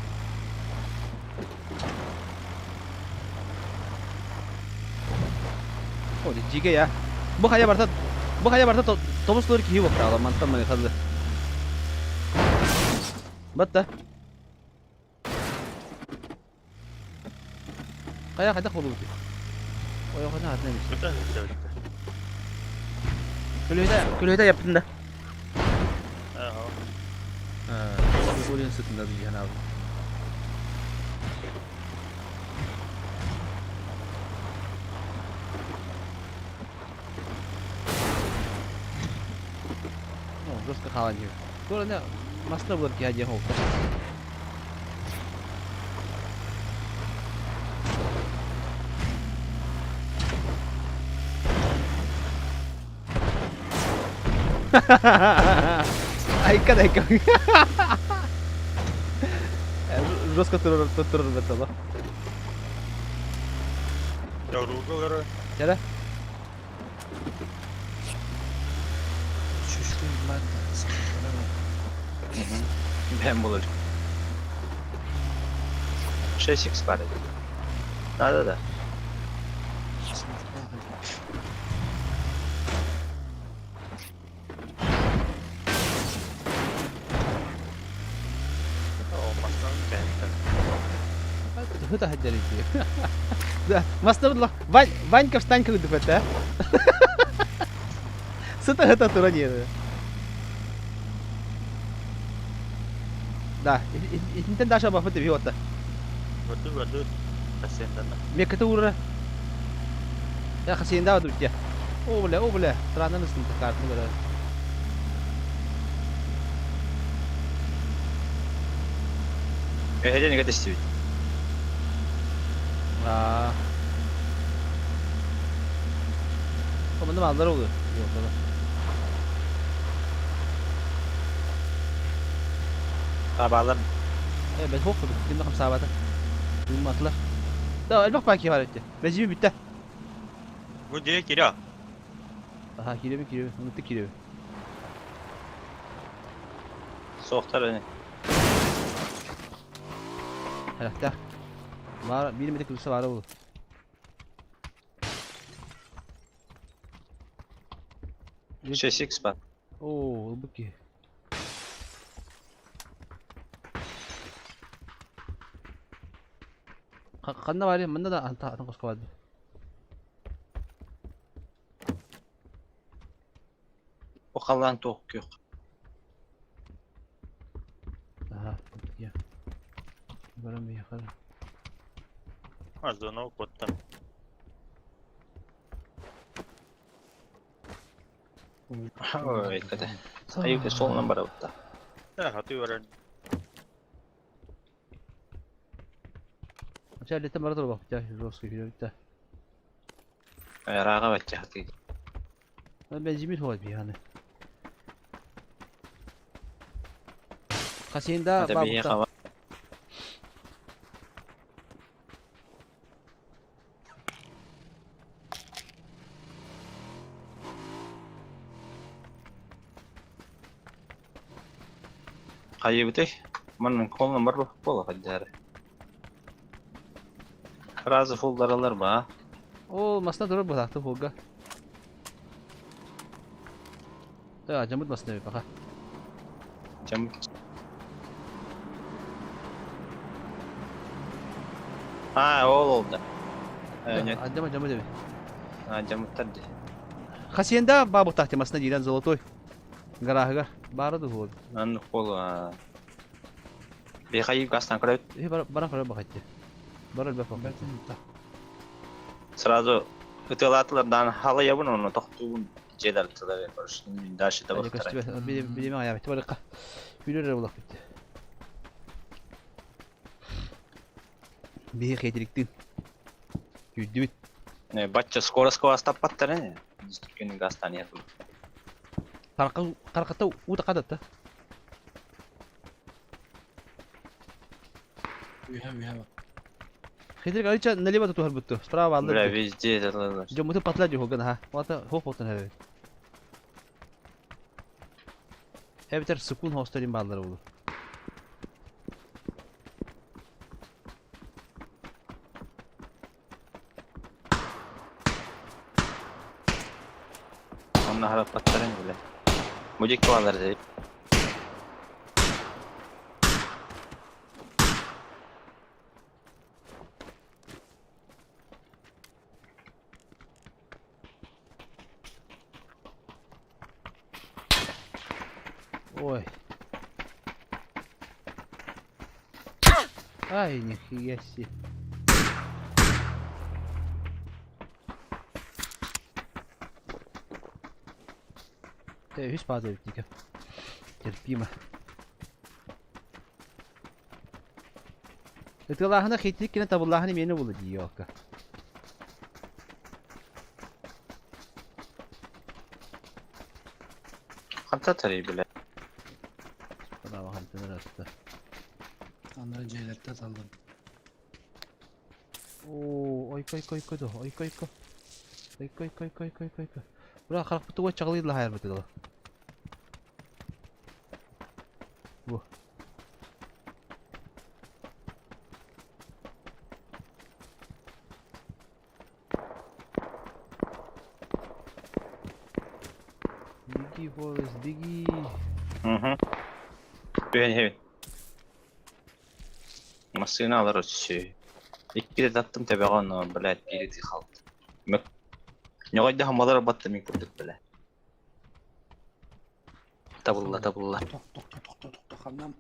[SPEAKER 2] О, дьигэ я. Бу хайа барта бу хайа барта тобус лор киһи буолтаала мантан маны хазы. Батта. Хайа хайдах буолубут? Ойоҕуна атын эмис. Күлүһүтэ күлүһүтэ яптын да. Григорий сытында дии санаабын. Ну, жестко хаалан диир. Туора масна булар киһи диэн холта. Айка айка. Жестко турар турар бетала.
[SPEAKER 9] Ругалары.
[SPEAKER 2] Чара.
[SPEAKER 7] Ben bulur. 6x бар edi. Да да да.
[SPEAKER 2] Хыта хаддерити. Да, мастер Вань, Ванька встанька выдупет, а? Сыта это тура не. Да, итинтен даша бафыт биота.
[SPEAKER 9] Ваду ваду. Хасендана.
[SPEAKER 2] Меката ура. Я хасенда ваду те. О бля, о бля, странно сын картны говорят.
[SPEAKER 7] Эһеден иге тестибит.
[SPEAKER 2] Аа. Команда малдар oldu. Yok da.
[SPEAKER 7] Табалар.
[SPEAKER 2] Э, бен хоқ ким хам сабата. Думатлар. Да, элбэх баки бар этти. Бежими битте.
[SPEAKER 9] Бу дие киря.
[SPEAKER 2] Аха, киреби киреби, унутtu киреби.
[SPEAKER 7] Соқтар öne.
[SPEAKER 2] Харахта. Бар, бир метр кылса бар ол.
[SPEAKER 7] 6x бар.
[SPEAKER 2] О, ылбыки. Ханна бар, мында да анта атын коско бар.
[SPEAKER 7] О қалан тоқ yok.
[SPEAKER 2] Аха, я. Барам бияхара.
[SPEAKER 9] Азоно коттан.
[SPEAKER 7] Ой, кade. Айык солынан бар бутта.
[SPEAKER 9] Да, хаты баран.
[SPEAKER 2] Ча лете бара тур бак, жестко киреби.
[SPEAKER 7] Рага бачча хаты.
[SPEAKER 2] Бензимит хуат бияны. Хасенда
[SPEAKER 7] Ата бия
[SPEAKER 2] бабукта.
[SPEAKER 7] хава. Хайыбыты. Манын колынан бар бола хаддары. Разы фулдаралар ба.
[SPEAKER 2] О, масна турар бутакты фулга. Да, жамыт масна баха.
[SPEAKER 7] Жам. А, ол oldu. Evet.
[SPEAKER 2] Жама жама деби.
[SPEAKER 7] А, жамыттар ди.
[SPEAKER 2] Хасенда бабуктакты масна дирен золотой. Гарахыгар. Бары да худ.
[SPEAKER 7] Нан кол. Бихайы гастан көрөт.
[SPEAKER 2] Иһи баран көрөр бахатты. Бар элбэх бахатты.
[SPEAKER 4] Бэтин та.
[SPEAKER 7] Сразу ытыалаатылар даан халыйабын онно тохтуубун дьиэлэр тылар дальше
[SPEAKER 2] Али
[SPEAKER 7] табахтара.
[SPEAKER 2] көстүбэт. Билеме аябыт. Барыкка. Күлөр булак битти. Биһи хейтириктин. Күйдүбүт.
[SPEAKER 7] Бачча скорость астаппаттар э. Түркенин гастан япыл.
[SPEAKER 2] Карка карката ута кадатта.
[SPEAKER 4] Үһэ үһэ бak.
[SPEAKER 2] Хейтирик алича налево тутуһар бутту. Справа
[SPEAKER 7] Бля,
[SPEAKER 2] алды.
[SPEAKER 7] везде это.
[SPEAKER 2] Жомуту патла жохоган ха. Вата хоп хотан хабы. Эбитер сукун хосторин баалары болу.
[SPEAKER 7] Онно хараппаттар э, бля. Мужик балар деп.
[SPEAKER 2] Ой. Ай, нихуя себе. Үс база бүттікі. Терпимо. Ытылахына хиттик кene табыллахына мені болу дейі
[SPEAKER 7] Ханта тари, бля.
[SPEAKER 2] Браво, хантыныр атты.
[SPEAKER 4] Анары дьиэлэртэ таллым.
[SPEAKER 2] Оо, ойко ойко ойко до, ойко ойко. Ойко ойко ойко ойко ойко ойко. Бура харахпыты уа чаҕылыйла хайарбыты дала. Бу. Беги, Форест, беги.
[SPEAKER 7] Угу. Түһэн хебин. Массыына алар өссө. Икки де таттым тебеҕэ онно, блядь, биир ити халт. Мөк. Ньоҕойдо хамалар батта мин курдук, бля. Табылла, табылла.
[SPEAKER 4] Тох тох тох тох тох тох ханнам.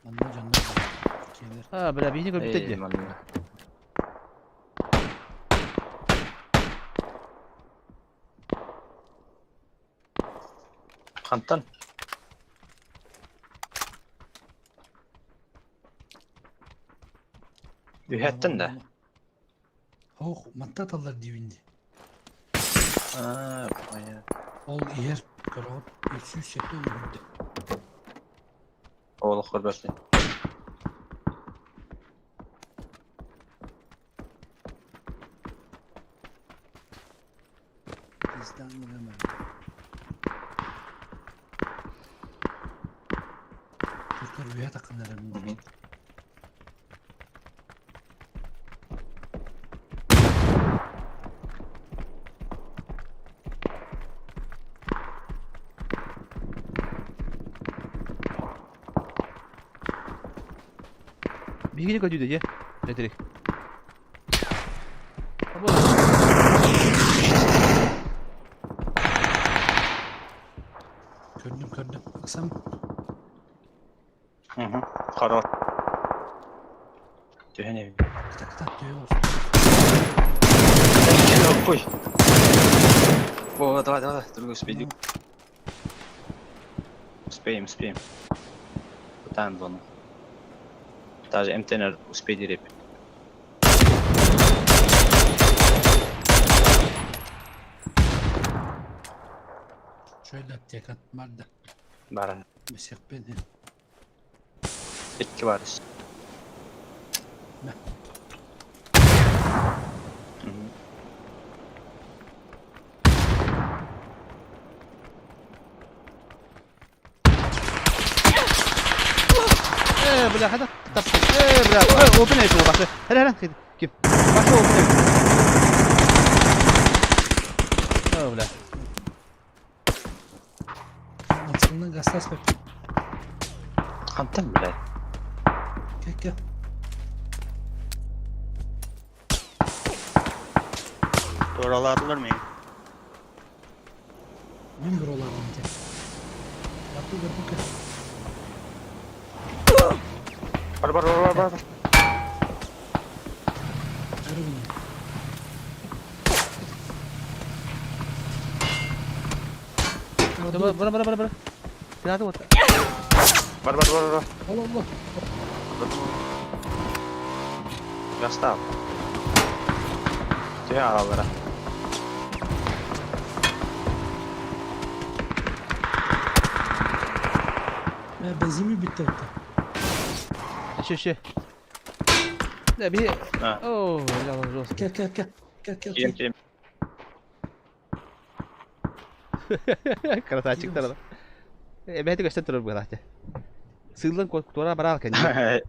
[SPEAKER 4] Манна дьоннор баар. Дьиэлэр.
[SPEAKER 2] А, бля, биһини көрбүтэ
[SPEAKER 7] Эй,
[SPEAKER 2] дии.
[SPEAKER 7] манна. Хантан? Үһэттэн да?
[SPEAKER 4] Хоох манта таллар диибин дии.
[SPEAKER 7] Аа, понятно.
[SPEAKER 4] Ол иһэр көрөҕүт 307 үрдэ.
[SPEAKER 7] Ол көрбөтүн.
[SPEAKER 4] Пиздан гына Түркөр үһэ такыннара мин
[SPEAKER 7] Мгм.
[SPEAKER 2] Биһигини көрдүү дии. Этерик. Або.
[SPEAKER 4] Көрдүм көрдүм. Ыксам
[SPEAKER 7] Мгм. Хорош. Түһэн эбит.
[SPEAKER 4] кыта кыта төйө олус.
[SPEAKER 7] Ой. О, давай, давай, другой успей. Успеем, успеем. Пытаем зону. Даже МТН успей дереп.
[SPEAKER 4] Şöyle аптека бар да.
[SPEAKER 7] Бара.
[SPEAKER 4] Месекпен.
[SPEAKER 7] Икки бар.
[SPEAKER 4] Мә.
[SPEAKER 7] Мгм.
[SPEAKER 2] Э, бля, хата тап. Э, бля, э, опен айты басы. Хара, хара, ким. Басы опен. Э, бля.
[SPEAKER 4] Ансынан гастас беп.
[SPEAKER 7] Хантан, блядь.
[SPEAKER 4] Кәккә.
[SPEAKER 9] Туораладылар мин.
[SPEAKER 4] Мин бир оларым те. Бату бер бука.
[SPEAKER 7] Бар бар бар бар бар.
[SPEAKER 2] Бара бара бара бара. Гранаты вот.
[SPEAKER 7] Бар бар бар бар.
[SPEAKER 4] Ол ол.
[SPEAKER 7] Гастав. Түһэ аҕаллара.
[SPEAKER 4] Бензини бүттэ бутта.
[SPEAKER 2] Еще еще. Да, бери. О, бля, жестко.
[SPEAKER 4] Кэ кэ кэ. Кэ кэ.
[SPEAKER 7] Киирэн киирэн.
[SPEAKER 2] Красавчиктар. Эбэти көстөн турар быһалаах. Сыыллан туора бараал кэннэ.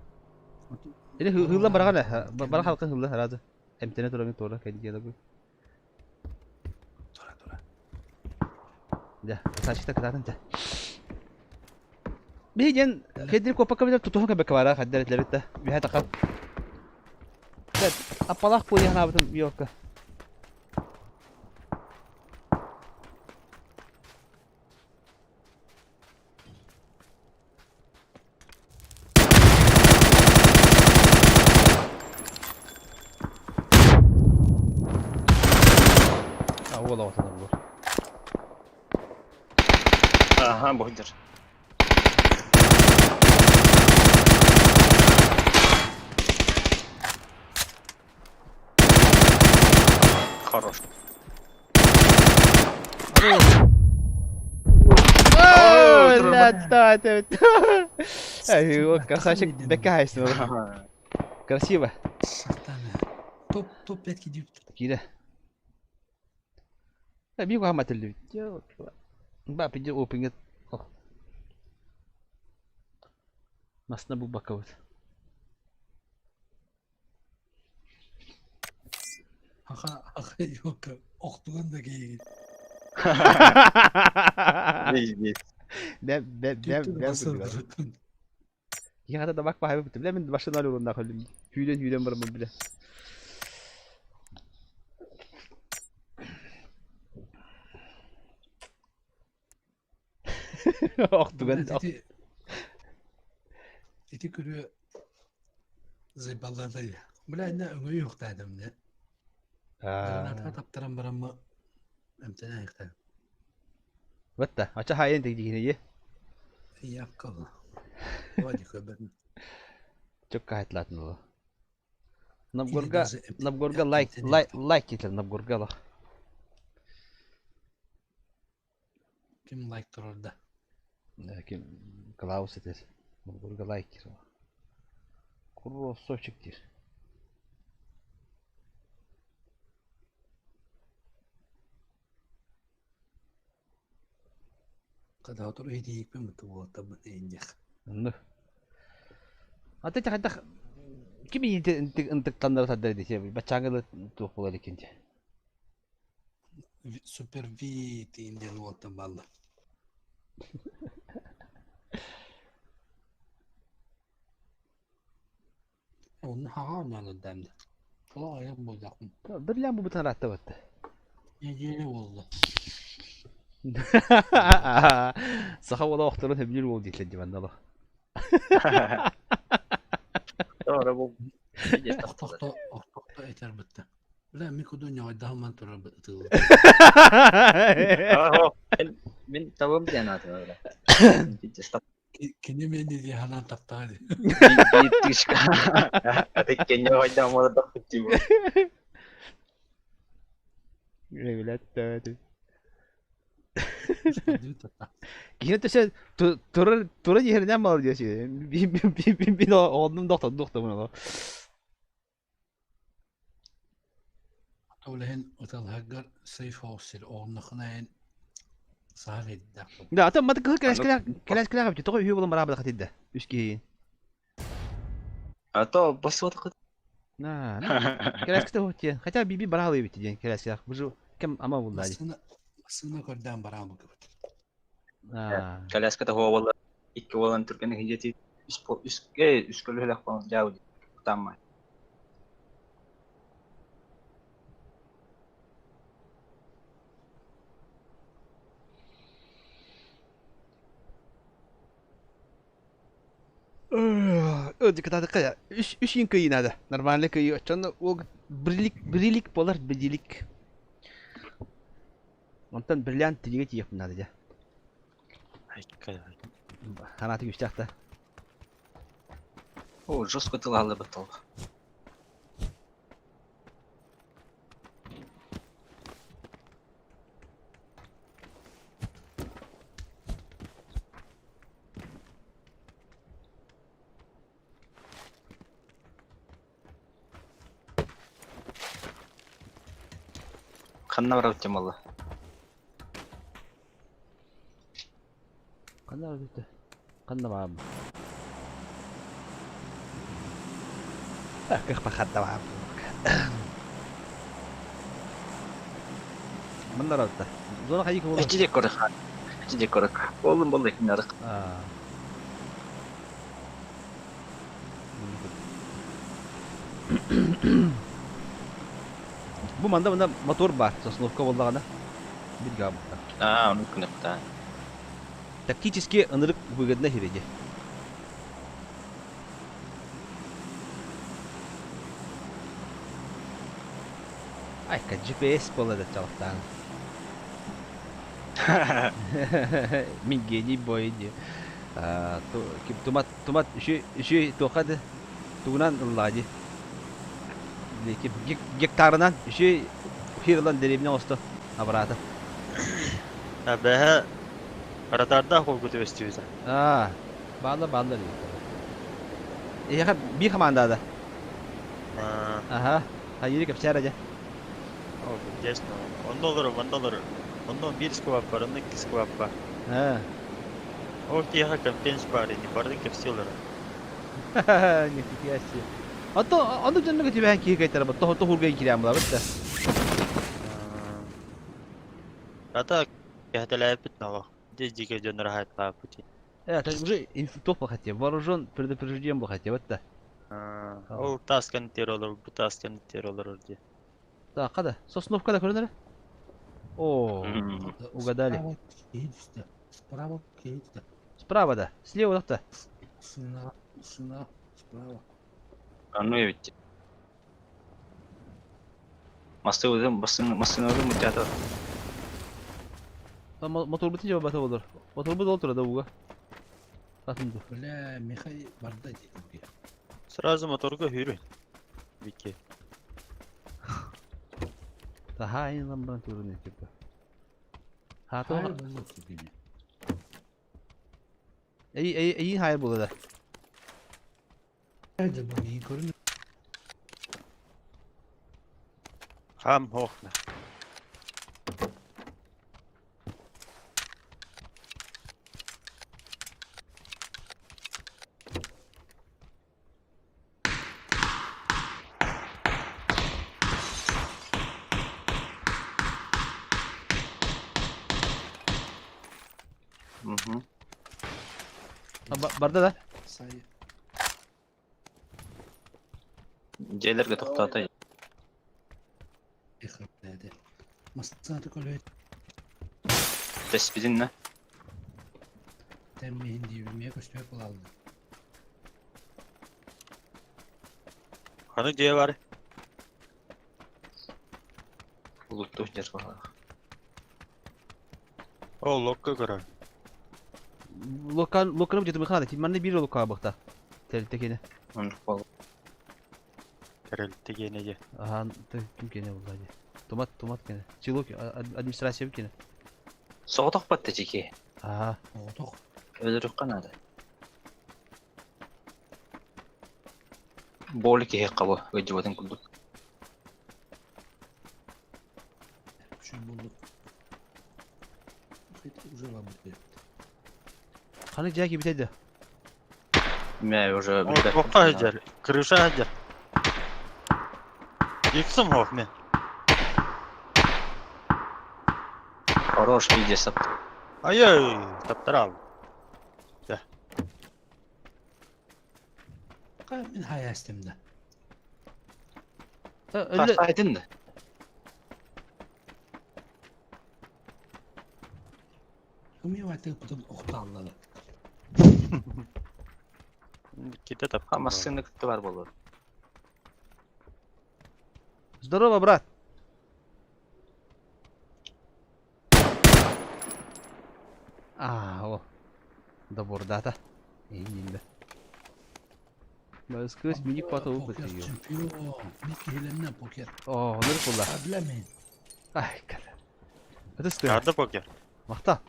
[SPEAKER 2] Или хыллан бараҕан бара халка хыллан сразу. Эмтэнэ туран туора кэннэ бу.
[SPEAKER 4] Тура тура.
[SPEAKER 2] Да, красавчиктар кытаатын те. Биһи диэн кэдир куоппакка билэр тутуһан кэбэккэ бара хаддар этилэбит да. Үһэ тахан. Аппалаах пули ханаабытым елка. А, уол оҕотунар буолар.
[SPEAKER 7] Аха, бу сылдьар. Хорош.
[SPEAKER 2] Красавчик, бэккэ хайсың. Красиво.
[SPEAKER 4] Топ топ 5 кидип.
[SPEAKER 2] Киирэ. Биир куһаҕан этиллибит. Ба, пиди опиҥҥа Масына булбаккабыт.
[SPEAKER 4] Аха, аха, ёлка, охтуган да кейигит.
[SPEAKER 2] Бэм, бэм, бэм, бэм курдук. Киһи табак баһайбыт билэ мин машина олорунна хөлүм. Сүүрэн сүүрэн бараммын билэ. Охтуган
[SPEAKER 4] Ити күрүө зайбаллардай. Бля, инна өҥөйү юхтаадым не. Гранатка таптаран барамма эмтэнэ айыктаадым.
[SPEAKER 2] Батта, ача хайын тигдигиние.
[SPEAKER 4] Яккала. Вади көбөтүн.
[SPEAKER 2] Чөккө хайтлаатын ола. Набгорга Набгорга лайк лайк лайк кетер Набгорга лах.
[SPEAKER 4] Ким лайк турарда?
[SPEAKER 2] Ким Клаус этер. Набгорга лайк кир. Кроссовчик дир.
[SPEAKER 4] Кадатор иһитиикпин бутта буолаттабын иинньэх.
[SPEAKER 2] Онно. Аты хайдах ким ынтыктаннара тардар десе баччааҥы туох буолар иккинчи.
[SPEAKER 4] Супер Ви тиин диэн уолтан баалла. Онно хаҕа оонньоон эрдээмдэ. Олох айах буоллахпын.
[SPEAKER 2] Бирлээн бу бутан ыраатта батта.
[SPEAKER 4] Нэдиэлэ буолла.
[SPEAKER 2] Саха уола охторун сөбүлүүр уол дииллэр дии манна олох.
[SPEAKER 7] Doğru bu.
[SPEAKER 4] Охтохто охтохто этэр бытта. Бля, мин куду ньоҕойдоһон турар ытыылы.
[SPEAKER 7] Мин табым диэн аатын öyle.
[SPEAKER 4] Кини мен дии ханаан таптаҕа дии.
[SPEAKER 7] Биир тышка. Аты ньоҕойдоһон олордохпут дии.
[SPEAKER 2] Блядь, Киһи төсө турар турар иһэринэн мал диэси. Бин оннум доктор доктор буну.
[SPEAKER 4] Ол иһин ыталһаргар safe house сир оҕуннахына эн саһар эддэхпин.
[SPEAKER 2] Да, ата маты кыһыл кэлэскэлээх кэлэскэлээх эбит. Тоҕо үһү булан бараабыт хатыйда. Үс киһи.
[SPEAKER 7] А то басуот
[SPEAKER 2] На, кэлэските хотия. Хотя биби бараалы эбит диэн кэлэскэлээх. Бу кем ама булла ди.
[SPEAKER 4] Массыына массыына көрдөөн бараабы кыбыт.
[SPEAKER 7] Коляската хуобалла икки уолан түргэн хидьэти үс үс үс көлүһэлэх дьаабы тамма.
[SPEAKER 2] Дикатадыкка үс үс иин кыйыы надо. Нормальный кыйыы. Оччону ол брилик брилик болар брилик. Онтон бриллиант тилигэ тиийиэхпин наада дьэ. Ханааты күүстээх да.
[SPEAKER 7] О, жестко тылааллар баттал. Ханна барар темалы.
[SPEAKER 2] Ханна барар Ханна баам. Кых ханна баам. Манна барар Зона хайык болар.
[SPEAKER 7] Эчи дек көрөк. Эчи дек көрөк. Болун болду хинарык.
[SPEAKER 2] Бу манда мында мотор бар, сосновка боллаҕына. Бир гаммыта.
[SPEAKER 7] Аа, onu күнөктаа.
[SPEAKER 2] Тактически ынырык выгодно хиреди. Айка GPS болады чалықтан. Мин гений бой ди. Тумат тумат үші үші тоқады тугунан ыллади. Гектарынан үші хирлан деревня осто абрата.
[SPEAKER 9] Бэһэ радарда холгу түбэстибитэ.
[SPEAKER 2] А, баалар баалар дейді. Эха би командада. Аха, хайыри кепсәр әже.
[SPEAKER 9] О, честно. Онно олорор, манна олорор. Онно биир сквап бар, онно икки сквап бар.
[SPEAKER 2] А.
[SPEAKER 9] Ол киэхэ компенс бар ини, барын кэпсии олорор.
[SPEAKER 2] Нифига себе. А то аны жанныга тебе киһи кайтара бу то хургай кирәм була бит.
[SPEAKER 9] Ата кэһэтэлээппит нолох. Дьэ дьигэ дьон раһааттааппыт.
[SPEAKER 2] Это уже инфитоп хотя, вооружен предупрежден был хотя, вот да.
[SPEAKER 9] Ол таскан тер олор, бу таскан тер олорор дии.
[SPEAKER 2] Так, када? Сосновка да көрүнөр? О, угадали.
[SPEAKER 4] Справа кейдісті. Справа кейдісті.
[SPEAKER 2] Справа да, слева да.
[SPEAKER 4] Сына, сына, справа.
[SPEAKER 7] Аны ведь. Масты өзім, басын өзім мутята.
[SPEAKER 2] Мотор бутын жаба бата болор. Мотор бут олтура да уга. Атынды.
[SPEAKER 4] Бля, Михай барда дейді.
[SPEAKER 9] Сразу моторга хүрү. Вики.
[SPEAKER 2] Таха айнан баран турун типа. Ха
[SPEAKER 4] Хайыр
[SPEAKER 2] то.
[SPEAKER 4] болды тебе.
[SPEAKER 2] Эй эй эй хайыр болду да.
[SPEAKER 4] Хайыр бұл не көрін.
[SPEAKER 9] Хам хохна.
[SPEAKER 7] Угу.
[SPEAKER 2] Барда да.
[SPEAKER 4] Сайы.
[SPEAKER 7] Жээлерге токтоото.
[SPEAKER 4] Эхырдады. Масына түкөлөйт
[SPEAKER 7] Теспидин на.
[SPEAKER 4] тәммейін дейбіме көстөп болалды.
[SPEAKER 9] Ханы дьиэ бар.
[SPEAKER 7] Улутту жер бар.
[SPEAKER 9] Ол локка көрөр.
[SPEAKER 2] Локал локалым жети мыхана да. Манна бир локал бакта. Тел текене.
[SPEAKER 7] Оны бол.
[SPEAKER 9] Тэрэлтэ киэнэ дьэ.
[SPEAKER 2] Аха, ким кене булла ди. Томат томат кене. Чилок администрация кене.
[SPEAKER 7] Соғытақ батты жеке.
[SPEAKER 2] Аха.
[SPEAKER 4] Отох.
[SPEAKER 7] Өлөрүк канады. Боли кеhe кабы, өжүбөтөн кулдук.
[SPEAKER 4] Үшін болдық. Уже лабы.
[SPEAKER 2] Ханы жаки битеди.
[SPEAKER 7] Мә уже
[SPEAKER 9] Ол тохха сылдьар. Крыша сылдьар. Иксым хох мен.
[SPEAKER 7] Хорош пиздец.
[SPEAKER 9] Ай-ай, таптарал.
[SPEAKER 4] Мен хаястымда.
[SPEAKER 2] Өллө
[SPEAKER 7] Тастайтын да.
[SPEAKER 4] Кымы ваты потом охталлады.
[SPEAKER 9] Ките
[SPEAKER 7] А
[SPEAKER 9] таптым.
[SPEAKER 7] массыына кытта бар буолуо.
[SPEAKER 2] Здорово, брат. А, о. Добордата. Ииннэ. Кыыс миник пата
[SPEAKER 4] Покер
[SPEAKER 2] ылбыт ее.
[SPEAKER 4] чемпион. Мин киһилэннэ покер.
[SPEAKER 2] О, онор кулла.
[SPEAKER 4] Проблема.
[SPEAKER 2] Ай, кала. Это что?
[SPEAKER 9] Карда покер.
[SPEAKER 2] Махта.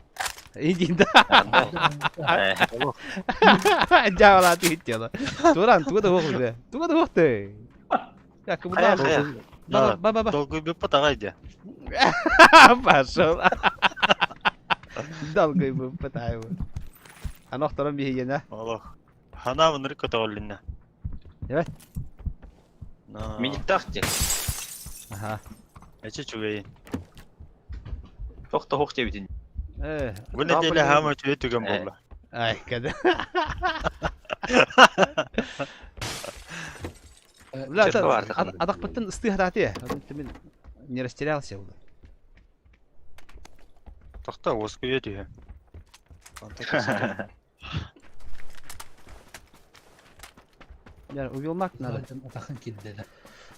[SPEAKER 2] Иди, да.
[SPEAKER 7] Э,
[SPEAKER 2] Дьявола ты тело. Туран, туга да хух Туга да хух ты. Я
[SPEAKER 7] Хайа,
[SPEAKER 2] куда?
[SPEAKER 7] хайа.
[SPEAKER 2] Ба ба ба ба.
[SPEAKER 9] Долгуй патагай де.
[SPEAKER 2] Пошел. Долго ему пытаю. Аны охторон биһиэнэ.
[SPEAKER 9] Олох. Хана вынырык көтөҕүллүннэ.
[SPEAKER 2] Evet.
[SPEAKER 9] На.
[SPEAKER 7] Миниктаах дии.
[SPEAKER 2] Аха.
[SPEAKER 9] Эчи үчүгэйин.
[SPEAKER 7] Туох да суох диэбитин.
[SPEAKER 2] Э,
[SPEAKER 9] Бу нэдиэлэ хаама үчүгэй түгэн
[SPEAKER 7] Э.
[SPEAKER 9] буолла.
[SPEAKER 2] ай, када. Бля,
[SPEAKER 7] Черт баар да.
[SPEAKER 2] Адакпыттан ыстыы хатааты. Мин не растерялся уже.
[SPEAKER 9] Тохтоо уоскуйа түһэ.
[SPEAKER 2] Я увелмак надо.
[SPEAKER 4] Атахын килдэ.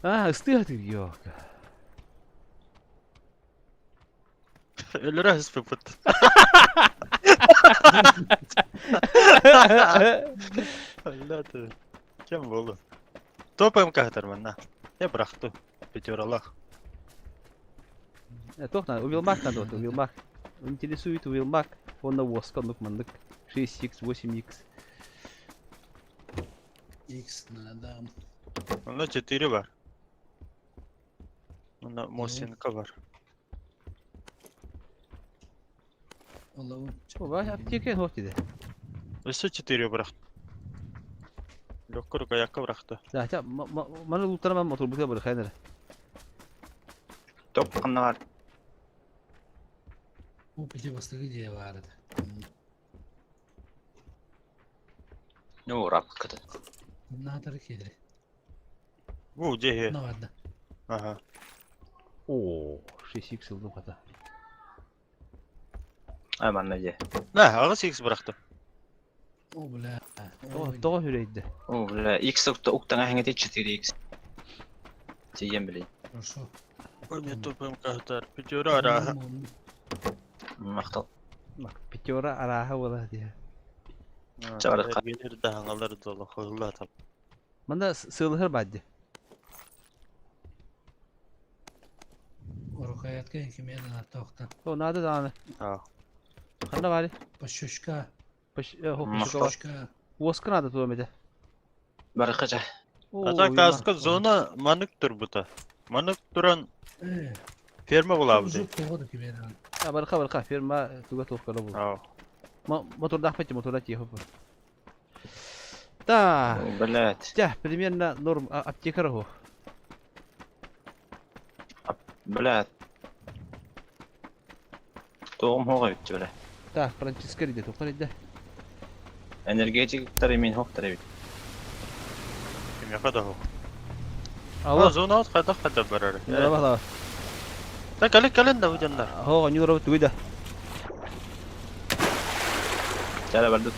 [SPEAKER 2] А, ыстыы хатыр, ёлка.
[SPEAKER 9] Өлөрө ыспыппыт. Алла Кем болду? Топ МК хатар манна. Я бырахты. Пятералах.
[SPEAKER 2] Тох надо, увелмак надо, вот, увелмак. Интересует увелмак. Он на воска, ну мандык. 6х, 8х.
[SPEAKER 4] X надо.
[SPEAKER 9] Онно 4 бар. Онно Мосинка бар.
[SPEAKER 4] Оловун.
[SPEAKER 2] О, баш аптека хох диде.
[SPEAKER 9] Өссө 4 бырахты. Лөккөр каякка бырахты.
[SPEAKER 2] Да, хотя маны луттарам мотор бутка бар хайнер.
[SPEAKER 7] Топ ханна бар.
[SPEAKER 4] Бу пити бастыгы дие баар этэ.
[SPEAKER 7] Ну, рап кыты.
[SPEAKER 4] Наатары киирэ.
[SPEAKER 9] Бу дьиэ.
[SPEAKER 4] На барда.
[SPEAKER 9] Аха.
[SPEAKER 2] О, 6х ылдым хата.
[SPEAKER 7] Ай, манна дьэ.
[SPEAKER 9] На, аҕыс X бырахты.
[SPEAKER 4] О, бля.
[SPEAKER 2] Тоҕо тоҕо хүрейді.
[SPEAKER 7] О, бля, X уктаҥа хэҥэтэ 4X. Тиийэн билин.
[SPEAKER 4] Хорошо.
[SPEAKER 9] Ой, мне топ МК хатар. Пятера араха.
[SPEAKER 7] Махтал.
[SPEAKER 2] Пятера араха була дии.
[SPEAKER 7] Чарыкка.
[SPEAKER 9] Гелер да хаңалар долу хылла там.
[SPEAKER 2] Манда сылыхыр бадди.
[SPEAKER 4] Орукаятка кимиэн артоохтан.
[SPEAKER 2] О, надо дааны.
[SPEAKER 9] А.
[SPEAKER 2] Ханна бари.
[SPEAKER 4] Пощечка.
[SPEAKER 2] Паш, хо,
[SPEAKER 7] Махтал.
[SPEAKER 4] Пощечка.
[SPEAKER 2] Воска надо туда мете.
[SPEAKER 7] Барыхача.
[SPEAKER 9] Ата каска зона манык турбута. Манык туран
[SPEAKER 4] Э.
[SPEAKER 9] ферма булабы.
[SPEAKER 4] Жук тоҕо кимиэн.
[SPEAKER 2] А, барыха барыха ферма туга тоқкара бул.
[SPEAKER 9] А.
[SPEAKER 2] Мотордах пати моторда тихо. Да.
[SPEAKER 7] Блядь.
[SPEAKER 2] Тя, примерно норм аптекар хо.
[SPEAKER 7] Блядь. Тоҕум хоҕо бүттү, бля.
[SPEAKER 2] Так, Франческо иде, тоқтар иде.
[SPEAKER 7] Энергетиктар имин хоқтар эбит.
[SPEAKER 9] Кимяха да хо.
[SPEAKER 2] Алло.
[SPEAKER 9] А зона от хайда хайда барар.
[SPEAKER 2] Нурaba да.
[SPEAKER 9] Та кале кален да удяннар.
[SPEAKER 2] Хо, нурaba тугда.
[SPEAKER 7] Чара барды.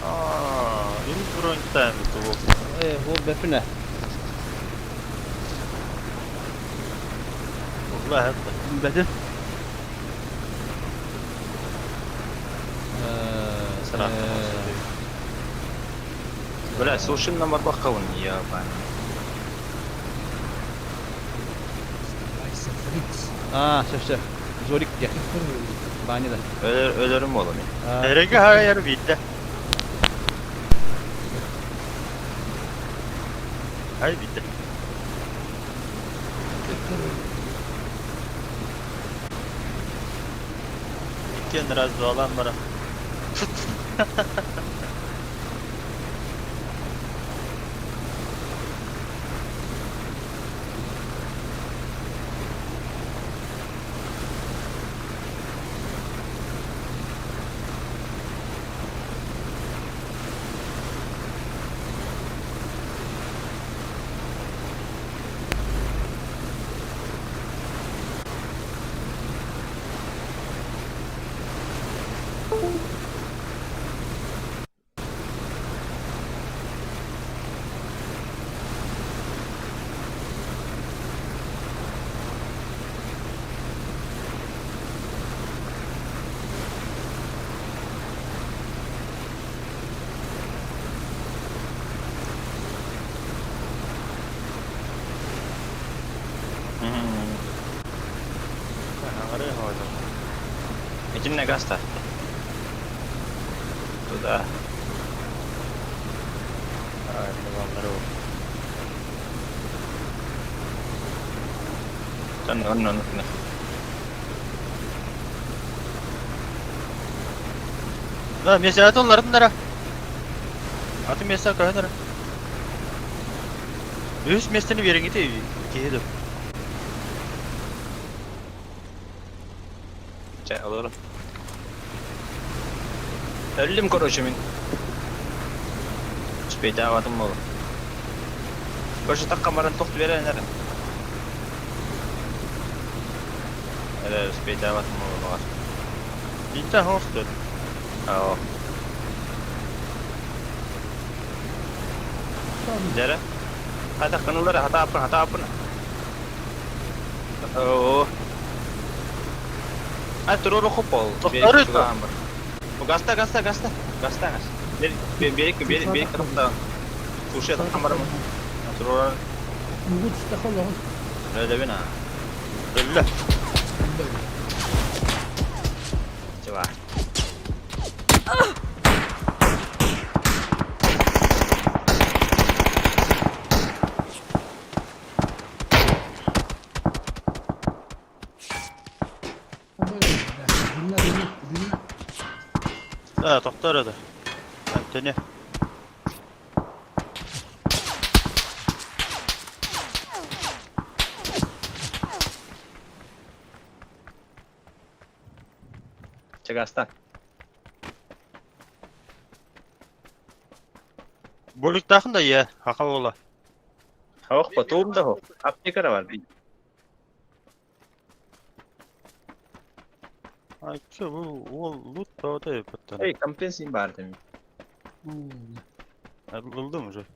[SPEAKER 9] А, им бронь тайм ту.
[SPEAKER 2] Э, хо бефне.
[SPEAKER 9] والله هذا
[SPEAKER 2] Бәтен.
[SPEAKER 9] صراحة.
[SPEAKER 7] Бля, сушин номер баққауын, я бан.
[SPEAKER 4] Вайса Фриц.
[SPEAKER 2] А, все, все. Зорик где? Баня да.
[SPEAKER 7] Өлөр, өлөрүм болу мен.
[SPEAKER 9] Эреге хайыр битте. Хай битте. Иккен раз дуалан бара. Аҥары хоото.
[SPEAKER 7] Итиннэ гаста. Туда.
[SPEAKER 9] Аа, баллары.
[SPEAKER 7] Онно онно онно.
[SPEAKER 9] Да, месте атылларын дара. Аты месте көһөн эрэ. Үс местени бериңите киһи ду.
[SPEAKER 7] Чэ, олору. Өллүм, короче, мин. Успейдаабатым буолу. Короче, такка баран тохту берен эрэ. Эрэ, успейдаабатым буолу баҕар.
[SPEAKER 9] Инта хосту.
[SPEAKER 7] Аа. Дьэрэ. Хата кыныллара хата аппын, хата аппын. Оо. А туруору хопол.
[SPEAKER 9] Тохтору
[SPEAKER 7] Гаста, гаста, гаста. Гаста, гас. Бери, бери, бери, кытта. Слушай, там барам. Туруора.
[SPEAKER 4] Угут тахолоҕун.
[SPEAKER 7] Өлөбүн а.
[SPEAKER 9] Өллө.
[SPEAKER 7] Чува.
[SPEAKER 4] Dinle dinle dinle.
[SPEAKER 9] Да, тохтор да. Антони.
[SPEAKER 7] Чэ, гаста.
[SPEAKER 9] Болуктахын да я, хака бола.
[SPEAKER 7] Ох, потом да. Аптека бар.
[SPEAKER 9] Ай, чё, бу ол лут баота паттан.
[SPEAKER 7] Эй, компенсин бар дemi.
[SPEAKER 9] Ылдым уже.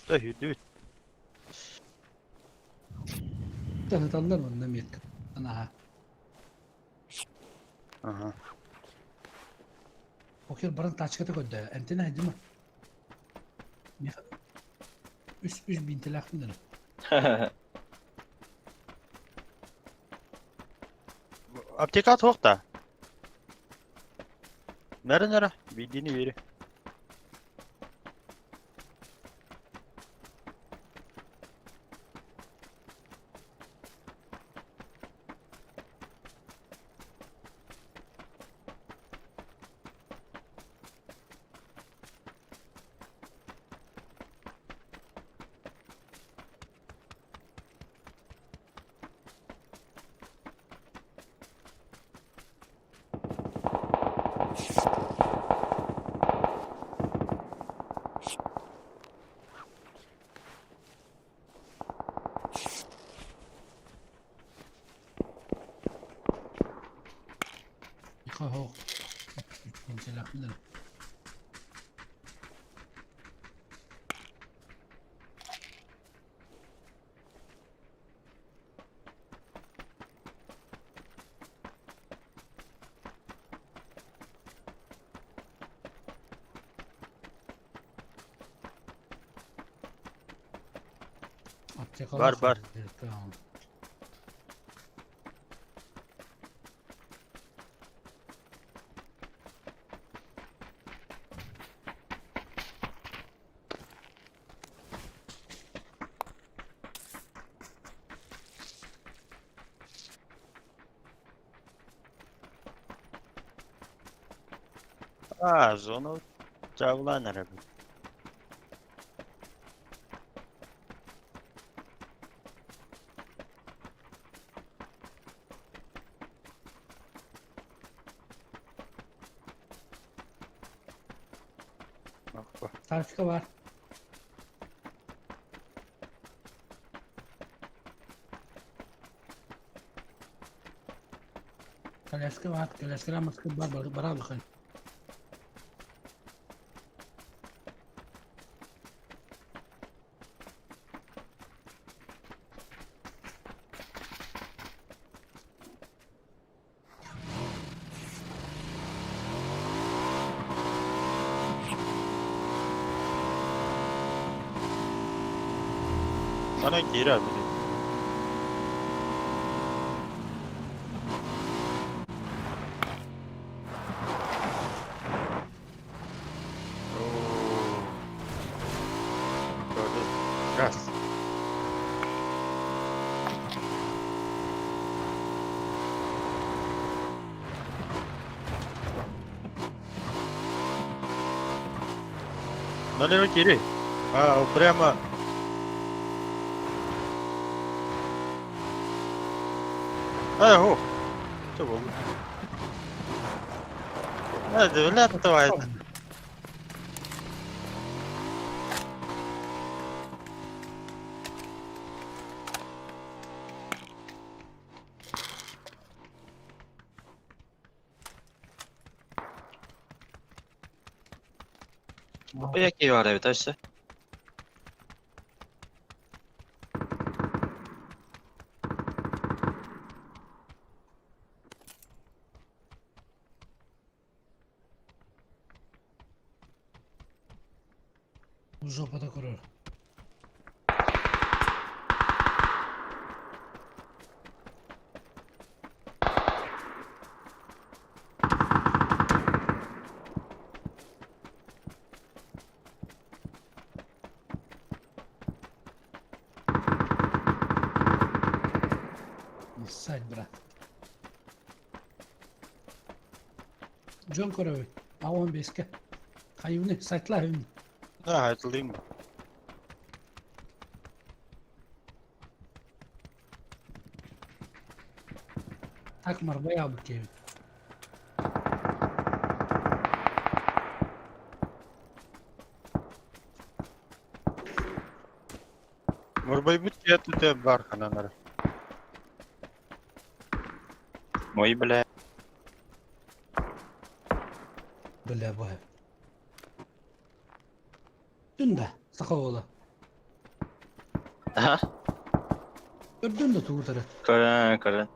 [SPEAKER 9] Да, хүдүт.
[SPEAKER 4] Тахыталлар онно метка. Анаha.
[SPEAKER 9] Ага.
[SPEAKER 4] Покер баран тачката көддө. Эмтене хадима. Үс үс бин телефон
[SPEAKER 9] Аптека тоқта. Нары нары, билдиини бери.
[SPEAKER 4] Хоһ. Бин телефон. Аптека.
[SPEAKER 9] Бар, бар. А, зона чавлан эрэ.
[SPEAKER 4] Тачка бар. Коляска бар, коляска маска бар, бар, бар.
[SPEAKER 9] Манан киирэ били. Газ. Налево кири. А, прямо. А, о. Что было? А, да, давай.
[SPEAKER 7] Бу яки бар эбит өссө.
[SPEAKER 4] Жопада көрөр. Не ссать, брат. Джон көрөбүт. А 15-ке. Хайыны сайтла үн.
[SPEAKER 9] Да, айтылдым.
[SPEAKER 4] Так марбай абыт кебит.
[SPEAKER 9] Мурбайбыт киэтүтэ бар хананар.
[SPEAKER 7] Ой, бля.
[SPEAKER 4] Бля бу. Дүн да саха ола.
[SPEAKER 7] Аха.
[SPEAKER 4] Көрдүн да тугутары.
[SPEAKER 7] Көрөн, көрөн.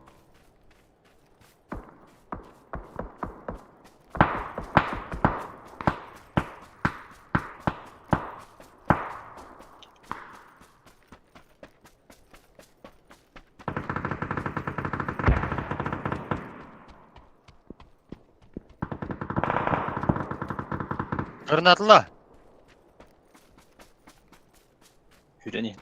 [SPEAKER 9] Гранатла.
[SPEAKER 7] Хүрени.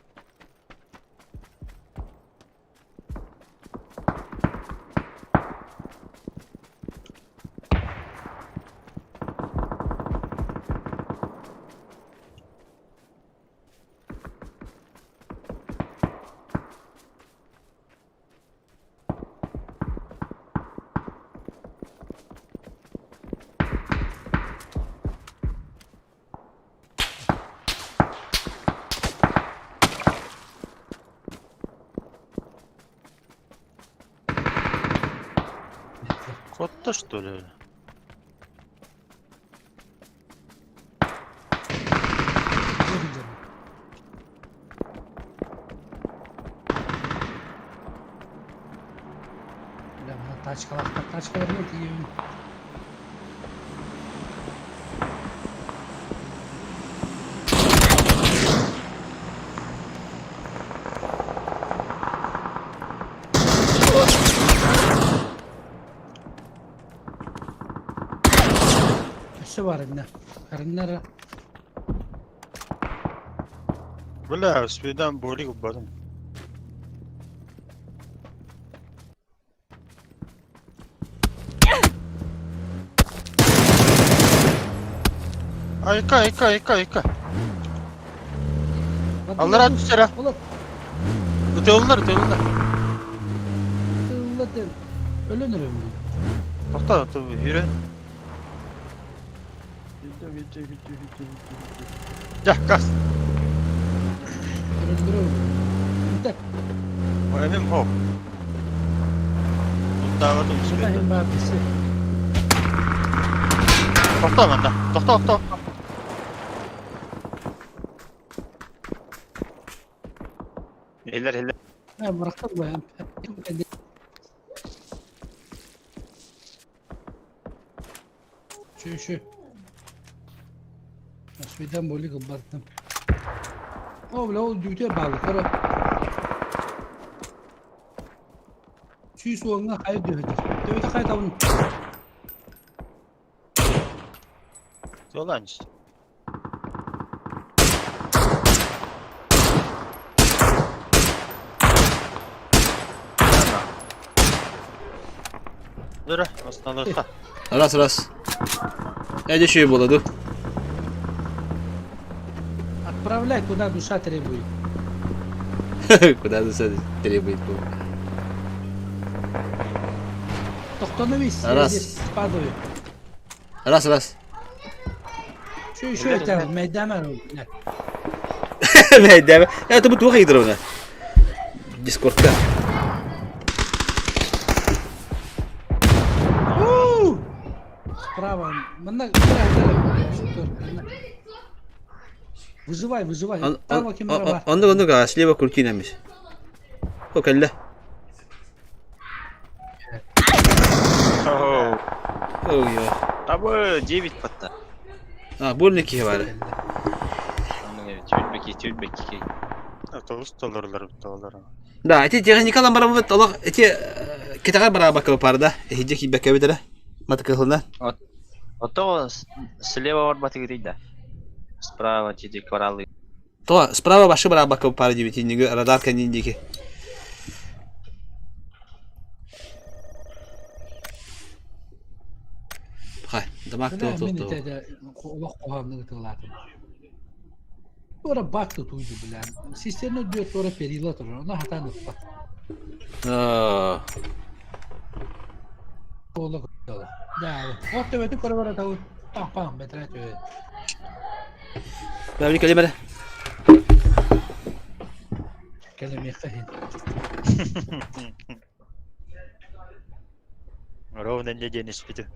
[SPEAKER 9] Кот-то что ли?
[SPEAKER 4] Бля, мына тачкалар, тачкалар тиебин. Өссө бар инне. Карыннар
[SPEAKER 9] Бля, спидан болик бадым. Айка, айка, айка, айка. Аллар атышара.
[SPEAKER 4] Oğlum,
[SPEAKER 9] Өтеулар, өтеулар.
[SPEAKER 4] тылла Өлөнөр өмү.
[SPEAKER 9] Токта, хүрен. Я, газ.
[SPEAKER 4] Өлөндөр өмү.
[SPEAKER 9] Эмим хо. Туттаабатым
[SPEAKER 4] Шута бар биси.
[SPEAKER 9] Токта манда. Токта, токта.
[SPEAKER 7] Элер, элер.
[SPEAKER 4] Ha, bıraktım bu. Şu şu. Свидан боли гыббаттым. О, бля, ол дүүтэ баалы көрө. Сүүс уоҥҥа хайа дөһөтөр. Төбөтө хайа табын.
[SPEAKER 9] Соланч. Дура, остановка.
[SPEAKER 2] Раз, раз. Я дешевле было, да?
[SPEAKER 4] Отправляй, куда душа требует.
[SPEAKER 2] Куда душа требует?
[SPEAKER 4] Остановись, я
[SPEAKER 2] Раз.
[SPEAKER 4] здесь падаю.
[SPEAKER 2] Раз, раз.
[SPEAKER 4] Что еще это? Майдама, блядь.
[SPEAKER 2] Мэйдэбэ. Это бу туох ыйдырына? Дискордка.
[SPEAKER 4] Справа. Манна Выживай, выживай. Там кемера бар.
[SPEAKER 2] Оннук оннук а слева крутинамис. О, кэллэ. Ой,
[SPEAKER 7] Абы 9 батта.
[SPEAKER 2] А, больно киһи баар.
[SPEAKER 7] Түлбеки, түлбеки.
[SPEAKER 9] Автобус толорулар толору.
[SPEAKER 2] Да, эти техникалан барабыт олох эти кэтэҕэр бараабакка парда. Эһиджи киирбэккэ эбит эрэ. Матыкылына.
[SPEAKER 7] Ото слева барбатыгытый да. Справа тиди кораллы.
[SPEAKER 2] То справа башы бараабакка пара диэбит инниги радар кэннин диэки. Хай, дамак
[SPEAKER 4] Бля,
[SPEAKER 2] то
[SPEAKER 4] мин
[SPEAKER 2] то.
[SPEAKER 4] итэ олох куһаҕаннык ытыалаатым. Туора бак тутуйду, бля. Систерне үрдүгэр туора перила турар, ону хатаан ыппат.
[SPEAKER 2] Аа.
[SPEAKER 4] Буола куттала. Да, от төбөтүн көрө бара табыт. Пам-пам, бэтэрээ төбө.
[SPEAKER 2] Бэбли кэлимэрэ.
[SPEAKER 4] Кэлэмиэххэ иһин.
[SPEAKER 9] Ровно не день испити.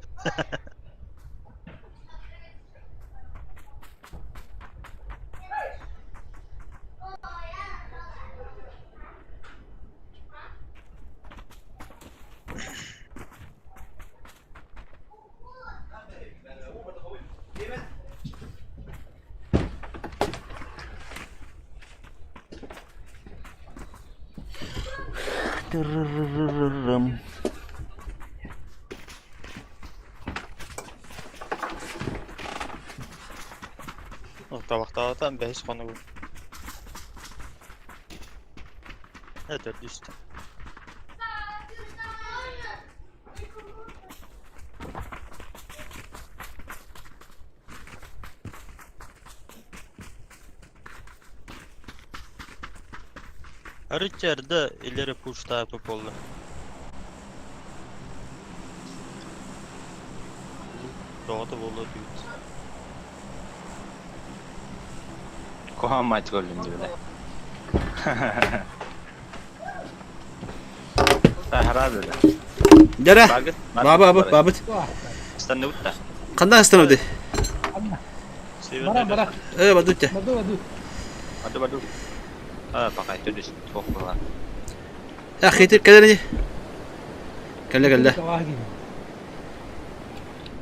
[SPEAKER 9] Табахтаатан бэһис хонугу. Это түстэ. Арычча эрдэ илери пуштаапы буолла. Тоҕото буолуо түүт.
[SPEAKER 7] Куһаҕан мать көрдүм дибилэ. Сахара бile.
[SPEAKER 2] Дьэрэ.
[SPEAKER 7] Багыт.
[SPEAKER 2] Баба бабыт бабыт.
[SPEAKER 7] Станны утта.
[SPEAKER 2] Ханна остановды?
[SPEAKER 4] Бара, бара.
[SPEAKER 2] Э, бадутте.
[SPEAKER 4] Баду, баду.
[SPEAKER 7] Баду баду. А, пока төдүс туох буолар.
[SPEAKER 2] А, хейтер кэлэр Кэллэ кэллэ.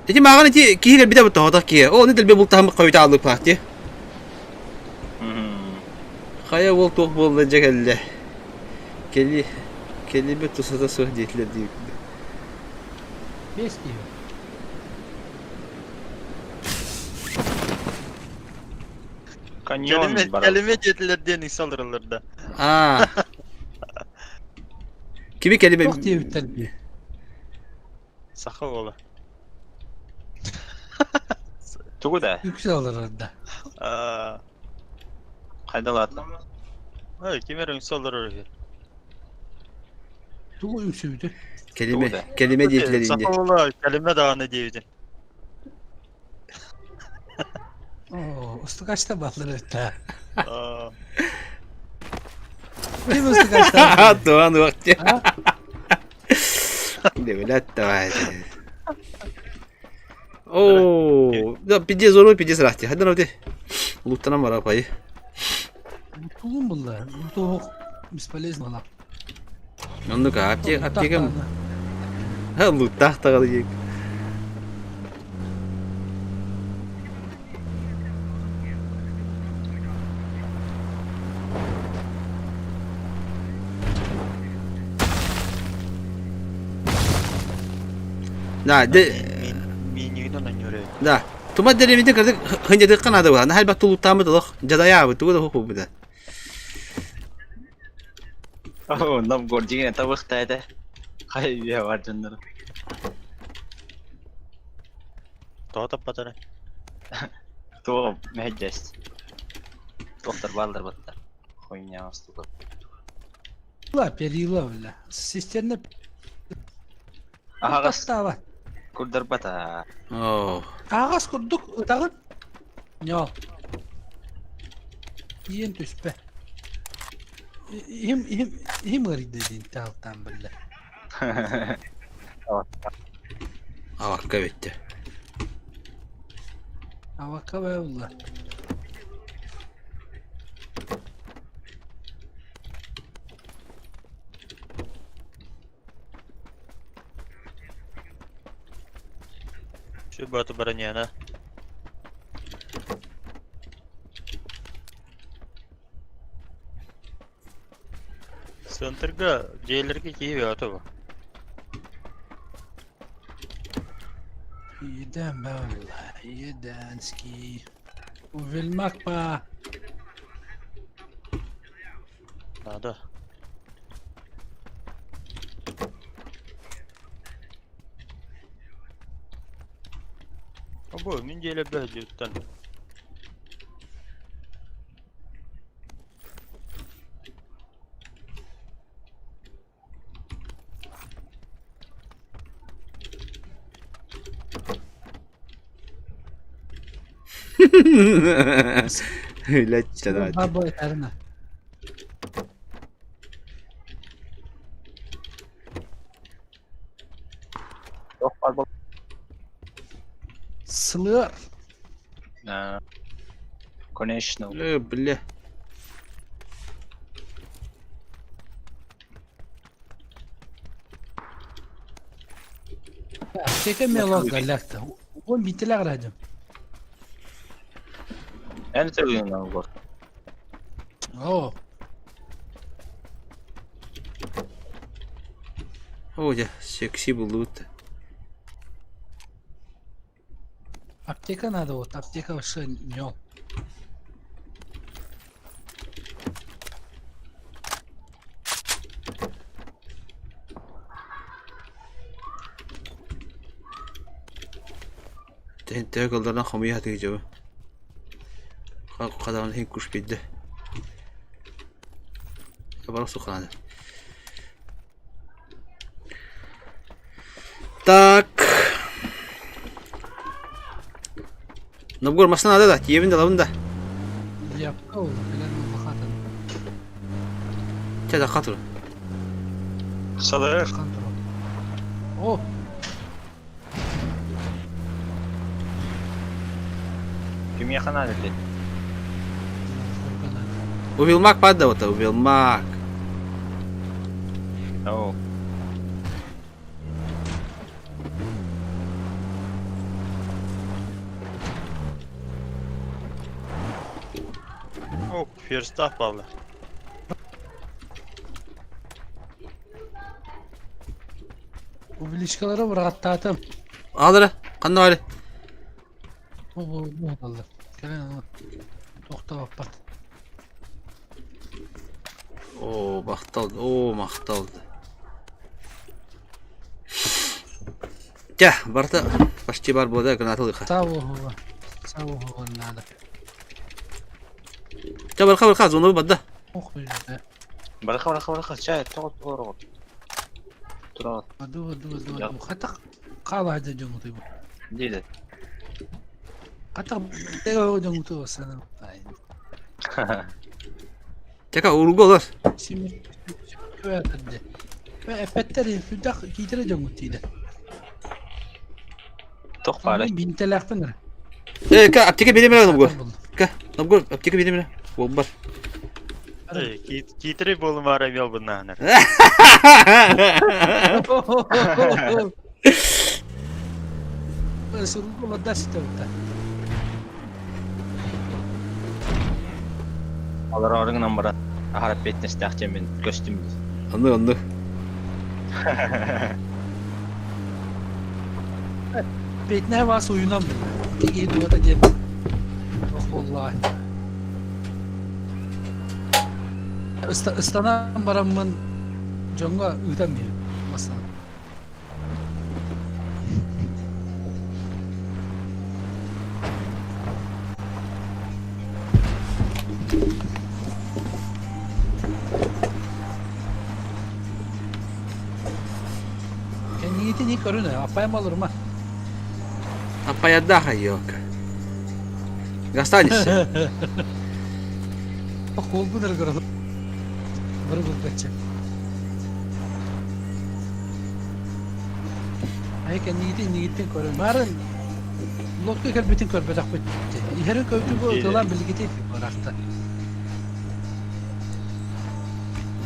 [SPEAKER 2] Ити мааҕын ити киһи кэлбитэ бу тоҕотох киһи. Ол оны дэлби бултаһан хойута ааллык ти. Хайа уол туох буолла дьэ кэллэ. Кели кэлибит тусата суох диэтилэр дии.
[SPEAKER 4] Бес киһи.
[SPEAKER 7] Каньон
[SPEAKER 9] Кэлимэ
[SPEAKER 7] барар.
[SPEAKER 9] кэлимэ диэтилэр диэн икси олороллор да.
[SPEAKER 2] Аа. Кими кэлибэ
[SPEAKER 4] Туох диэбиттэр бии.
[SPEAKER 9] Саха уола.
[SPEAKER 7] Тугу да?
[SPEAKER 4] Үксэ олорор да.
[SPEAKER 9] Аа,
[SPEAKER 7] Хайдалаатла.
[SPEAKER 9] ой, ким эрэ үҥсэ олорор үһү.
[SPEAKER 4] Тугу үксүбүтүй?
[SPEAKER 2] Кэлимэ
[SPEAKER 7] Тугу да?
[SPEAKER 2] кэлимэ диэтилэр инде.
[SPEAKER 9] Саха уола кэлимэ даҕаны диэбитин.
[SPEAKER 4] Оо, устукачта бааллар эбит да.
[SPEAKER 9] Аа,
[SPEAKER 4] Ким устукачта?
[SPEAKER 2] Туан уақте.
[SPEAKER 4] А?
[SPEAKER 2] Девелят давай. Оо, да пиздец зору пиздец рахти. Хадна рахти. Луттанам бара пай.
[SPEAKER 4] Тугун булла. Туох бесполезно ла.
[SPEAKER 2] Оннук аптека аптека. Ха луттах тагалы ек. Да, де...
[SPEAKER 9] Менюнан анньура.
[SPEAKER 2] Да. Тумат дэриэбинтэн кырдык хынньатыахха наада буолла. Наһаа элбэх тулуктааммыт олох дьадайаабыт, тугу да хухубута.
[SPEAKER 7] Оо, Новгород дьиҥинэ табыахта этэ. Хайа үйэ бар дьоннору.
[SPEAKER 9] Тоҕо таппатара?
[SPEAKER 7] Туох мэһэйдэс. Туохтар бааллар батта. Хуйня устуга.
[SPEAKER 4] Перила, бля. Систерне
[SPEAKER 7] Аһаҕас
[SPEAKER 4] Тастаабат.
[SPEAKER 7] курдарбата.
[SPEAKER 2] Оо.
[SPEAKER 4] Аҕас курдук ытаҕын. Ньоо. Иэн түспэ. Иһим, иһим, иһим ыарыйда диэн таалтаан биллэ.
[SPEAKER 2] Авакка бүттэ.
[SPEAKER 4] Авакка баа
[SPEAKER 9] Şu баты броняна. Центрга дьиэлэргэ киһи бөҕөтө бу.
[SPEAKER 4] Иэдээн баа Иэдээнский. Увельмак па.
[SPEAKER 9] Надо. Бу мин дьиэлэрбэ сылдьыбыттан.
[SPEAKER 2] Блядь, давай.
[SPEAKER 4] Бабой тарына.
[SPEAKER 7] Туох баар буол-
[SPEAKER 4] Сылыар.
[SPEAKER 7] Аа, Конечно.
[SPEAKER 2] Э, бля.
[SPEAKER 4] Аптека мелок галякта. Он бителә радио.
[SPEAKER 7] Эн төлүнэн олор.
[SPEAKER 4] О,
[SPEAKER 2] О, дьэ, секси буллубут.
[SPEAKER 4] аптека надо вот, аптека вообще нёл.
[SPEAKER 2] Тэнтэй кылдарынан хомуйа сатыы дьыбы. Хадаҕын иһин куш биэрдэ. Бара сухааны. Так. Новгород машина надо да, тиэбин да лабын да.
[SPEAKER 4] Япка ол, кэлэн улахатын.
[SPEAKER 2] Чэ, дахха тур.
[SPEAKER 9] Салыр.
[SPEAKER 4] Хан турар. О,
[SPEAKER 7] Кимиэхэ наада этэй?
[SPEAKER 2] Увилмак падала-то, увилмак.
[SPEAKER 7] Оо.
[SPEAKER 9] О, ферстах палла.
[SPEAKER 4] Увеличкалары быраттаатым.
[SPEAKER 2] Аалара, ханна бары?
[SPEAKER 4] Бу бу бу баллар. Кэлэн аны тохтооппат.
[SPEAKER 2] Оо, махтал, оо, махтал. Чэ, барыта почти бар буолла, граната ылыха.
[SPEAKER 4] Саа буоһуга. Саа буоһуга надо.
[SPEAKER 2] Чэ, барха, барха, зону барда.
[SPEAKER 4] Ох, бля.
[SPEAKER 7] Барха барха барха чай тоҕо туруоҕут. Тураҕыт.
[SPEAKER 4] Ду ду ду ду. Хата хаалаһа дьоҥутуй бу.
[SPEAKER 7] Диде.
[SPEAKER 4] Хата тега дьоҥуту санам.
[SPEAKER 2] Чэка, уруга олор.
[SPEAKER 4] Симир көәтэрде. Эппэттэр сүрдэх киитэрэ дьоҥут диилэр.
[SPEAKER 7] Туох баарай?
[SPEAKER 4] Бинтэлээхпин эрэ.
[SPEAKER 2] Э, ка, аптека биэримэ Новгород. Ка, Новгород, аптека биэримэ. Буолбар.
[SPEAKER 9] Киитери буолумаары эмиэ албыннаһынар.
[SPEAKER 4] Суругу олордо ситэбит
[SPEAKER 7] Олороору гынан баран аһара эппиэтинэстээх дьэммин көстүм дии.
[SPEAKER 2] Оннук, оннук.
[SPEAKER 4] Петня вас уйунан киһи дуота диэн охуллаа. Ыстанан бараммын дьоҥҥо ыытан биһим массыына. Кэннигитин и көрүнэ, аппайам алырма.
[SPEAKER 2] Аппайардаах айыок. Останешься.
[SPEAKER 4] Холбун эрэ көрө. Бары булгаччы. Ай кэннигитин иннигиттэн көрөн. Барын лодка кэлбитин көрбөтөхпүт. Иһэрин көбүтү бу ытылан билгити барахта.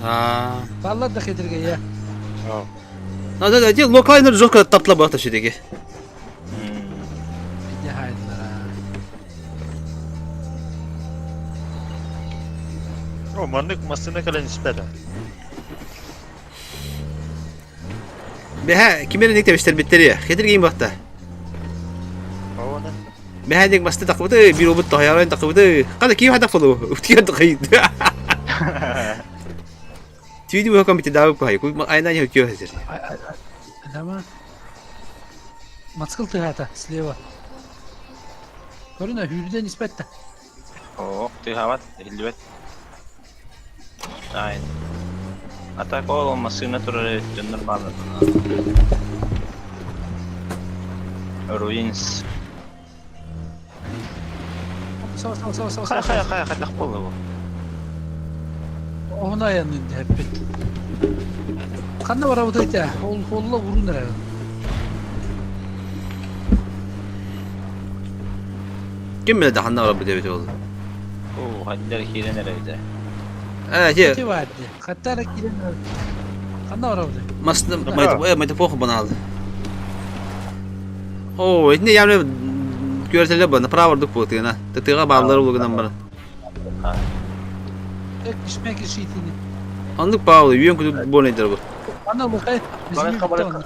[SPEAKER 2] Аа.
[SPEAKER 4] Баллар да хитрге я.
[SPEAKER 2] Надо да, локалайнер жестко таптла бахта шидеги.
[SPEAKER 4] Виде хайдылар.
[SPEAKER 9] О, маннык массыына кэлэн испэт.
[SPEAKER 2] Бэһэ кимер ник тэбистэрбиттери. Хитргейм бахта.
[SPEAKER 9] Оона.
[SPEAKER 2] Бэһэ ник масты такыбыты, бир обут тохоярын такыбыты. Када киев хата фолу. Утиер тахайды. Түйді бу компьютер дабы кухай. Ку айна не утиер хазыр.
[SPEAKER 4] Дама. Мацкыл тыгата слева. Көрүнэ хүрден испетте.
[SPEAKER 7] О, тыһаабат, иһиллибэт. Ай. А так ол массыына турар эбит, дьоннор бааллар. Руинс.
[SPEAKER 4] Сау сау сау сау
[SPEAKER 7] Хайа
[SPEAKER 4] сау.
[SPEAKER 7] хайа хайа хайдах буолла бу?
[SPEAKER 4] Оһун айанын диэппит. Ханна барабыт этэ? Ол холла урун эрэ.
[SPEAKER 2] Ким билэ ханна барабыт эбит ол.
[SPEAKER 7] Оо, хайдах киирэн эрэ эбитэ.
[SPEAKER 2] Э, те
[SPEAKER 4] Ти баар дии. Хатта эрэ киирэн эрэ. Ханна барабыт?
[SPEAKER 2] Масты майта плохо банал. О, итини явно көрсөлө бу направо ордук буолтугана. Тытыга бааллар улугунан баран.
[SPEAKER 4] Кишме кишитини.
[SPEAKER 2] Оннук Павел, үйөн күтүк буолайдар бу.
[SPEAKER 4] Ана лухай.
[SPEAKER 7] Барыкка, барыкка.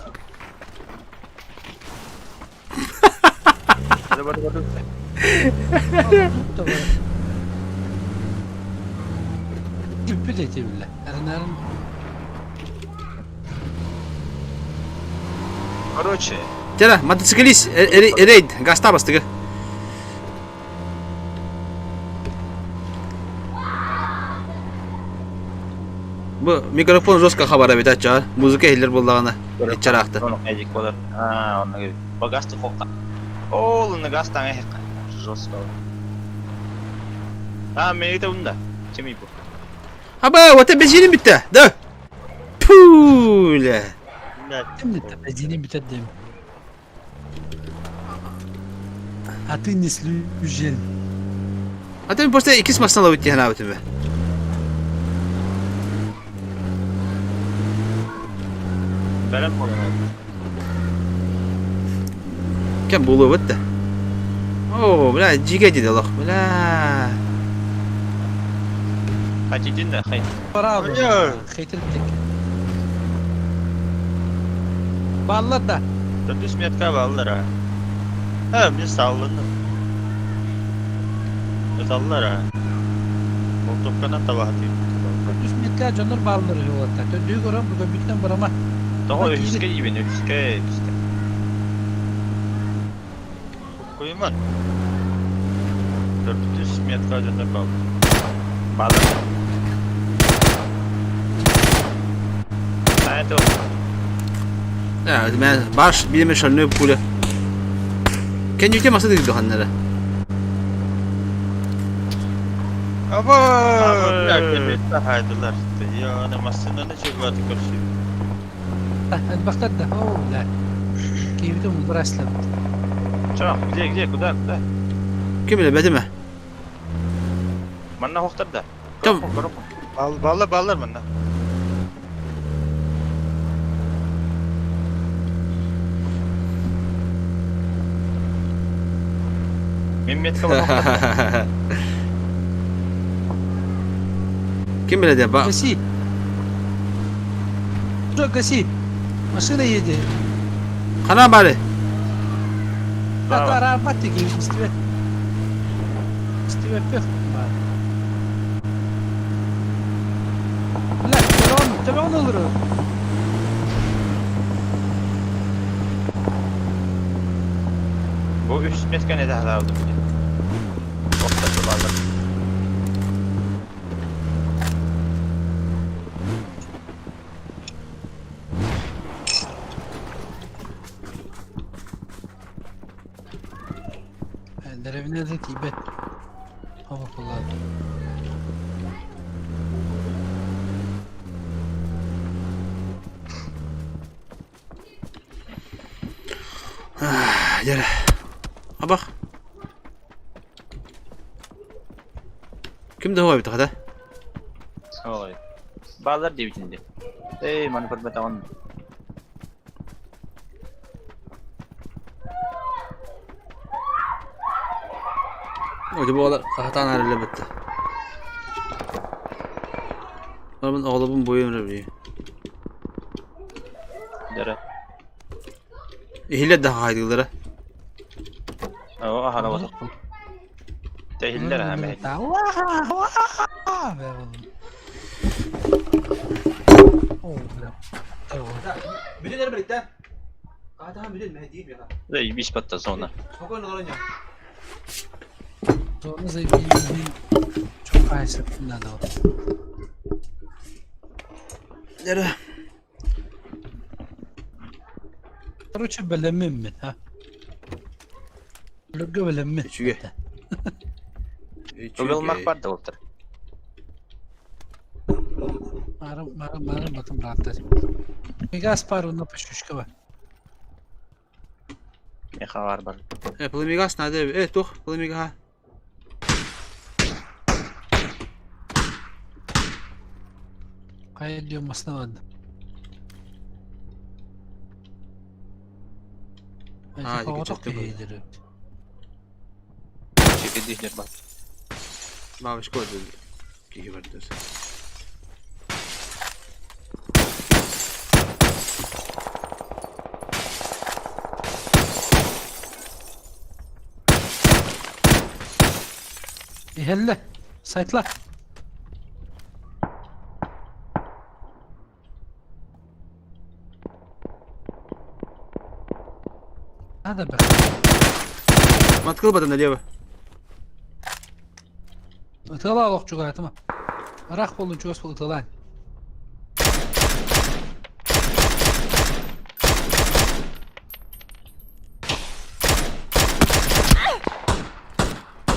[SPEAKER 9] Бары бары бары.
[SPEAKER 4] Бүппүт эти биллэ. Эрнарын
[SPEAKER 7] Короче,
[SPEAKER 2] Тера, мотоциклист, рейд, гаста бастыгы. Бу микрофон жестко хабара бит аччаар. Музыка иһиллэр буоллаҕына иччараахта.
[SPEAKER 7] Оны эдик болар. А, оны багасты хокка. Ол ны газ таңа хекка. Жестко. А, мен это унда. Чеми бу.
[SPEAKER 2] Аба, вот бензиним бүтті. Да. Пуля.
[SPEAKER 4] Темнетте бензинин бүтэр диэм. А ты не слюжен.
[SPEAKER 2] А ты просто икис масына ловить тихана бітімі.
[SPEAKER 7] Бәрем болар.
[SPEAKER 2] Кем болу бітті. О, бля, жиге деді лох, бля.
[SPEAKER 7] Хотите да, хай.
[SPEAKER 4] Браво. Хейтер битек. Баллар да.
[SPEAKER 9] Төрдүс метка баллар а. Ha, мен саллындым. Ыталлар а. Болтопканан табаһатыйм.
[SPEAKER 4] Төрдүс метка дьоннор бааллар үһү Төрдүү көрөн бүгүн бүтэн барама.
[SPEAKER 7] Того үһүскэ ибин, үһүскэ, үһүскэ.
[SPEAKER 9] Куйман. Төрдүс метка дьоннор баллар.
[SPEAKER 7] Баллар. А, это
[SPEAKER 2] Да, мен баш билеме шальной пуля. Кен юте маса дейді ханнара.
[SPEAKER 9] Аба, бля, кебетте хайдылар. Я аны массынаны чыгып көрсү.
[SPEAKER 4] Бахтар да. О, бля. Киевде браслет.
[SPEAKER 7] Чё, где, где, куда, куда?
[SPEAKER 2] Ким биле бәдеме?
[SPEAKER 7] Манна хохтар да.
[SPEAKER 2] Там.
[SPEAKER 9] Бал, баллар, баллар манна.
[SPEAKER 7] Мен метка бар.
[SPEAKER 2] Ким биле де ба.
[SPEAKER 4] Гаси. Что, гаси? Машина едет.
[SPEAKER 2] Қана бары.
[SPEAKER 9] Браво.
[SPEAKER 4] Араарбат дии истибэт. Истибэппит баар. Бля, төбөҕүн, төбөҕүн ылыры.
[SPEAKER 7] Бу үс мескэн этэ хатаабытым дии. Охтор бааллар.
[SPEAKER 4] Дэрэбинэ да тиийбэт. Хобокуллар.
[SPEAKER 2] Дьэ. Абах. Ким да эбит хата?
[SPEAKER 7] Ой. Бааллар диэбитин дии. Эй, маны көрбөтөҕүн.
[SPEAKER 2] Ити буола хаһатаан арыллыбытта. Олорбун оҕолорбун буойун эрэ
[SPEAKER 7] Дөрө.
[SPEAKER 2] Иһиллэр да хаһайдыыллара.
[SPEAKER 7] Оо, аһара батах. Тэһиллэр аһа мэһэй.
[SPEAKER 2] Бүтүн эрэ билиттэ. Хаһатаан бүтүн мэһэйдиир миэхэ.
[SPEAKER 7] Заебись батта зона.
[SPEAKER 2] Спокойно олорон
[SPEAKER 4] Зона заебись. Çok ayısın da.
[SPEAKER 2] Дьэрэ.
[SPEAKER 4] Короче, бэлэммин ha. Өлөргө бэлэммин.
[SPEAKER 2] Үчүгэй.
[SPEAKER 7] Ылылмак
[SPEAKER 2] Үчүгэй.
[SPEAKER 7] бар да болтар.
[SPEAKER 4] Маарым, маарым, маарым батым бырааттар. Мегас пар онно пөшүшкэ бар.
[SPEAKER 7] Меха бар бар.
[SPEAKER 2] Э, пламегас надо. Э, тух, пламега.
[SPEAKER 4] Хайа диэн масна барда.
[SPEAKER 2] Аа,
[SPEAKER 4] Оҕотох
[SPEAKER 2] дики
[SPEAKER 4] киһи дири.
[SPEAKER 7] Чекедихлер бар.
[SPEAKER 2] Бабочка öldü. Киһи барда.
[SPEAKER 4] Иһэллэ. Сайтла. Надо бы.
[SPEAKER 2] Маткыл бата налево.
[SPEAKER 4] Ытыала олох чугаатыма. Ырах болун чугас бол ытыалаан.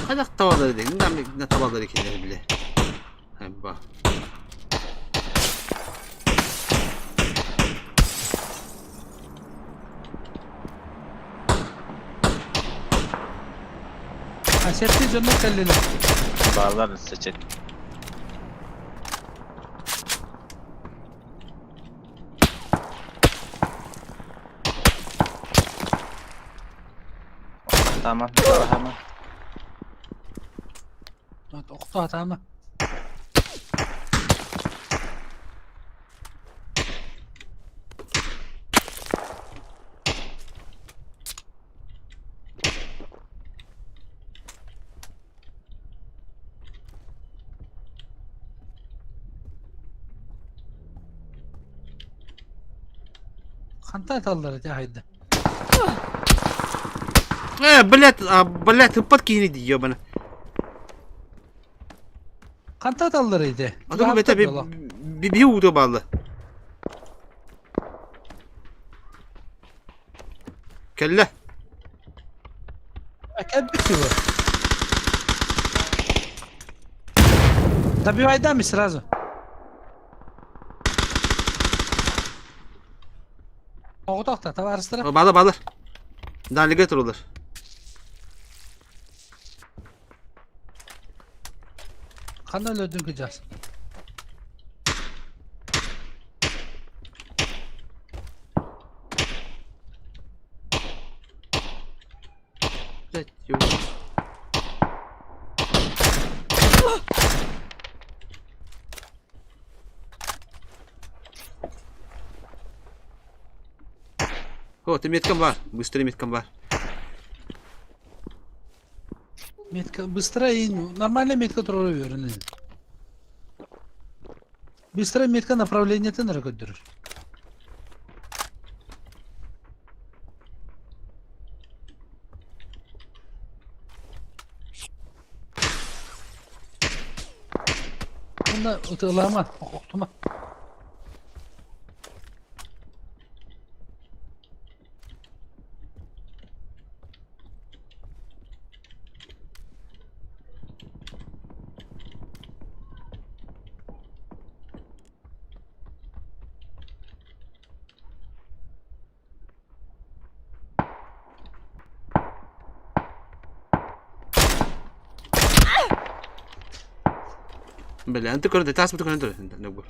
[SPEAKER 2] Хайдах табалары дегин, на табалары кинилэр биле. Ба.
[SPEAKER 4] Асетти дьонно кэллилэр.
[SPEAKER 7] Бааллар сечет. Tamam, tamam.
[SPEAKER 4] Охто атаама. Хантан таллар ити хайда.
[SPEAKER 2] Э, блядь, а, блядь, ыппат киһини дии, ёбана.
[SPEAKER 4] Хантан таллар ити.
[SPEAKER 2] А то бete би би уду баалла. Кэллэ.
[SPEAKER 4] Кэлбит его. Добивай дами сразу. Оҕотохто, табаарыстара.
[SPEAKER 2] Баалар, баалар. Далига турулар.
[SPEAKER 4] Ханна өлөрдүн кыдьаас.
[SPEAKER 2] Блядь, ёбана. О, ты меткам бар. Быстрый меткам бар.
[SPEAKER 4] Метка быстро и нормально метка туруора үөрэнэн. Быстро метка направлениетын эрэ көрдөрөр. Уонна ытыалаама, охтума.
[SPEAKER 2] Бля, انت كنت تاس ما تكون انت نقول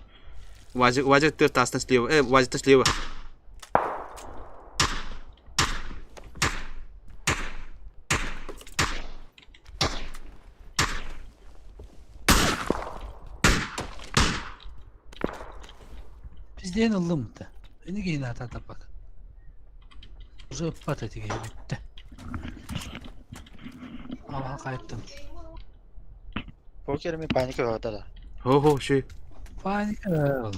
[SPEAKER 2] واجد واجد تر تاس تسليو ايه واجد تسليو.
[SPEAKER 4] Bizden ыллым да. Эни киһини атаатаппак. Уже ыппат эти киһи бүттэ. Ама хайттым.
[SPEAKER 9] Покер ми паника бөҕөтө да.
[SPEAKER 2] Хо хо ши.
[SPEAKER 4] Паника.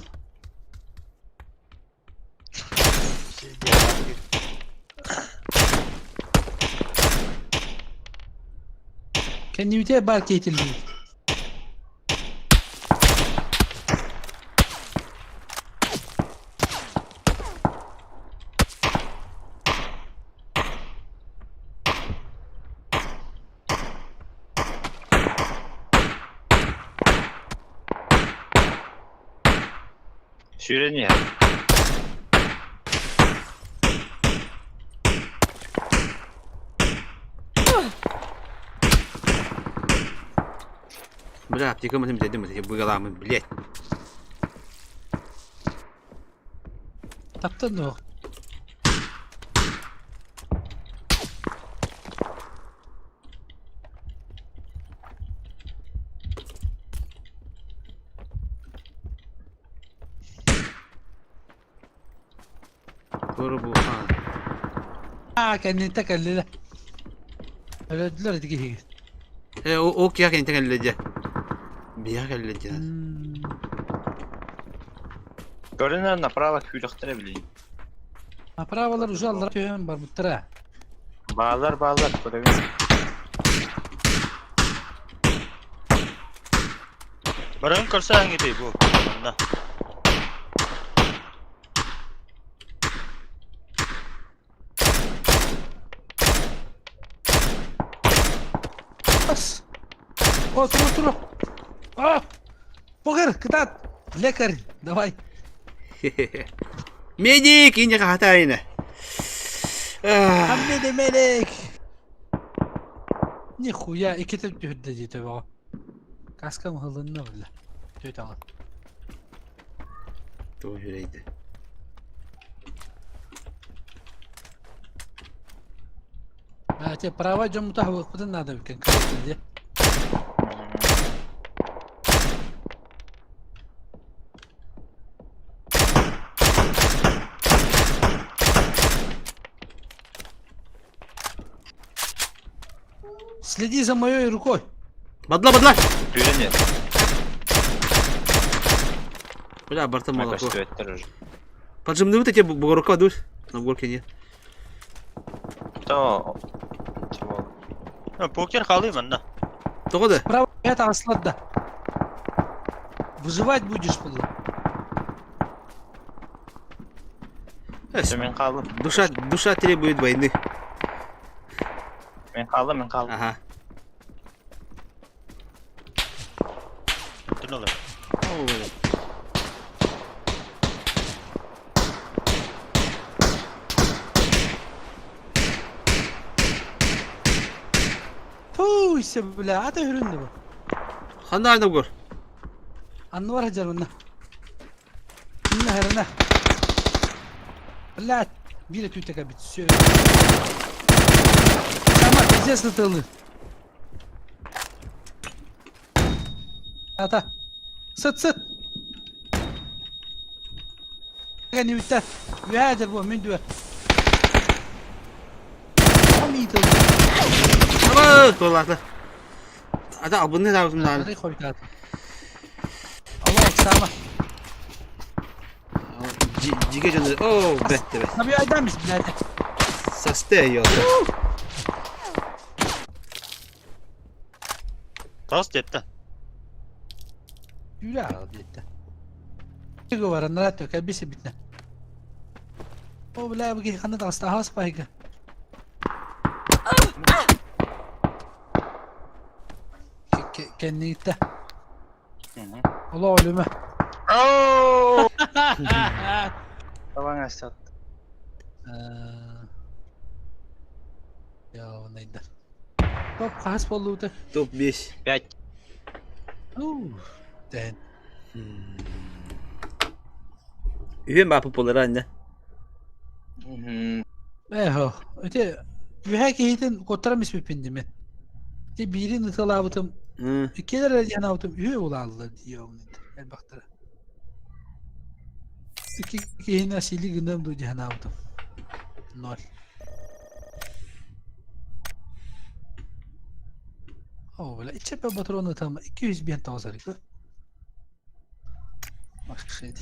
[SPEAKER 4] Кэннибитэ баар киһитиллибит.
[SPEAKER 7] Сүүрэн иһэр.
[SPEAKER 2] Бля, аптека мытым дедим, быгаламын, блядь.
[SPEAKER 4] Таптан дуо?
[SPEAKER 2] Тура бу.
[SPEAKER 4] Аа кэнниттэн кэллилэр. Өлөрдүлэр ити киһигит.
[SPEAKER 2] Э, ол киһи кэнниттэн кэллэ дьэ. Биһиэхэ кэллэ дьэ.
[SPEAKER 7] Көрүнэр направо күүрэхтэрэ билигин.
[SPEAKER 4] Направолар уже аллара түһэн барбыттара.
[SPEAKER 7] Баалар баалар көрөбүн.
[SPEAKER 9] Баран көрсө аңгитей бу. Манна.
[SPEAKER 4] Бас. О, тура, тура. А! Покер, кытаат. Лекарь, давай.
[SPEAKER 2] Медик, инде хатайына.
[SPEAKER 4] Хаммеде медик. Нихуя, иккитэ түһүрдэ дии төбөҕө. Каскам ыһылынна бля. Түөт аҕа.
[SPEAKER 2] Тугу үрэйди.
[SPEAKER 4] А те права дьоммута аһылыкпытын наада эбиккин кырыйдын дии. Следи за моей рукой.
[SPEAKER 2] Бадла, бадла!
[SPEAKER 7] Түүрэн иһэр.
[SPEAKER 2] Бля, барта молоко.
[SPEAKER 7] Көстүбэттэр уже.
[SPEAKER 2] Поджимныбыт эти бугорка душ. На горке нет.
[SPEAKER 7] То чего?
[SPEAKER 9] Покер халый манна.
[SPEAKER 2] Тоҕо да?
[SPEAKER 4] Право это аслат да. Выживать будешь, было.
[SPEAKER 7] Мен хааллым.
[SPEAKER 2] Душа, душа требует войны.
[SPEAKER 7] Мин хааллым, мин хааллым.
[SPEAKER 2] Ага.
[SPEAKER 9] Түн олор.
[SPEAKER 4] Туйся, бля, ата үрүндү бу.
[SPEAKER 2] Ханна арнап көр.
[SPEAKER 4] Анныбар сылдьар манна. Инна хэрэнэ. Блядь, биир өтүүтэ кэлбит. Сүө. Сама пиздец ытылы. Ата. Сыт сыт. Кэннибиттэн. Үөһээ дьэр буо, мин дүө. Ам иитылды.
[SPEAKER 2] Ама, туолаата. Ата албынны таабытым даҕаны.
[SPEAKER 4] Арай хойутаат. Алло, Оксана.
[SPEAKER 2] Дьигэ дьону оо бэттэ бэт.
[SPEAKER 4] Tabii aydan biz birader.
[SPEAKER 2] Састы ёлка.
[SPEAKER 9] Тас деттен.
[SPEAKER 4] Yürü al diyetti. Говора, нарат yok, elbise bitne. O бля, бу киһи ханна таҕыста аһаҕас баһыйга. Кэнниgitte. Ола өлүмэ.
[SPEAKER 9] Табаң астат.
[SPEAKER 4] Явнайдар. Топ хас болууда.
[SPEAKER 2] Топ 5.
[SPEAKER 7] 5.
[SPEAKER 4] Дэн.
[SPEAKER 2] Үһүн баапы болара инне.
[SPEAKER 4] Эхо. Ити үһэ киһитин куттарам испиппин дими. Ити биирин ыталаабытым, иккилэр эрэ диэн аабытым үһү улааллар диэҕим элбэхтэрэ. Икки киһини сили гыныам дуу диэн аабытым. Ноль. Оо, бля, иччэпэ патроны там 205 тоҕус арыгы. Машина.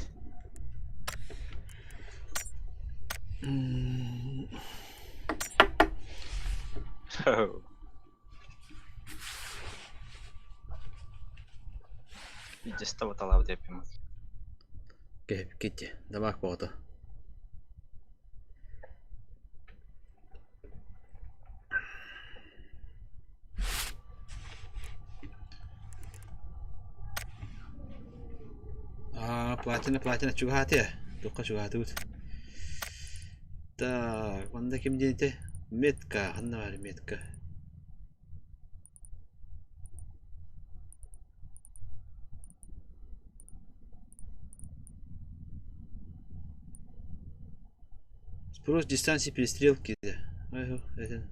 [SPEAKER 7] Видеста баталаабыт эппим.
[SPEAKER 2] Кэһэппиккит дамаак боҕото. Аа, платина, платина чугаһаатыа. Туохха чугаһаатыбыт. Так, манна ким диэн этэ? Метка, ханна баар метка? Спрос дистанции перестрелки. Это...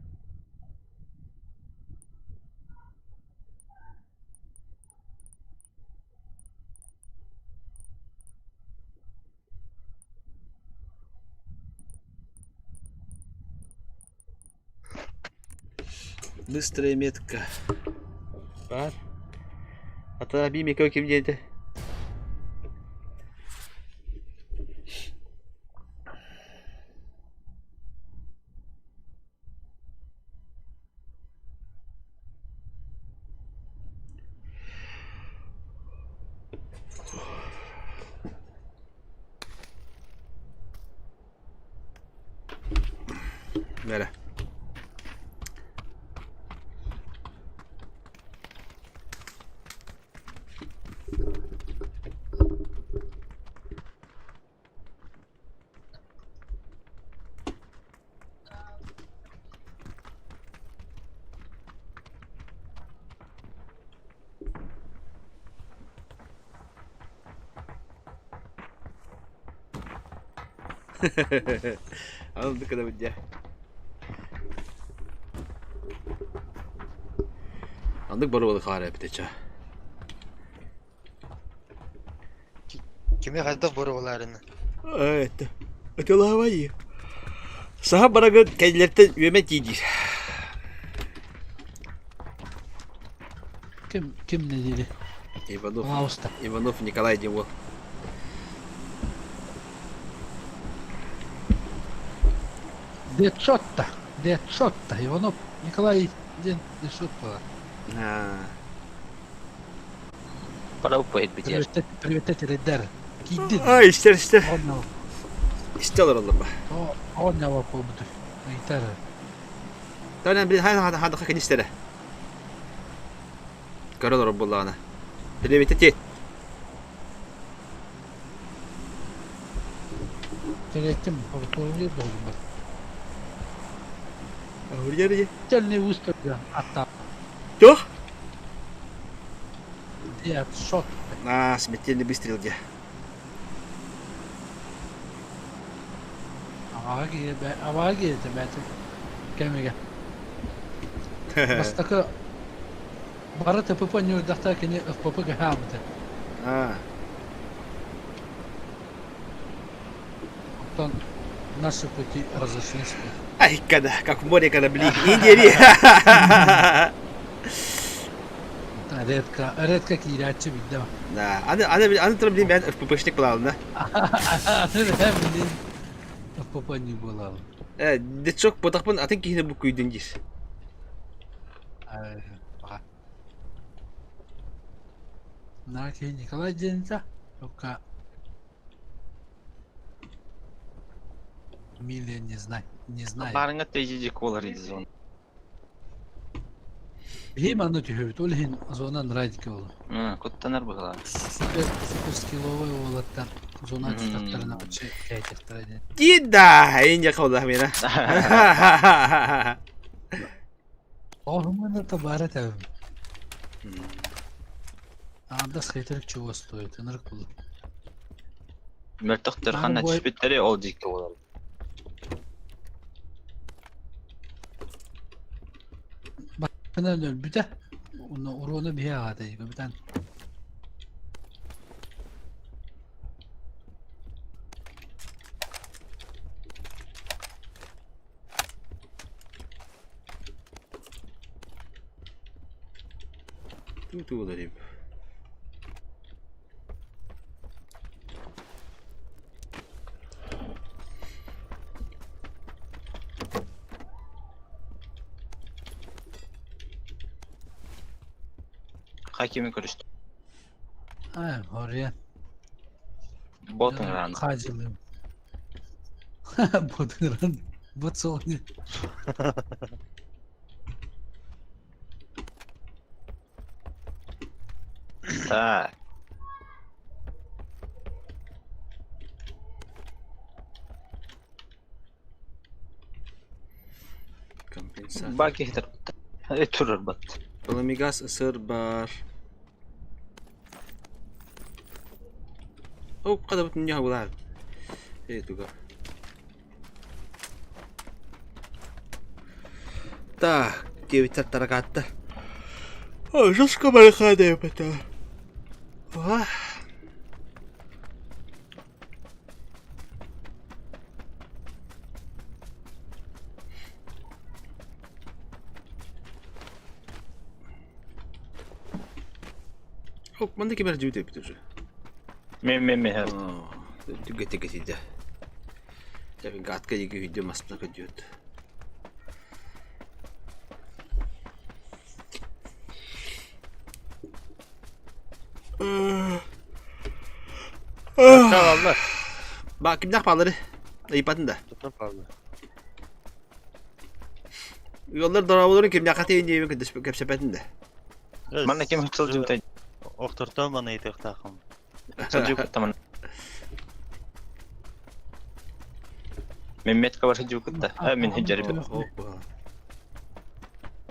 [SPEAKER 2] Быстрая метка. Бар. Ата би мекө ким диэтэ? Бэрэ. Анылдык гына дьэ. Аннык боруобалы хаара эбитэ ча.
[SPEAKER 9] Кими хайдах боруобалаарына?
[SPEAKER 2] Это. Ытылаабай. Саха барагын кэллэртэн үөмэ тиийдиир.
[SPEAKER 4] Ким ким не дири?
[SPEAKER 2] Иванов.
[SPEAKER 4] Пожалуйста.
[SPEAKER 2] Иванов Николай диэн уол.
[SPEAKER 4] Дедшотта. Дедшотта. Иванов Николай диэн Дедшот буолар.
[SPEAKER 7] Параппайт битиэр.
[SPEAKER 4] Привет рейдер. Киирдин.
[SPEAKER 2] Ай, истэр, истэр. Истэ олороллор ба.
[SPEAKER 4] Оонньообот буолбутуй. Ыйытар.
[SPEAKER 2] Таня, блин, хай хадахха кинистэрэ. Көрө олорор буоллаҕына. Привет, ти.
[SPEAKER 4] Кэлэттим, повторили буолбут.
[SPEAKER 2] Үрдер
[SPEAKER 4] Тельный выставка атта.
[SPEAKER 2] Туох?
[SPEAKER 4] Дедшот.
[SPEAKER 2] А, смертельный выстрел де.
[SPEAKER 4] Абаҕа абаҕа киирдэ бэйэтин кэмигэр. Бастакы бары ТПП ньуурдахтар кини ФПП кэһээбитэ.
[SPEAKER 2] А.
[SPEAKER 4] Оттон наши пути разошлись.
[SPEAKER 2] Ай, когда, как в море корабли. Не дери.
[SPEAKER 4] Редко, редко киирээччи билдэ.
[SPEAKER 2] Да, аны аны аны туран билин бэйэн ФППшник буолаалына.
[SPEAKER 4] Аны бэйэн билин ФПП не буолаалын.
[SPEAKER 2] Э, дечок ботахпын атын киһини буккуйдун диир.
[SPEAKER 4] На киһи Николай диэнитэ, только фамилия не знаю, не знаю.
[SPEAKER 7] Баарыҥа тэйдьи куолар зон.
[SPEAKER 4] Биһи манна түһэбит, ол иһин зона нрадика ол.
[SPEAKER 7] Куттанар быһылаах.
[SPEAKER 4] Супер, супер скилловый уолаттар зона түстөхтөрүнэ вообще кэйтихтэрэ диэн.
[SPEAKER 2] Кида, инде калда мина.
[SPEAKER 4] Оһуммун это баар этэбим. Аҥардас хитрик чего стоит, ынырык булу.
[SPEAKER 7] Мөлтөхтөр ханна түспүттэри ол дьикти буолар.
[SPEAKER 4] Бакына өлбүтэ. Уну уруону биһи аҕата бүтэн.
[SPEAKER 2] Ту болар
[SPEAKER 7] Хакими көрүстүм.
[SPEAKER 4] Ay, oraya.
[SPEAKER 7] Bot ыҥыран.
[SPEAKER 4] Хаадьылыым. Бот ыҥыран. Бот соҕуни.
[SPEAKER 7] Так.
[SPEAKER 2] Компенсация.
[SPEAKER 7] Баки хитер. Турар бат.
[SPEAKER 2] Пламигаз ысыр бар. О, қада бүтін не бұлар. Эй, туга. Так, девять таракатта. О, жестко барахада это. О, манды кемер жібіт өпті уже.
[SPEAKER 7] Мен мен мен.
[SPEAKER 2] Түгге теге сиде. Жабин гатка деге видео маспна көдүөт.
[SPEAKER 9] Алла.
[SPEAKER 2] Ба кимдах палары? Ыйпатын да.
[SPEAKER 9] Tutun паллы.
[SPEAKER 2] Yollar дорабыларын кимдах тейин дейбин көдөс кепсепетин да.
[SPEAKER 7] Манна ким сылдьыбытай.
[SPEAKER 9] Охтортон мана итыктахым.
[SPEAKER 7] Сылдьыбыт таман. Мен метка бар сылдьыбыт да. А мен хиджари.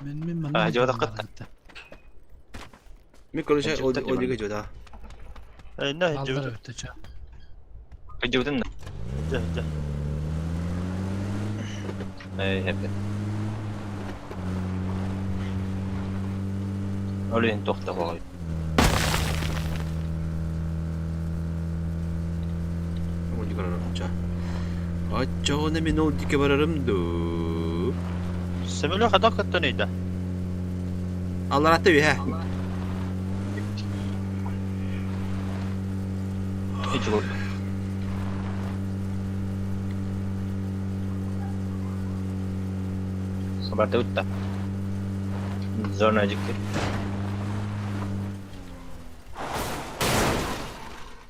[SPEAKER 4] Мен мен манна.
[SPEAKER 7] А, жоо кытта.
[SPEAKER 2] Мен короче ол диге жода.
[SPEAKER 9] Э, не
[SPEAKER 4] Алдар өттө ча.
[SPEAKER 7] Сылдьыбытын да.
[SPEAKER 9] Жа, жа.
[SPEAKER 7] Эй, хепе. Олен тохта болой.
[SPEAKER 2] Ол диге барарым ча. Аччоҕуна мин ол дике барарым ду.
[SPEAKER 9] Семеле хадак кыттан өйдө.
[SPEAKER 2] Аллар атта үһэ.
[SPEAKER 7] Hiç oldu. Барда утта. Зона жикки.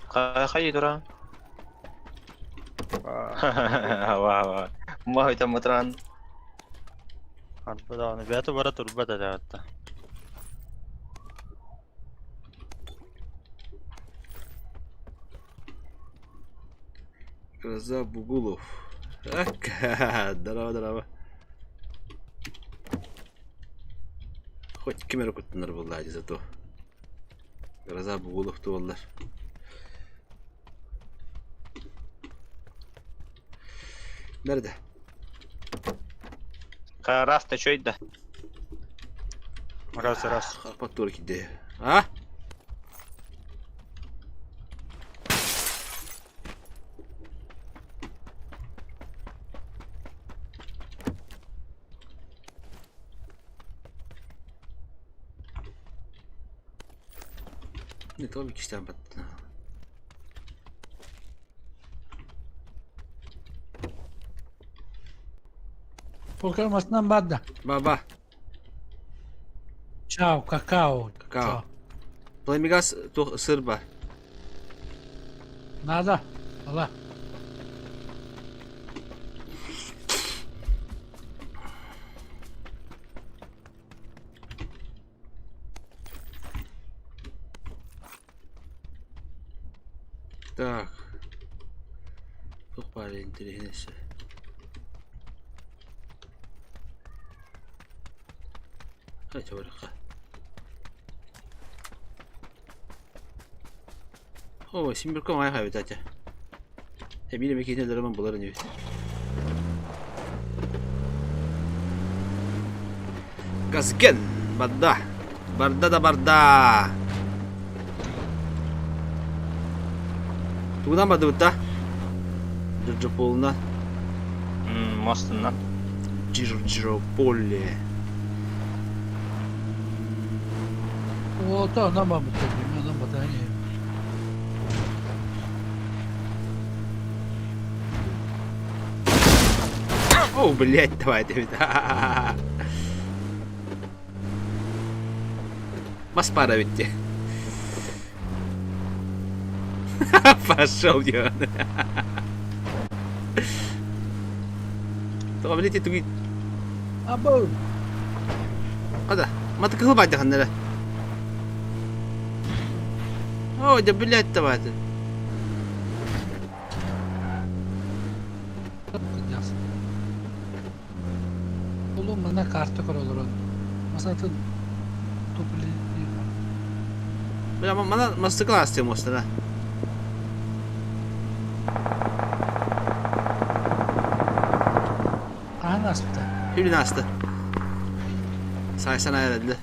[SPEAKER 7] Хай тура. Ва ва. Ма хойтам матран.
[SPEAKER 9] Арбадааны бэйэтэ бара турбат этэ
[SPEAKER 2] Гроза Бугулов. Так, здорово, здорово. Хоть кемер куттунар булла зато. Гроза Бугулов туоллар. Nerede?
[SPEAKER 7] Раз чөйдө.
[SPEAKER 9] Раз раз.
[SPEAKER 2] Карпат тур киде. А? Не то иккистээн баттына.
[SPEAKER 4] Покер масынан барда.
[SPEAKER 2] Баба.
[SPEAKER 4] Чао, какао.
[SPEAKER 2] Какао. Пламегас туох сыр бар.
[SPEAKER 4] Надо. Ала.
[SPEAKER 2] Так. Туох баар интэриэһинэй Хайа барыахха. О, симбирком ай хайбыт ате. Эмиэ эмэ киһини өлөрөмөн булар инибит. Газген! Барда! Барда да барда! Тугунан бардыбыт да? Джорджополна.
[SPEAKER 7] Мостунан.
[SPEAKER 2] Джорджополе.
[SPEAKER 4] Уота онон барбыттар дии, онон батаһан иһэбин.
[SPEAKER 2] О, блядь, давай, Давид. Мас пара ведь. Пошел, я. Тоҕо билити тугуй
[SPEAKER 4] Абы!
[SPEAKER 2] Хада, маты кыһыл баайдаханнара. О, да блядь, давайте.
[SPEAKER 4] Улуу манна карта көрө олорон. Масатын тупли.
[SPEAKER 2] Бля, мана мастыкыл астыам остана.
[SPEAKER 4] Хаһан ааспыта?
[SPEAKER 2] Күнүн ааста. Саайсан айаралла.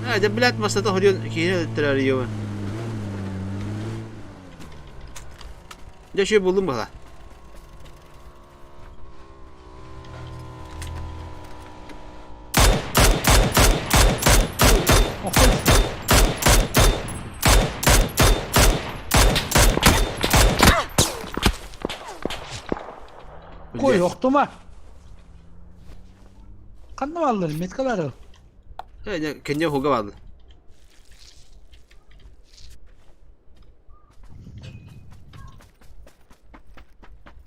[SPEAKER 2] Э, дьэ, блядь, мастата хоруйан киһини өлөттөрөр йобун. Дьэ, үчүгэй буллум быһа.
[SPEAKER 4] Кой, охтума. Ханна бааллар, меткалары?
[SPEAKER 2] Э, кэннэ уһуга бааллар.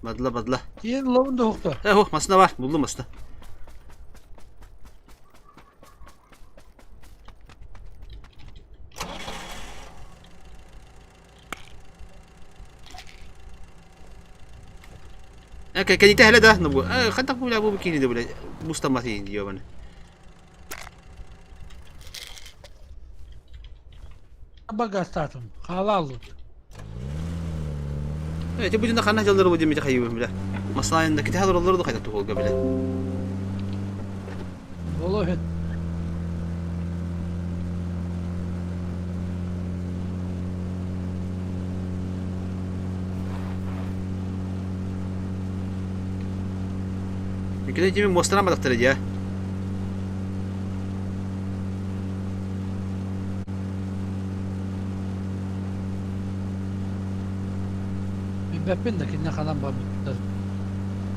[SPEAKER 2] Бадла, бадла.
[SPEAKER 4] Тиен лобун да ухта.
[SPEAKER 2] Э, ух, масына бар, булдум масына. Э, кэнитэ хэлэ да, ну, э, хантак бу бу кини да бля, мустамати диёбаны.
[SPEAKER 4] Багастатым, халалут.
[SPEAKER 2] Э, ти будина ханна жаллары бу демете хайыбын бля. Масайында ките халар да кайта тухолга бля.
[SPEAKER 4] Боло хет.
[SPEAKER 2] Ките тими мостана бадактар дия.
[SPEAKER 4] Билбэппин да кинини ханан барбыттар.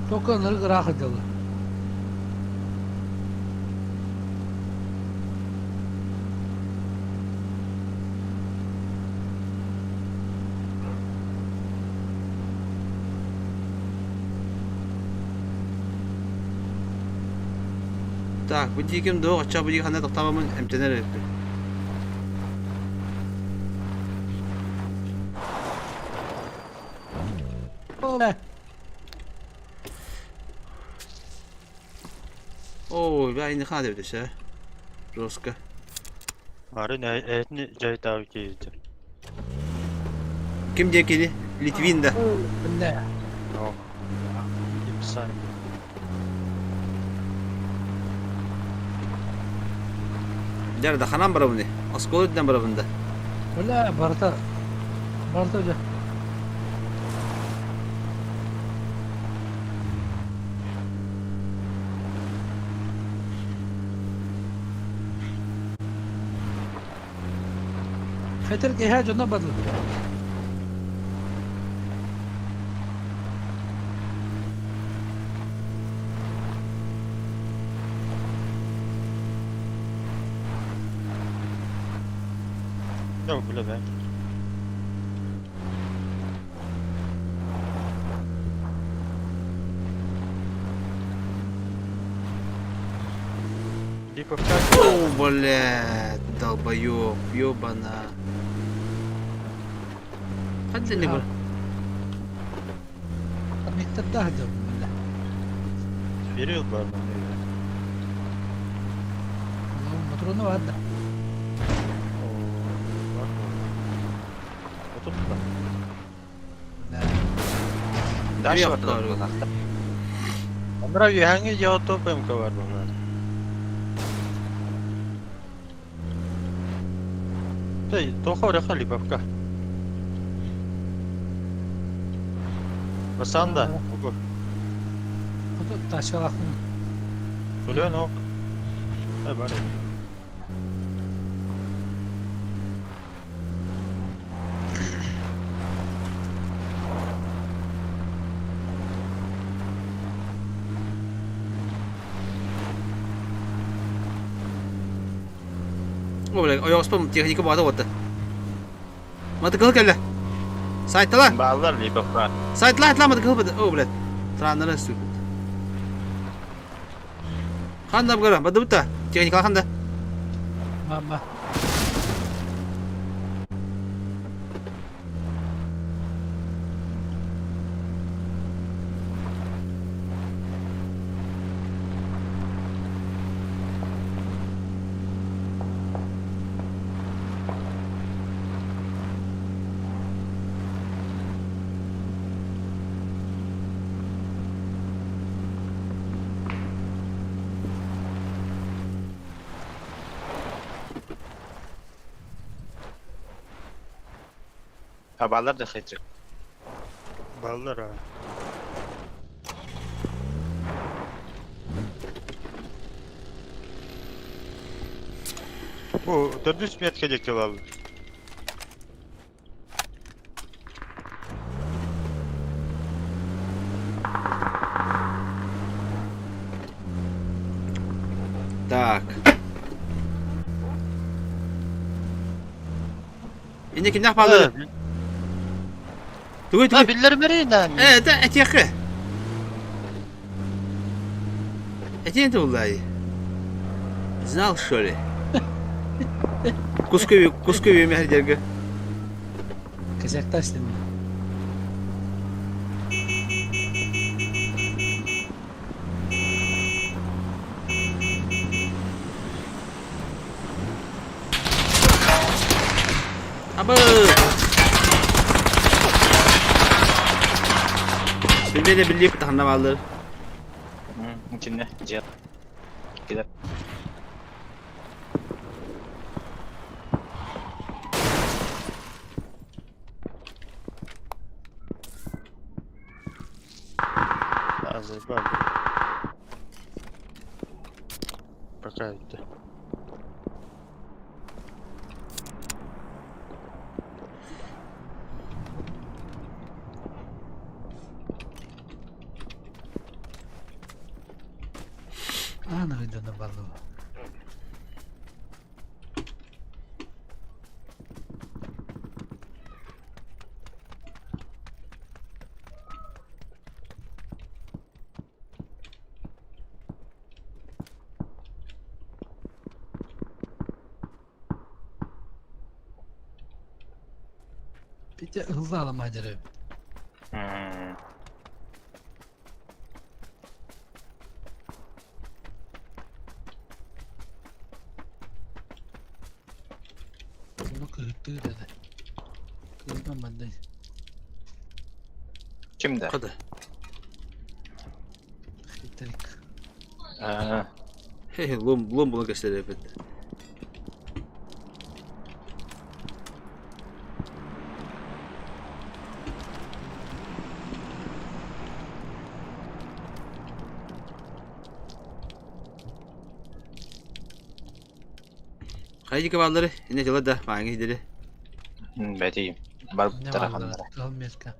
[SPEAKER 4] Тока ынырык ыраах сылдьаллар.
[SPEAKER 2] Так, бу дииким дуо, оччо бу диики ханна тохтообоммун эмтэнэр эбиппин. Ой, бля, не хада эбит Жестко.
[SPEAKER 9] Арын эһэтин дьайытаабы киһитэ.
[SPEAKER 2] Ким диэн кини? Литвин да.
[SPEAKER 4] Бля.
[SPEAKER 9] Имсан.
[SPEAKER 2] Дьэ, да ханан барабын Оскуола үрдүнэн барабын да.
[SPEAKER 4] Бля, барыта. Барыта дьэ. Хетер киһи дьоно бадыл.
[SPEAKER 9] Yok bile ben. Липовка.
[SPEAKER 2] О, блядь, долбоёб, ёбана. Ханна не бар?
[SPEAKER 4] Мектепте хадьабын бile.
[SPEAKER 9] Период бар мында.
[SPEAKER 4] Моторону бар да.
[SPEAKER 9] Отуп да.
[SPEAKER 7] Дальше
[SPEAKER 2] Yok,
[SPEAKER 7] бар
[SPEAKER 2] doğru.
[SPEAKER 7] да.
[SPEAKER 9] Андра үйәңе жауап МК бар бұлар. Тей, тоха ореха липовка. Басанда, угу.
[SPEAKER 4] Тачалахын.
[SPEAKER 9] Төлөн ок. Э, бар.
[SPEAKER 2] О, блядь, ойоҕоспор техника баҕата уотта. Матыкыл кэллэ. Сайтала!
[SPEAKER 7] Баллар Липовка.
[SPEAKER 2] Сайтла, айтла матыкыл бады. О, блядь. Траннары сүрбүт. Ханда бгара, бады бута. Техника ханда.
[SPEAKER 4] Мама.
[SPEAKER 7] Ha баллар да хитрик.
[SPEAKER 9] Баллар. а. Бу төрдүс метке жекел алды.
[SPEAKER 2] Так. Инде кимнәх баллары? Тугуй,
[SPEAKER 9] Ha
[SPEAKER 2] тугуй.
[SPEAKER 9] birileri mereyden.
[SPEAKER 2] Э, это этиэхэ. Этиэн туллай. Знал, что ли? Кускуви, кускуви мехердерге.
[SPEAKER 4] Косякта истин.
[SPEAKER 2] Абы! Билбеде билип тахна баллар.
[SPEAKER 7] Içinde cihat. Gider.
[SPEAKER 9] Azı var. Пока это.
[SPEAKER 4] Аны дьоно баллы. Bir de hızlı alamacırı. Bunu kırıktı dedi. Kırıktan ben de.
[SPEAKER 7] Kimde?
[SPEAKER 2] Када.
[SPEAKER 4] Хитрик.
[SPEAKER 7] Ha.
[SPEAKER 2] Хе, лом, лом була көстөрөпөт. Хайдика баллары, ине жыла да, маңы хидери.
[SPEAKER 7] Бэти
[SPEAKER 4] Не
[SPEAKER 7] барбыттара
[SPEAKER 4] бааллар,
[SPEAKER 7] ханнара.
[SPEAKER 4] кыһыл метка.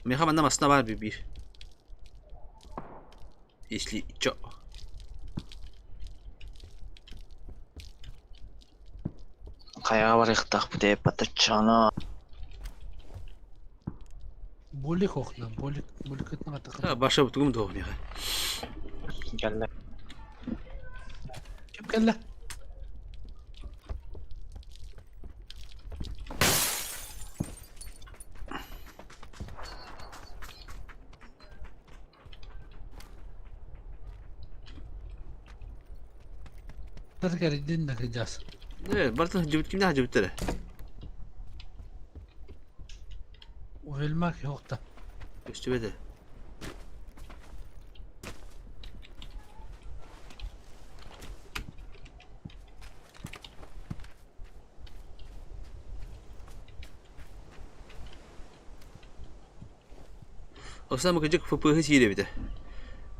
[SPEAKER 2] Миэхэ манна масна баар биир. Если чё.
[SPEAKER 7] Хайаҕа барыахтаахпыт ээ, патаччана.
[SPEAKER 4] Болик окна, болик, боликытын атакы.
[SPEAKER 2] Баша бутугум дуо миэхэ.
[SPEAKER 7] Кэллэ.
[SPEAKER 4] Ким кэллэ? Кэрдин да кыдьас.
[SPEAKER 2] Э, барытын сылдьыбыт кимнээх сылдьыбыттара?
[SPEAKER 4] Уһелмак йоқта.
[SPEAKER 2] Көстүбэтэ. Осам кыдьык ФПХ сиир эбитэ.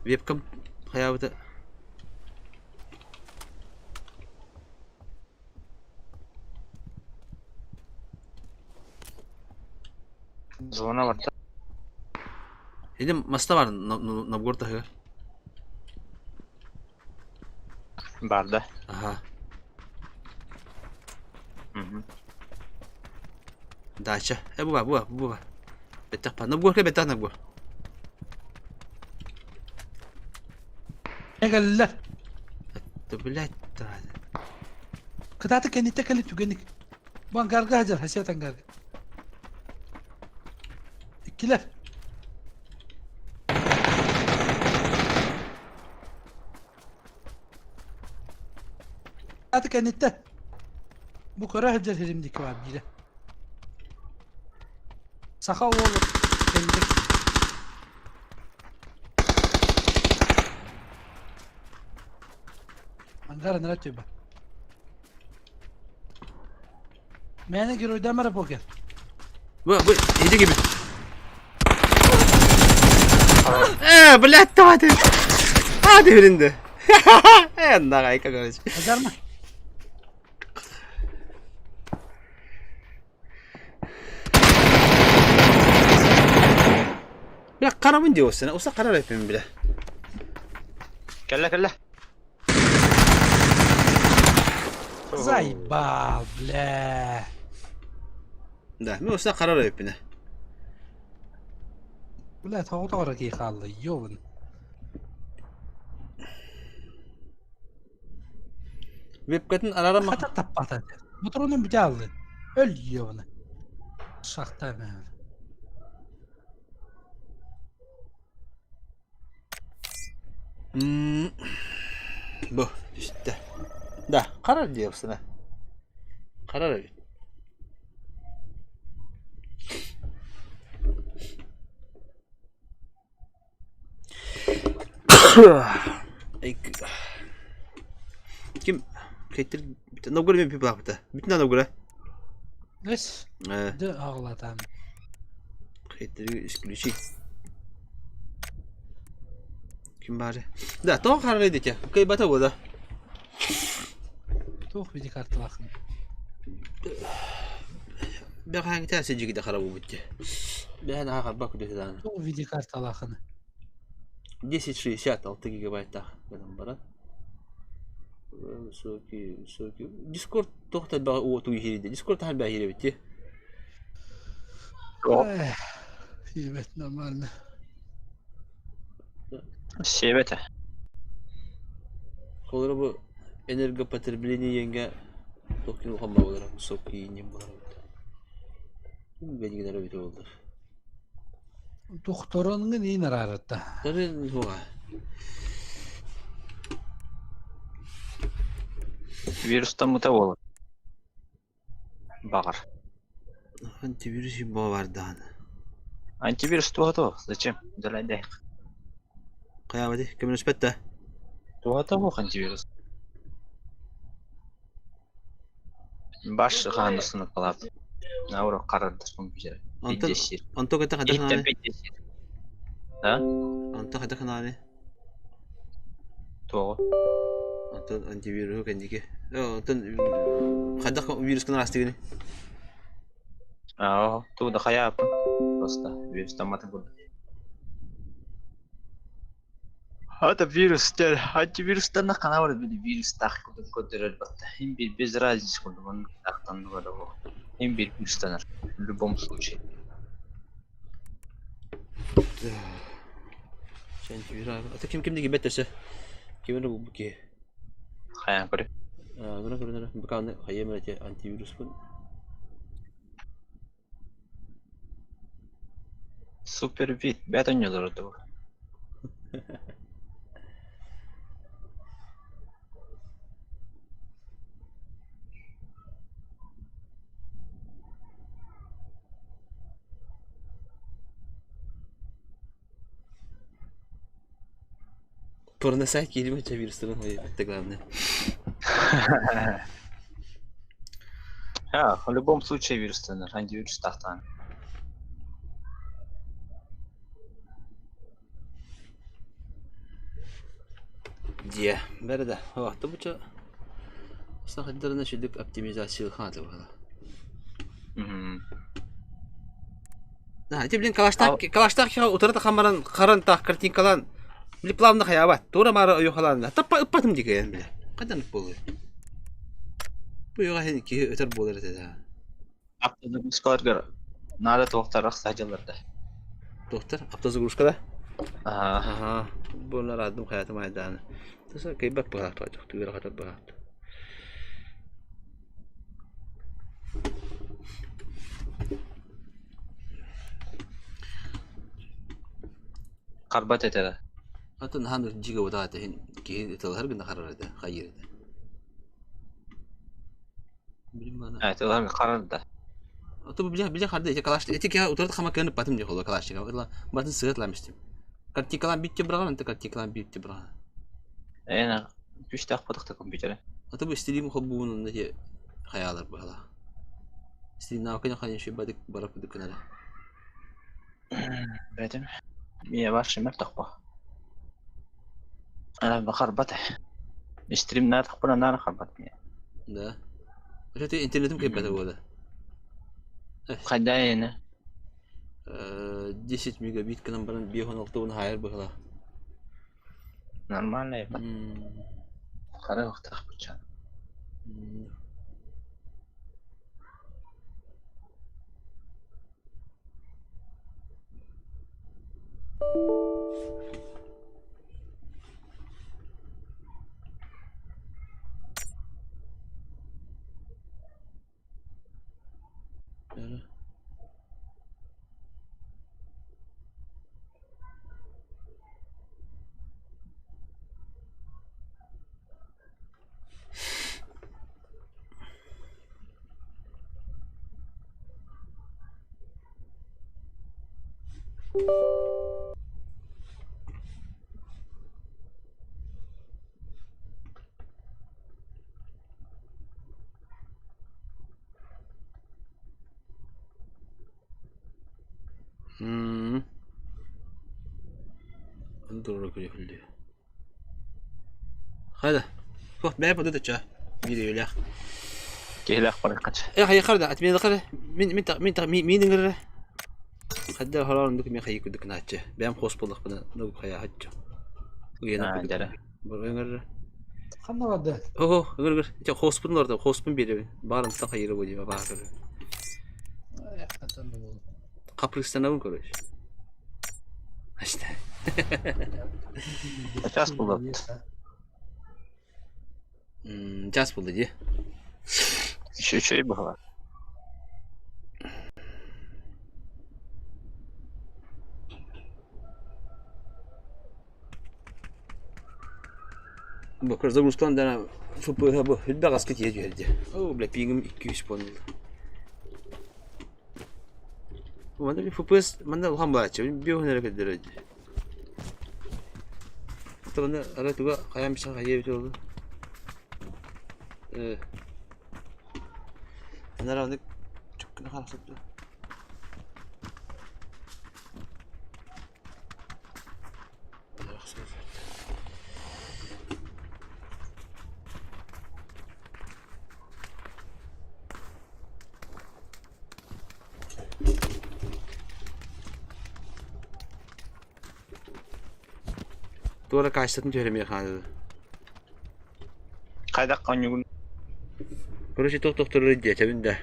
[SPEAKER 2] Вебкам хайаабыта.
[SPEAKER 7] Зона барда.
[SPEAKER 2] Ини маста бар Новгород таһыгар.
[SPEAKER 7] Барда.
[SPEAKER 2] Аха.
[SPEAKER 7] Мгм.
[SPEAKER 2] Дача. Э бу ба, бу ба, бу ба. Бэттэх па. Новгородка бэттэх Новгород.
[SPEAKER 4] Кэллэр.
[SPEAKER 2] Да блядь, да.
[SPEAKER 4] Кытааты кэнниттэ кэлит түгэнник. Бу ангарга сылдьар, хасиат ангарга. Иккилэр. Кытааты кэнниттэ. Бу көрө сылдьар сирим диэки баар биирэ. Саха уолу кэнник. Ангар анара төбө. Мээнэ геройдаан бара покер.
[SPEAKER 2] Бу, бу, иди киби. Э, блядь, давай ты. А, ты билинди. Э, нагайка, короче.
[SPEAKER 4] Азарма.
[SPEAKER 2] Бля, карабын диосына, уса карар эпим бля.
[SPEAKER 7] Кэллэ, кэллэ.
[SPEAKER 4] Заебал, бля.
[SPEAKER 2] Да, мен уса карар эпине.
[SPEAKER 4] Бля, тоҕо тоҕо кии хаалла, ёбун.
[SPEAKER 2] Вебкатын арара
[SPEAKER 4] Хата таппата. Моторонун бүтэ алды. Өл ёбуна. Шахта мэ.
[SPEAKER 2] Бу түстэ. Да, харар диэбсына. Харар эбит. Ким Кейтер Новгород мен пипалаахпыта. Бүтүн Новгород.
[SPEAKER 4] Эс. Дэ аҕалатаан.
[SPEAKER 2] Хейтеры исключить. Ким баары? Да, тоҕо харарай дите. Кыйбата буода.
[SPEAKER 4] Туох види карталаахын?
[SPEAKER 2] Бэҕэһээҥҥитэ сидьигитэ хара буолбут дии. Бэҕэһээ наһаа харбак күдүһү
[SPEAKER 4] Туох види карталаахын?
[SPEAKER 2] 1060 6 гигабайттаах гынан баран. Высокий, высокий. Дискорд туох да элбэҕи уоту иһиирдэ. Дискорд таһар бэҕэ иһиирэбит дии.
[SPEAKER 4] Сиэбэт нормально.
[SPEAKER 7] Сиэбэтэ.
[SPEAKER 2] Холоро бу энергопотребление диэҥҥэ туох кини улахан баҕалара высокий ньим буолар эбит. Бэнигинэр эбитэ буоллар.
[SPEAKER 4] Тухторонҥын иин араарытта.
[SPEAKER 2] Тарын хуа.
[SPEAKER 7] Вирустаммыта буолар. Баҕар.
[SPEAKER 2] Антивирус баар
[SPEAKER 7] Антивирус туһа Зачем? Далайдай.
[SPEAKER 2] Хайаабыты көмөлөспөт да.
[SPEAKER 7] Туһата суох антивирус. Баш хаанысыны калап. Наура карардар компьютер.
[SPEAKER 2] Онтон
[SPEAKER 7] Пиздесир.
[SPEAKER 2] онтон кытта хайдах
[SPEAKER 7] Иһиттэн
[SPEAKER 2] нааны?
[SPEAKER 7] пиздесир. Да?
[SPEAKER 2] Онтон хайдах нааны?
[SPEAKER 7] Туоҕу?
[SPEAKER 2] Онтон антивируһу кэнники. Онтон хайдах вирускун араастыгыный?
[SPEAKER 7] Аа, тугу да хайааппын. Просто вирустамматын курдук. Это вирус, антивирустан хана бар били вирустаах курдук көрдөрөр батта. Им бир без разницы курдук он тахтан бар Им бир вирустанар в любом случае.
[SPEAKER 2] Ата ким ким диги бет өсө. Ким эрэ булбут киһи.
[SPEAKER 7] Хайаан көрө.
[SPEAKER 2] Гына көрүнэр бакааны хайыам эрэ антивируспун.
[SPEAKER 7] Супер вид, бэт онньолоро дуо?
[SPEAKER 2] Порносайт киирбэт вирустарын это главное.
[SPEAKER 7] А, в любом случае вирустанар, антивирус тахтаан.
[SPEAKER 2] Дьиэ, бэрэ да, буча сахайдарына сүдүк оптимизация хаата буолла. Ити блин калаштаах калаштаах утарыта хамаран харан таах картинкалаан били плавно хайаабат туора маара ойуохалаан таппа ыппатым дикэйэн бile хайдан буолуй бу йоҕа иһин киһи өтөр буолар этэ да
[SPEAKER 7] Автозагрузкаларгар наада туохтар саадьаллар да.
[SPEAKER 2] Туохтар автозагрузка да?
[SPEAKER 7] Аха.
[SPEAKER 2] Аха. Буолар аадым хайатым айдааны. Таса кыйбат быһаах тугура хатар быһаах.
[SPEAKER 7] Харбат этэ да.
[SPEAKER 2] Атын хаан дьигэ утаата иһин киһи ытылаһар гына харар этэ хайыыр этэ.
[SPEAKER 7] Ытылаһар харар да.
[SPEAKER 2] Ото бу биле харды эти калаш эти киһи утарыт хама кыны патым дии холо калашчыга. Ытла батын сыат ламистим. Картикалан битте быраган, анты картикалан битте быраган.
[SPEAKER 7] Эна күстээх потохта компьютера.
[SPEAKER 2] Ото бу стрим хоббуун эти хаялар бала. Стрим науканы хайын шибадык барап кудукунара.
[SPEAKER 7] Бэтим. Мия ваш мертахпа. Ана бахарбат. Стрим на тахпана на харбат мия.
[SPEAKER 2] Да. Ошо интернетим кайбата буола.
[SPEAKER 7] Хайда
[SPEAKER 2] 10 мегабит кынан баран 5-16 уон хайар быһыла.
[SPEAKER 7] Нормально ебать. Хара ухтах бучан.
[SPEAKER 2] Хайда. Туох бэйэ подытыча. Биир
[SPEAKER 7] Киһилээх барыккач.
[SPEAKER 2] Э хайа харда атмена хара мин мин мин мин мин ыҥырра. Хадда хороор ондук мен хайы кудук нааччы. Бэйэм хос буоллахпына нугу хайа хаччы. Уйана
[SPEAKER 7] Дьэрэ.
[SPEAKER 2] Ыҥырра.
[SPEAKER 4] Ханна барда?
[SPEAKER 2] Ого, ыҥыр ыҥыр. Ити хоспун олордо, хоспун биэрэбин. Баарым та хайыра бу дима баар. Капрыстанабын короче. Ашта.
[SPEAKER 7] Час булды.
[SPEAKER 2] Час булды дии.
[SPEAKER 7] Үчүгэй быһыылаах.
[SPEAKER 2] Бу загрузкалан дана ФПХ бу элбэх аска тиийэ түһэр дии. Оо, бля, пингим 200 буолла. Манна FPS манна улахан буолааччы. Биэһүн эрэ көрдөрөр дии. Манна ара туга хайаан бисах хайа эбитэ буолла. Э. Анара аны чуккуна хаалсыппыт. Туора качествотын түһэримиэх хаалла.
[SPEAKER 7] Хайдах хонньугун
[SPEAKER 2] Короче, туох тохторор диэтэбин да.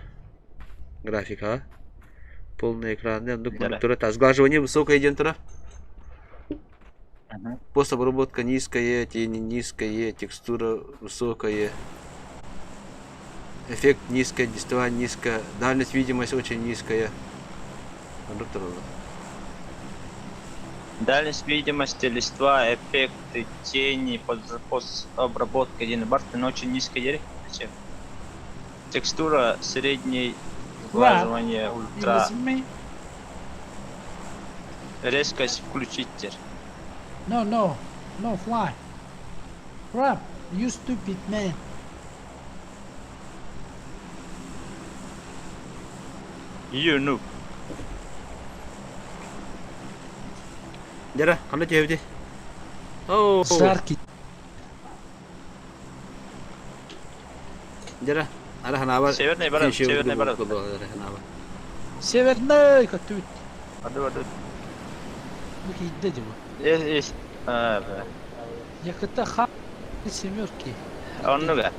[SPEAKER 2] Графика. Полный экранный, оннук
[SPEAKER 7] Дара.
[SPEAKER 2] тура сглаживание высокое диэн тура. Постобработка низкая, тени низкая, текстура высокая. Эффект низкая, листва низкая, дальность видимость очень низкая. Оннук тураллар.
[SPEAKER 7] Дальность видимости, листва, эффекты, тени, обработка диэн барытын очень низкой диэри. Зачем? Текстура средней, сглаживание ультра, резкость включить диир.
[SPEAKER 4] No, no, no, fly. Crap, you stupid man.
[SPEAKER 7] You noob.
[SPEAKER 2] Дьэ, ханна түһэбитий? Оо,
[SPEAKER 4] Жаркий.
[SPEAKER 2] дьэ, ара ханаабар
[SPEAKER 7] Северный барар, северный барар.
[SPEAKER 2] ханаабар.
[SPEAKER 4] Северный көттүбүт.
[SPEAKER 7] Барды барды.
[SPEAKER 4] Бу киирдэ дии бу.
[SPEAKER 7] Есть, есть. А, бля.
[SPEAKER 4] Якыта ха семерки.
[SPEAKER 7] Оннуга.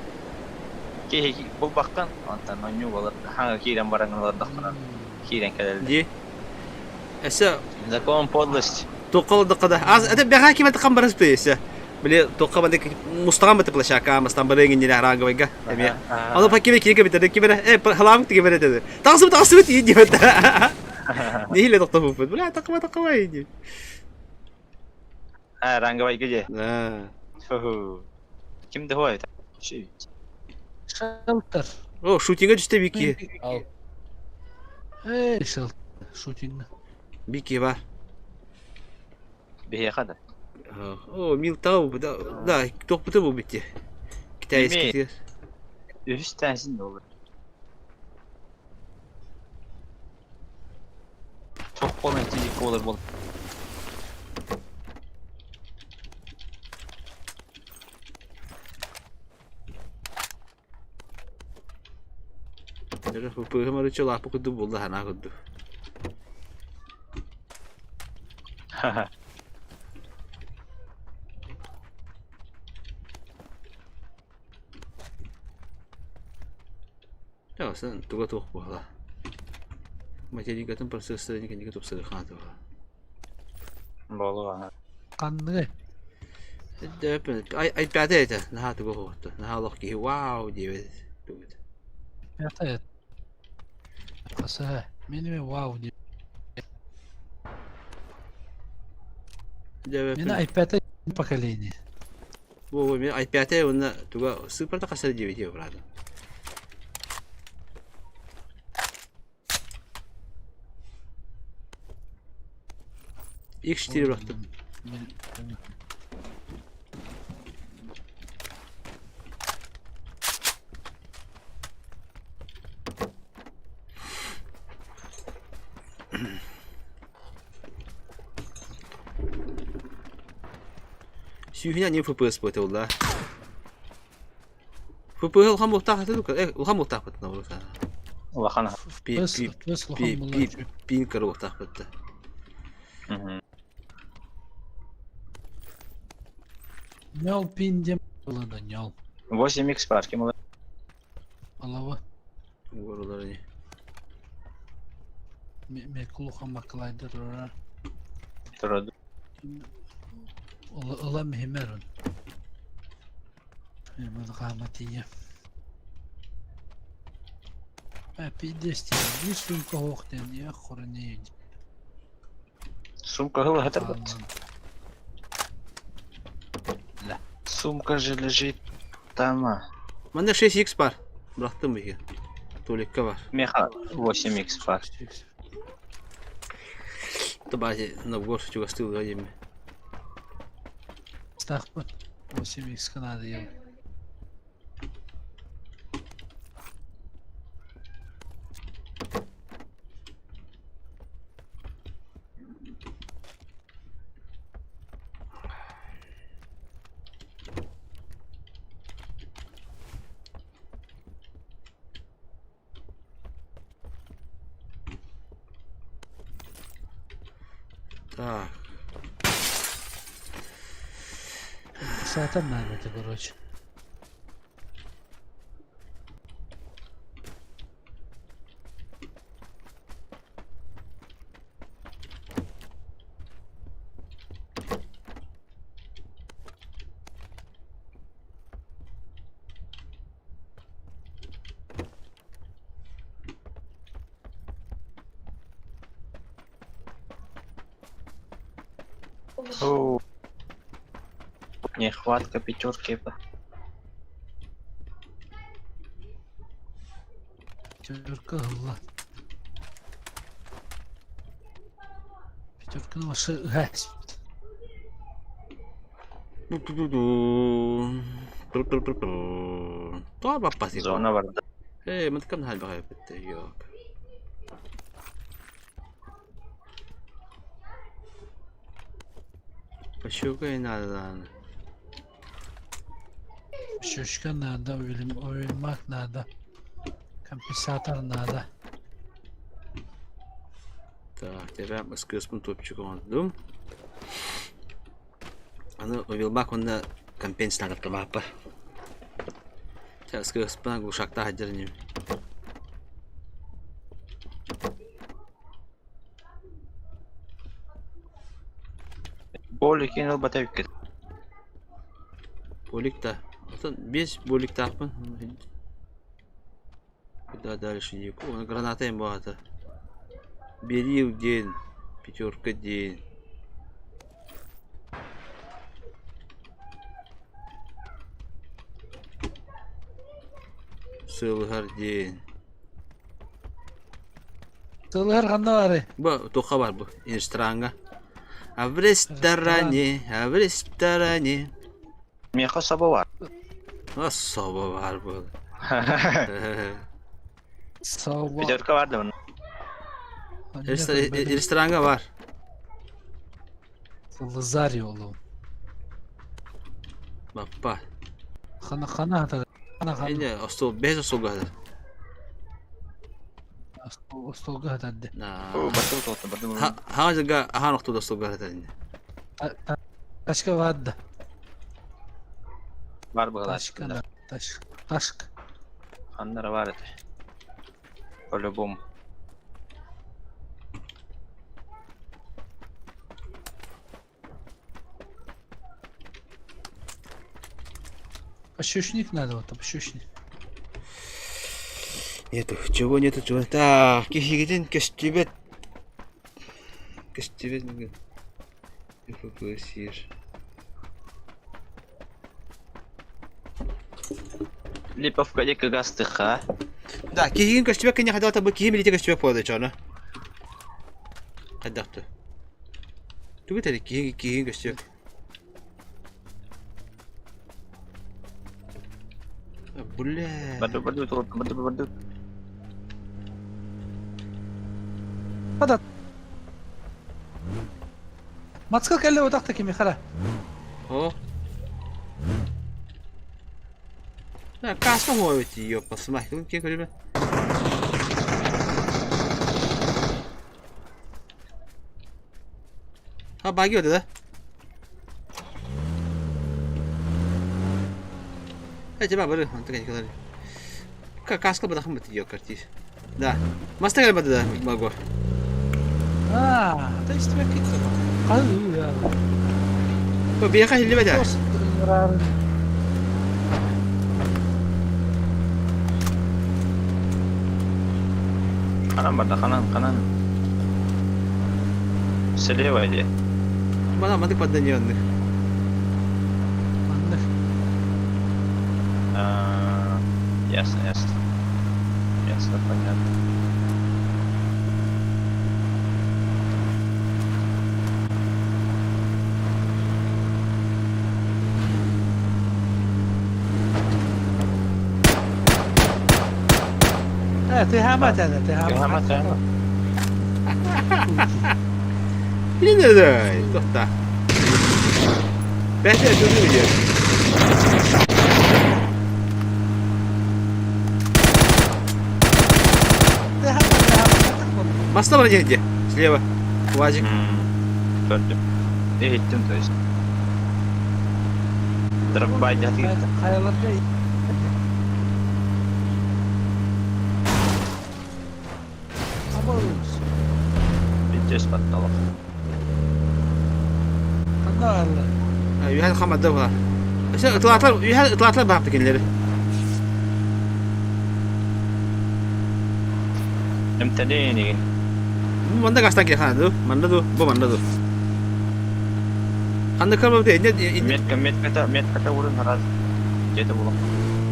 [SPEAKER 7] Киһи булбахтан, онтон онньуу болар. Хаҥа киирэн баран олордоххуна киирэн кэлэллэр.
[SPEAKER 2] Дии. Эсэ
[SPEAKER 7] Закон подлости.
[SPEAKER 2] Туохха да аз это бэҕээ ким это хамбарас эсэ. Били туохха бандык мустаҕан быты площадка мастан бары иҥиннere ранговайга эмиэ. Аны па киме кире кебитер кимере э халамык тигебере dedi. Тахсыбыт тахсыбыт иди диэбит. Нихиле тохтопуппут. Бля такма такма иди.
[SPEAKER 7] А, ранговайга же.
[SPEAKER 2] Да.
[SPEAKER 7] Фу. Ким да хуай.
[SPEAKER 4] Шелтер.
[SPEAKER 2] О, шутинга түстэ Вики.
[SPEAKER 8] Ал.
[SPEAKER 4] Эй, шелтер. Шутинг.
[SPEAKER 2] Вики бар.
[SPEAKER 7] Биһиэхэ да.
[SPEAKER 2] О, Милтау, да, да, тохпута бу битти. Китайский.
[SPEAKER 7] Үһүс тэнсин да olur. Çok болан тиzik olur бол.
[SPEAKER 2] Быһым арычы лаапы курдук буолла санаа курдук. Сын туга туох буола. Материкатын процессорын кэнники тупсарыхаан туха.
[SPEAKER 7] Болу
[SPEAKER 4] Ханныгы.
[SPEAKER 2] Ай пятый это наһаа туга хуохту. Наһаа олох киһи вау диэбит. Тугут.
[SPEAKER 4] Пятая. Хаса. Минime вау диэн. Мин iPad поколение.
[SPEAKER 2] Бу мен iPad уонна туга сыпарта хасар диэбит брат. X4 бырахтым. Сүүһүнэн не FPS буолла. FPS улахан буолтаах этэ дука. Э, улахан буолтаах бытна буолта.
[SPEAKER 7] Улахан.
[SPEAKER 2] Пи пи пи пи пин кыр буолтаах бытта.
[SPEAKER 4] Ньол пин диэн буолла ньол.
[SPEAKER 7] 8x бар ким
[SPEAKER 4] Алава.
[SPEAKER 2] Уорулар не.
[SPEAKER 4] Мекулуха маклайда турар.
[SPEAKER 7] Турады.
[SPEAKER 4] Ыла мехимерун. Мадхаматия. А, пиздец, биир сумка хоохтен, я хороне.
[SPEAKER 7] Сумка хыла хатыр бат. Сумка же лежит там.
[SPEAKER 2] Манна 6x бар. Бырахтым биһиги. Туалекка бар.
[SPEAKER 7] Меха 8x бар.
[SPEAKER 2] Табази Новгород чугастыы диэми.
[SPEAKER 4] Стахпыт. 8x надо ел.
[SPEAKER 2] Так.
[SPEAKER 4] Компенсатор надо это, короче.
[SPEAKER 7] О, Нехватка пятерки.
[SPEAKER 4] Пятерка ылла. Пятерканы башы ыһа
[SPEAKER 10] Ту-ту-ту-ту. Ту-ту-ту-ту. Тоҕо баппасый?
[SPEAKER 7] Зона барда.
[SPEAKER 10] Ээ, мытыкам наһаа элбэх эбит Йок. Пощукай надо даҕаны.
[SPEAKER 4] Шишка надо, уймак надо, компенсатор надо.
[SPEAKER 10] Так, тебя СКС-пын топчик оҥордум. Аны Уилбак уонна компенс наадаттамааппар. СКС-пын глушактаах сылдьар инибин.
[SPEAKER 7] Боликин ылбата эбиккит.
[SPEAKER 10] Болик да. Оттон биэс боликтаахпын. Куда дальше не Граната им баҕата. Берил диэн, пятерка диэн. Сыалыһар диэн.
[SPEAKER 4] Сылыһар ханна баарый?
[SPEAKER 10] Бу туохха бар бу? Рестораҥҥа. А в ресторане, а в ресторане.
[SPEAKER 7] Миэхэ собо бар.
[SPEAKER 10] А собо баар буолла.
[SPEAKER 4] Собо.
[SPEAKER 7] Пятерка бар да
[SPEAKER 10] Рестораҥҥа бар.
[SPEAKER 4] Лазарь олуун.
[SPEAKER 10] Баппа.
[SPEAKER 4] Хана хана хата. Хана хана.
[SPEAKER 10] Эне остуол бэс остуолга хатар.
[SPEAKER 4] Остуолга хатарды.
[SPEAKER 10] Хаҥа дьылга аһаан охтууда остуолга хатар инне.
[SPEAKER 4] Ташка баадда.
[SPEAKER 7] Бар быһылаах.
[SPEAKER 4] Ташка таш ташка.
[SPEAKER 7] Ханнара бар этэ. По-любому.
[SPEAKER 4] Пощечник надо, вот, пощечник.
[SPEAKER 10] Нету, чего нету, чего. Так, киһигитин көстүбэт. Көстүбэт. ФПС
[SPEAKER 7] Липовка диэки гастыха.
[SPEAKER 10] Да, киһигин көстүбэт кэннэ хайдах бу киһи билите көстүбэт буолла чоно. Хайдах ту? Тугу этэр киһи киһигин көстүбэт. Бля.
[SPEAKER 7] Барды барды барды барды.
[SPEAKER 4] Хата. Мацка кэллэ утахта кими хара.
[SPEAKER 10] О. Да, каска ловит ее, посмотри, кем ребят. А баги вот да? Э, тебя бары, он такая никогда. Каска бы бит ее картиш. Да. Маста бы да, могу.
[SPEAKER 4] Аа, то есть тебе кит.
[SPEAKER 10] Биэхэ иһиллибэт ээ.
[SPEAKER 7] Ханан барда, ханан, ханан. Слева иди.
[SPEAKER 10] Мана мандык подданенных.
[SPEAKER 4] Маннык.
[SPEAKER 7] А, Ясно, ясно. Ясно, понятно.
[SPEAKER 4] Э, тыһаамат это, тыһаамат.
[SPEAKER 7] Тыһаамат, тыһаамат.
[SPEAKER 10] Билинэ тоқта. Бәсә түгел иде.
[SPEAKER 4] Тыһаамат, тыһаамат.
[SPEAKER 10] Маста бар где? Слева. Уазик.
[SPEAKER 7] Көрдүм. Иһиттим, то есть. Штрафбайдатыыр.
[SPEAKER 4] Хайаларга Абыз.
[SPEAKER 7] Бүттүс батталах.
[SPEAKER 4] Ханна бааллар?
[SPEAKER 10] Үһән хамада була. Өсө ытылаатар, үһән ытылаатар баапты кинилери.
[SPEAKER 7] Эмтэнин
[SPEAKER 10] Бу манна гастан киһи ду, манна ду, бу манна ду. Ханна кырма бите, инне
[SPEAKER 7] Метка, метката, метката урун хараз. Дьиэтэ булан.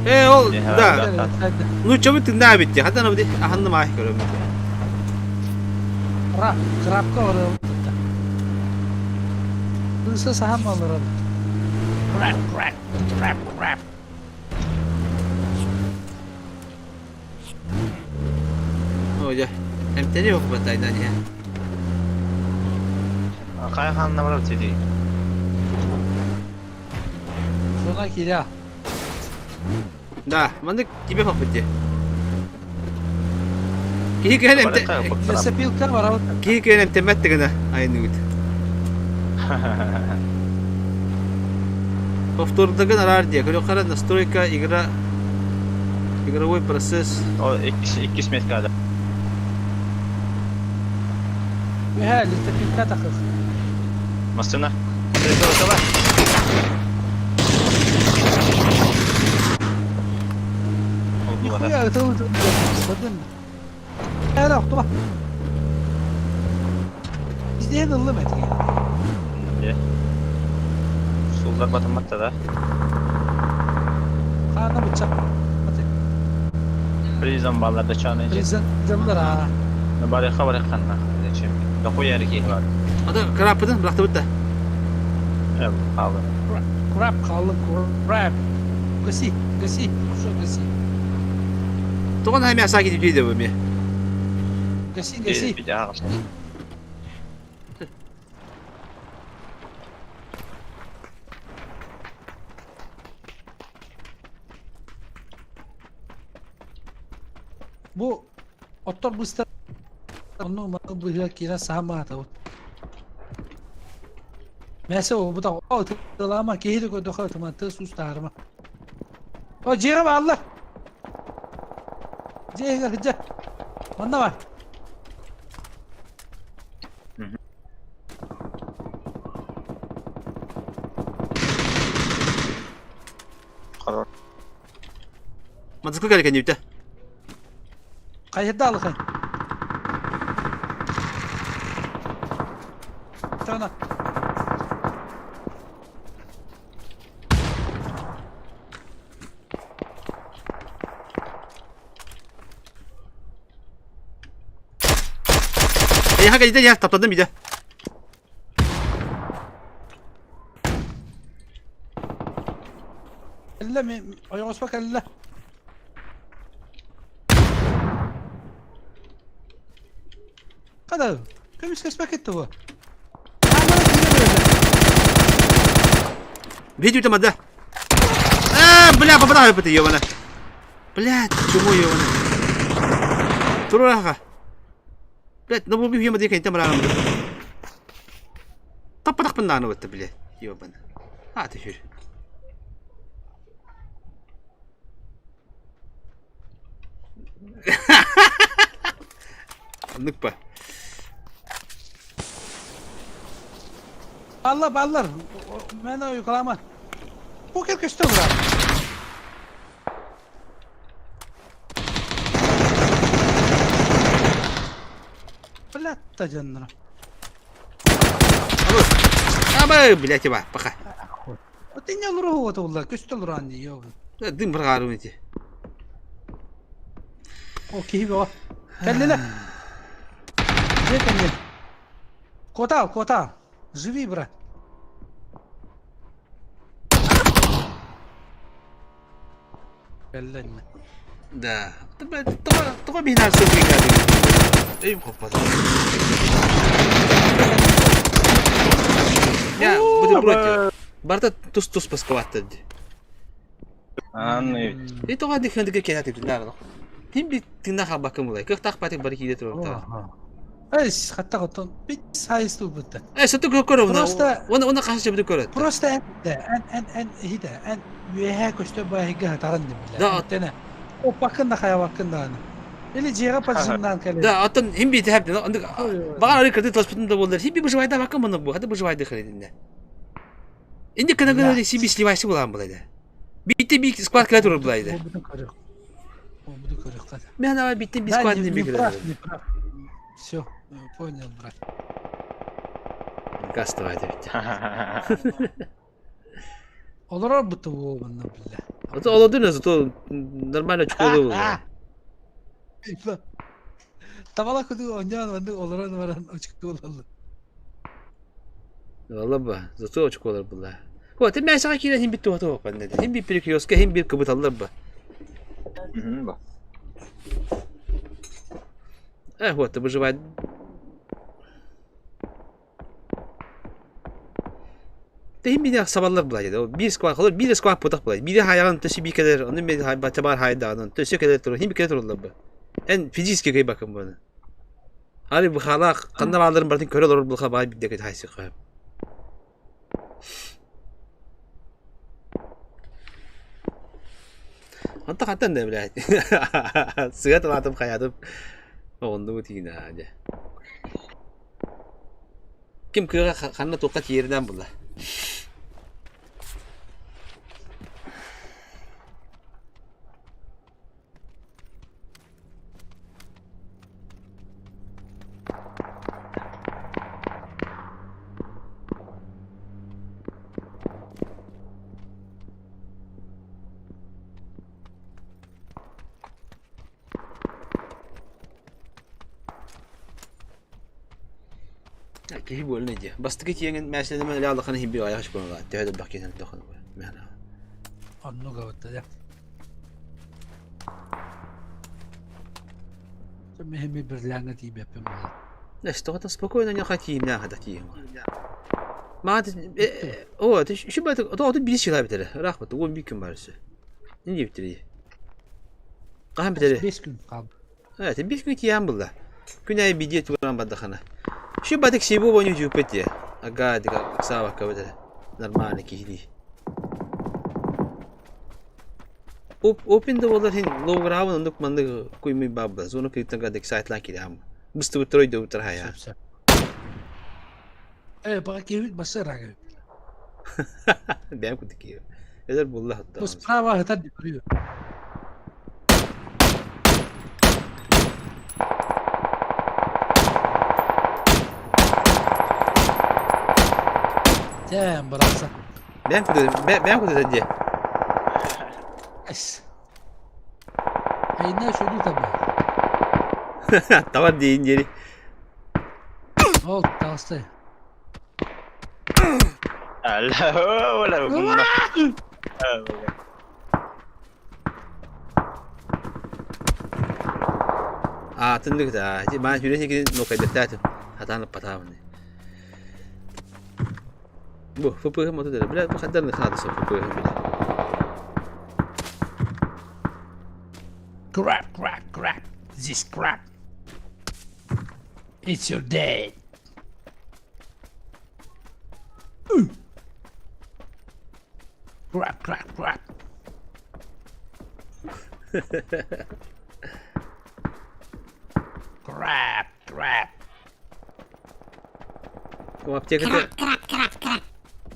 [SPEAKER 10] Э, ол, да. Ну, чөбү тыңнаа битти. Хатан бити, аханны маах көрөм.
[SPEAKER 4] Ра, крабка орыл. Кыса сахам алырын. Краб, краб, краб, краб.
[SPEAKER 10] О, дьэ. Эмтэни окупатайдан иһэ.
[SPEAKER 7] Хайа ханна барар тиди?
[SPEAKER 4] Зона киря.
[SPEAKER 10] Да, маннык тебе хоппут дии. Киһи кэлэн эмтэ...
[SPEAKER 4] Лесопилка барабыт.
[SPEAKER 10] Киһи кэлэн эмтэммэт да гына айанныгыт. Повтордагын араар диэ. Көрүөххэ настройка, игра, игровой процесс.
[SPEAKER 7] О, иккис, иккис меткада.
[SPEAKER 4] Үһэ, лесопилка тахых.
[SPEAKER 7] Массына.
[SPEAKER 4] Нихуя ытыл ытыл. Көрдүн. Эр охтуба. Издейін ыллым этиге.
[SPEAKER 7] Сулдар батыматта да.
[SPEAKER 4] Хаана бычак.
[SPEAKER 7] Призм балларда чаны.
[SPEAKER 4] Призм а.
[SPEAKER 7] Барыха барыханна. Зачем? Да хуя реки бар.
[SPEAKER 10] Ата крапыдын бырахтыбыт да.
[SPEAKER 7] Э, қалды.
[SPEAKER 4] Краб қалды, краб. Гаси, гаси, что гаси?
[SPEAKER 10] Тоҕо наһаа мясо киирбит дии бу эмиэ.
[SPEAKER 4] Гаси, гаси. Бу оттор быстар онну маны быһыа киирэн саамаатабыт. Мәсэ обута о тылама киһи да көрдөхө тыма тыс ус таарыма. О дьиэҕэ бааллар. Дьиэҕэ сылдьа. Манна бар.
[SPEAKER 10] Мотоцикл кэлэ кэннибитэ.
[SPEAKER 4] Хайырда алыкай. Тана.
[SPEAKER 10] Эйиэхэ кэлдэ дьэ, таптадым идэ.
[SPEAKER 4] Кэллэ ми ойоҕоспо кэллэ. Хада, көмүскэспэккит дуо?
[SPEAKER 10] Видео там да. А, бля, попадаю по ебана. Блядь, чему ебана? Тураха. Блядь, ну бу бьем дикай там рано. Таппатахпын дааны бытта, блядь, ебана. А, ты хүр. Оннук ба.
[SPEAKER 4] Баллар, баллар. Мен уйкалама. Покер көстө брат. Блядь, та дьонноро.
[SPEAKER 10] Абы, блядь, еба, пока.
[SPEAKER 4] Отинне олоруһу отулла, көстө олорон дии, ёбун.
[SPEAKER 10] Дым бырҕаарым ити.
[SPEAKER 4] О, киһи бөҕө. Кэллилэр. Дьиэ кэннин. Куотаал, куотаал. Живи, брат. Кэллэ иннэ.
[SPEAKER 10] Да. Тоҕо биһинаар сылгыга Өйүм хоппата. Я бутерброд. Барыта тус-тус паскабаттар дии.
[SPEAKER 7] Анны.
[SPEAKER 10] И тоҕо дихендиге кэлэ тыгынаар. Ким би тыына хаалбакка мулай. Кыахтаах патик бары киирэ турар.
[SPEAKER 4] Эс, хатта хотон бит сайыс тулбутта.
[SPEAKER 10] Э, соту көрөр
[SPEAKER 4] Просто
[SPEAKER 10] Оны оны хас жабды көрөт.
[SPEAKER 4] Просто эн эн эн эн иһитэ эн үөһээ көстөр баһыга хатаран дим
[SPEAKER 10] Да,
[SPEAKER 4] билэ. Оппаккын да хайабаккын даҕаны. Или дьиэҕэ поджимнаан кэлэр.
[SPEAKER 10] Да, оттон хим бити хәп Багар ары кырды тоспутун да болдар. Хим би быжывайда бакка маны бу. Хаты быжывайды хырыдинде. Инде кына гына си би сливайсы булан булайды. Битте би склад кыра турur булайды.
[SPEAKER 4] Буду көрөх. Буду көрөх ката.
[SPEAKER 10] Мен ава битте би
[SPEAKER 4] Да,
[SPEAKER 10] склад
[SPEAKER 4] не,
[SPEAKER 10] не
[SPEAKER 4] не
[SPEAKER 10] би
[SPEAKER 4] прав, не прав. Все, понял, брат.
[SPEAKER 10] Газ давай битте.
[SPEAKER 4] Олорор буту буолбанна биллэ.
[SPEAKER 10] Ото олодун зато нормально чуколы булды.
[SPEAKER 4] Табала куду оньян маннык олорон баран очку олаллар.
[SPEAKER 10] Валла ба, зато очколар булла. О, ты мясаға кирен хим бит туата бан dedi. Хим бит перекрестка, хим бир кыбыталлар ба.
[SPEAKER 7] Ба.
[SPEAKER 10] Э, вот, ты выживать. Ты хим бит сабаллар була dedi. Bir squad kalır, bir squad putak була. Biri hayağın төсü bir kadar, onun bir hay batabar hayda, төсü kadar turur, him bir kadar tururlar bu. En fiziki kay bakın bunu. Hali bu halak, kanna bağlarım bardın köre olur bu kabay bir deket haysi koyam. Онто хантан да блядь. Сыга тылатым хаятым. Онду тиина дьэ. Ким кыга ханна туққа тиеринэн булла. Киһи буолна дии. Бастакы тиэҥин мээсэнэмэн элэ аллахана химби аяш буолла. Төһө да баккин тохон мэна.
[SPEAKER 4] Оннук абытта дьэ. Мехеми бирлээҥҥэ тиийбэппин буолла.
[SPEAKER 10] Что-то спокойно не хотим, на хата тиим. Ма о, ты şu бат то то bir şeyler biter. Rahmet, o bir gün var. Ne diye bitiri? Kahan biteri.
[SPEAKER 4] 5 күн хаалбыт.
[SPEAKER 10] Evet, bir gün tiyan bulla. Güney bir diye turan badakana. Şu badık şey bu boyu cüpet diye. Aga dika sava kabede. Normal kihli. Open the water hin low ground onduk mandık kuymi babla. Zonu kıyıttan kadık site lan kiri am. Bıstı bu troy da bu ya.
[SPEAKER 4] Сөп сөп. Э, баҕа киһибит басса ыраах эбит.
[SPEAKER 10] Бэйэм курдук киһи. Эдэр булла хатта.
[SPEAKER 4] Бу справа ыһытар дии көрүө. Дьэ, бырахса.
[SPEAKER 10] Бэйэм курдук бэйэм курдук дии.
[SPEAKER 4] Эс. Айна шөдүү таба.
[SPEAKER 10] Тавар диин диэри.
[SPEAKER 4] Ол таҕыста.
[SPEAKER 7] Алла, ола бунна.
[SPEAKER 10] Аа түннүк да. Маа хүрэн хигин нокайдаттаатым. Хатаан патаабын. Бу ФПХ моту дere. Бля бу хаддар хадыс ФПХ бля.
[SPEAKER 4] Crap, crap, crap. This crap. It's your day. Crap, crap, crap. Crap, crap.
[SPEAKER 10] О аптеката.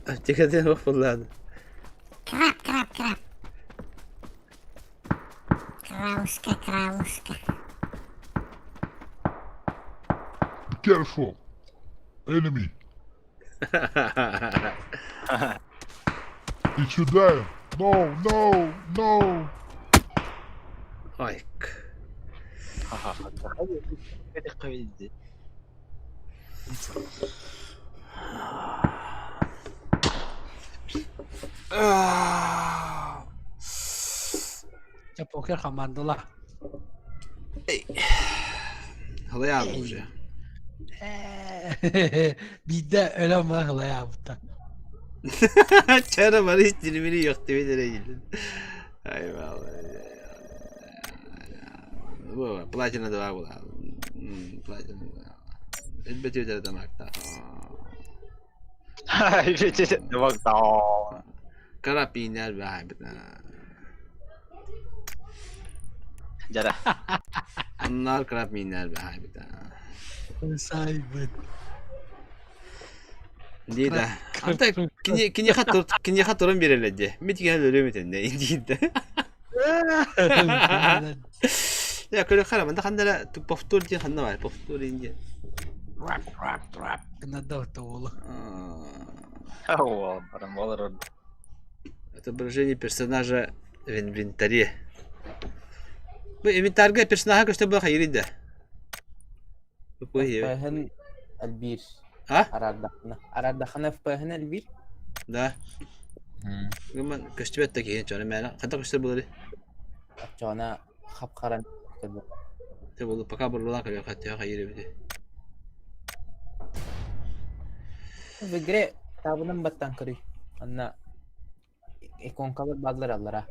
[SPEAKER 10] Аптеката вафуллады.
[SPEAKER 11] Краб, краб, краб. Крауска, крауска.
[SPEAKER 12] Be careful. Enemy. Did you die? No, no, no.
[SPEAKER 10] Айк.
[SPEAKER 4] Дьэ, покер хамаандала.
[SPEAKER 10] Халайаабы уже.
[SPEAKER 4] Биирдэ өлөн баран ылайаабыттар.
[SPEAKER 10] Чара бары истиримини yok дебе Ай валла. Бу платина 2 була. Платина 2. Өлбөт үөдэрэ тамаактаах. Карапинер баайбыт.
[SPEAKER 7] Дьара.
[SPEAKER 10] Онноор карапинер баайбыт.
[SPEAKER 4] Сайбыт.
[SPEAKER 10] Дии да. Anta кини киниэхэ тур киниэхэ туран биэрэллэр дии. Мин тигэһэ өлөрүөм этэннэ диир да. Я көрө хара манда ханна эрэ повтор диэн ханна баар повтор диэн.
[SPEAKER 4] Рап рап рап. Гынадалта уолу.
[SPEAKER 7] О, баран болор.
[SPEAKER 10] Отображение персонажа в инвентаре. Бу инвентарга персонажа көстө була хайыр да.
[SPEAKER 13] ФПһын элбиир.
[SPEAKER 10] А?
[SPEAKER 13] Араардахына. Араардахына ФПһын элбиир.
[SPEAKER 10] Да. Гыман көстүбэт да киһи чоно мээнэ. Хата көстөр булары.
[SPEAKER 13] Оччоҕуна хап-хара
[SPEAKER 10] Те болу пока бурлана көрө хаттыа хайыр эбити.
[SPEAKER 13] В игре табынан баттан көрүй. Анна иконкалар бааллар аллара.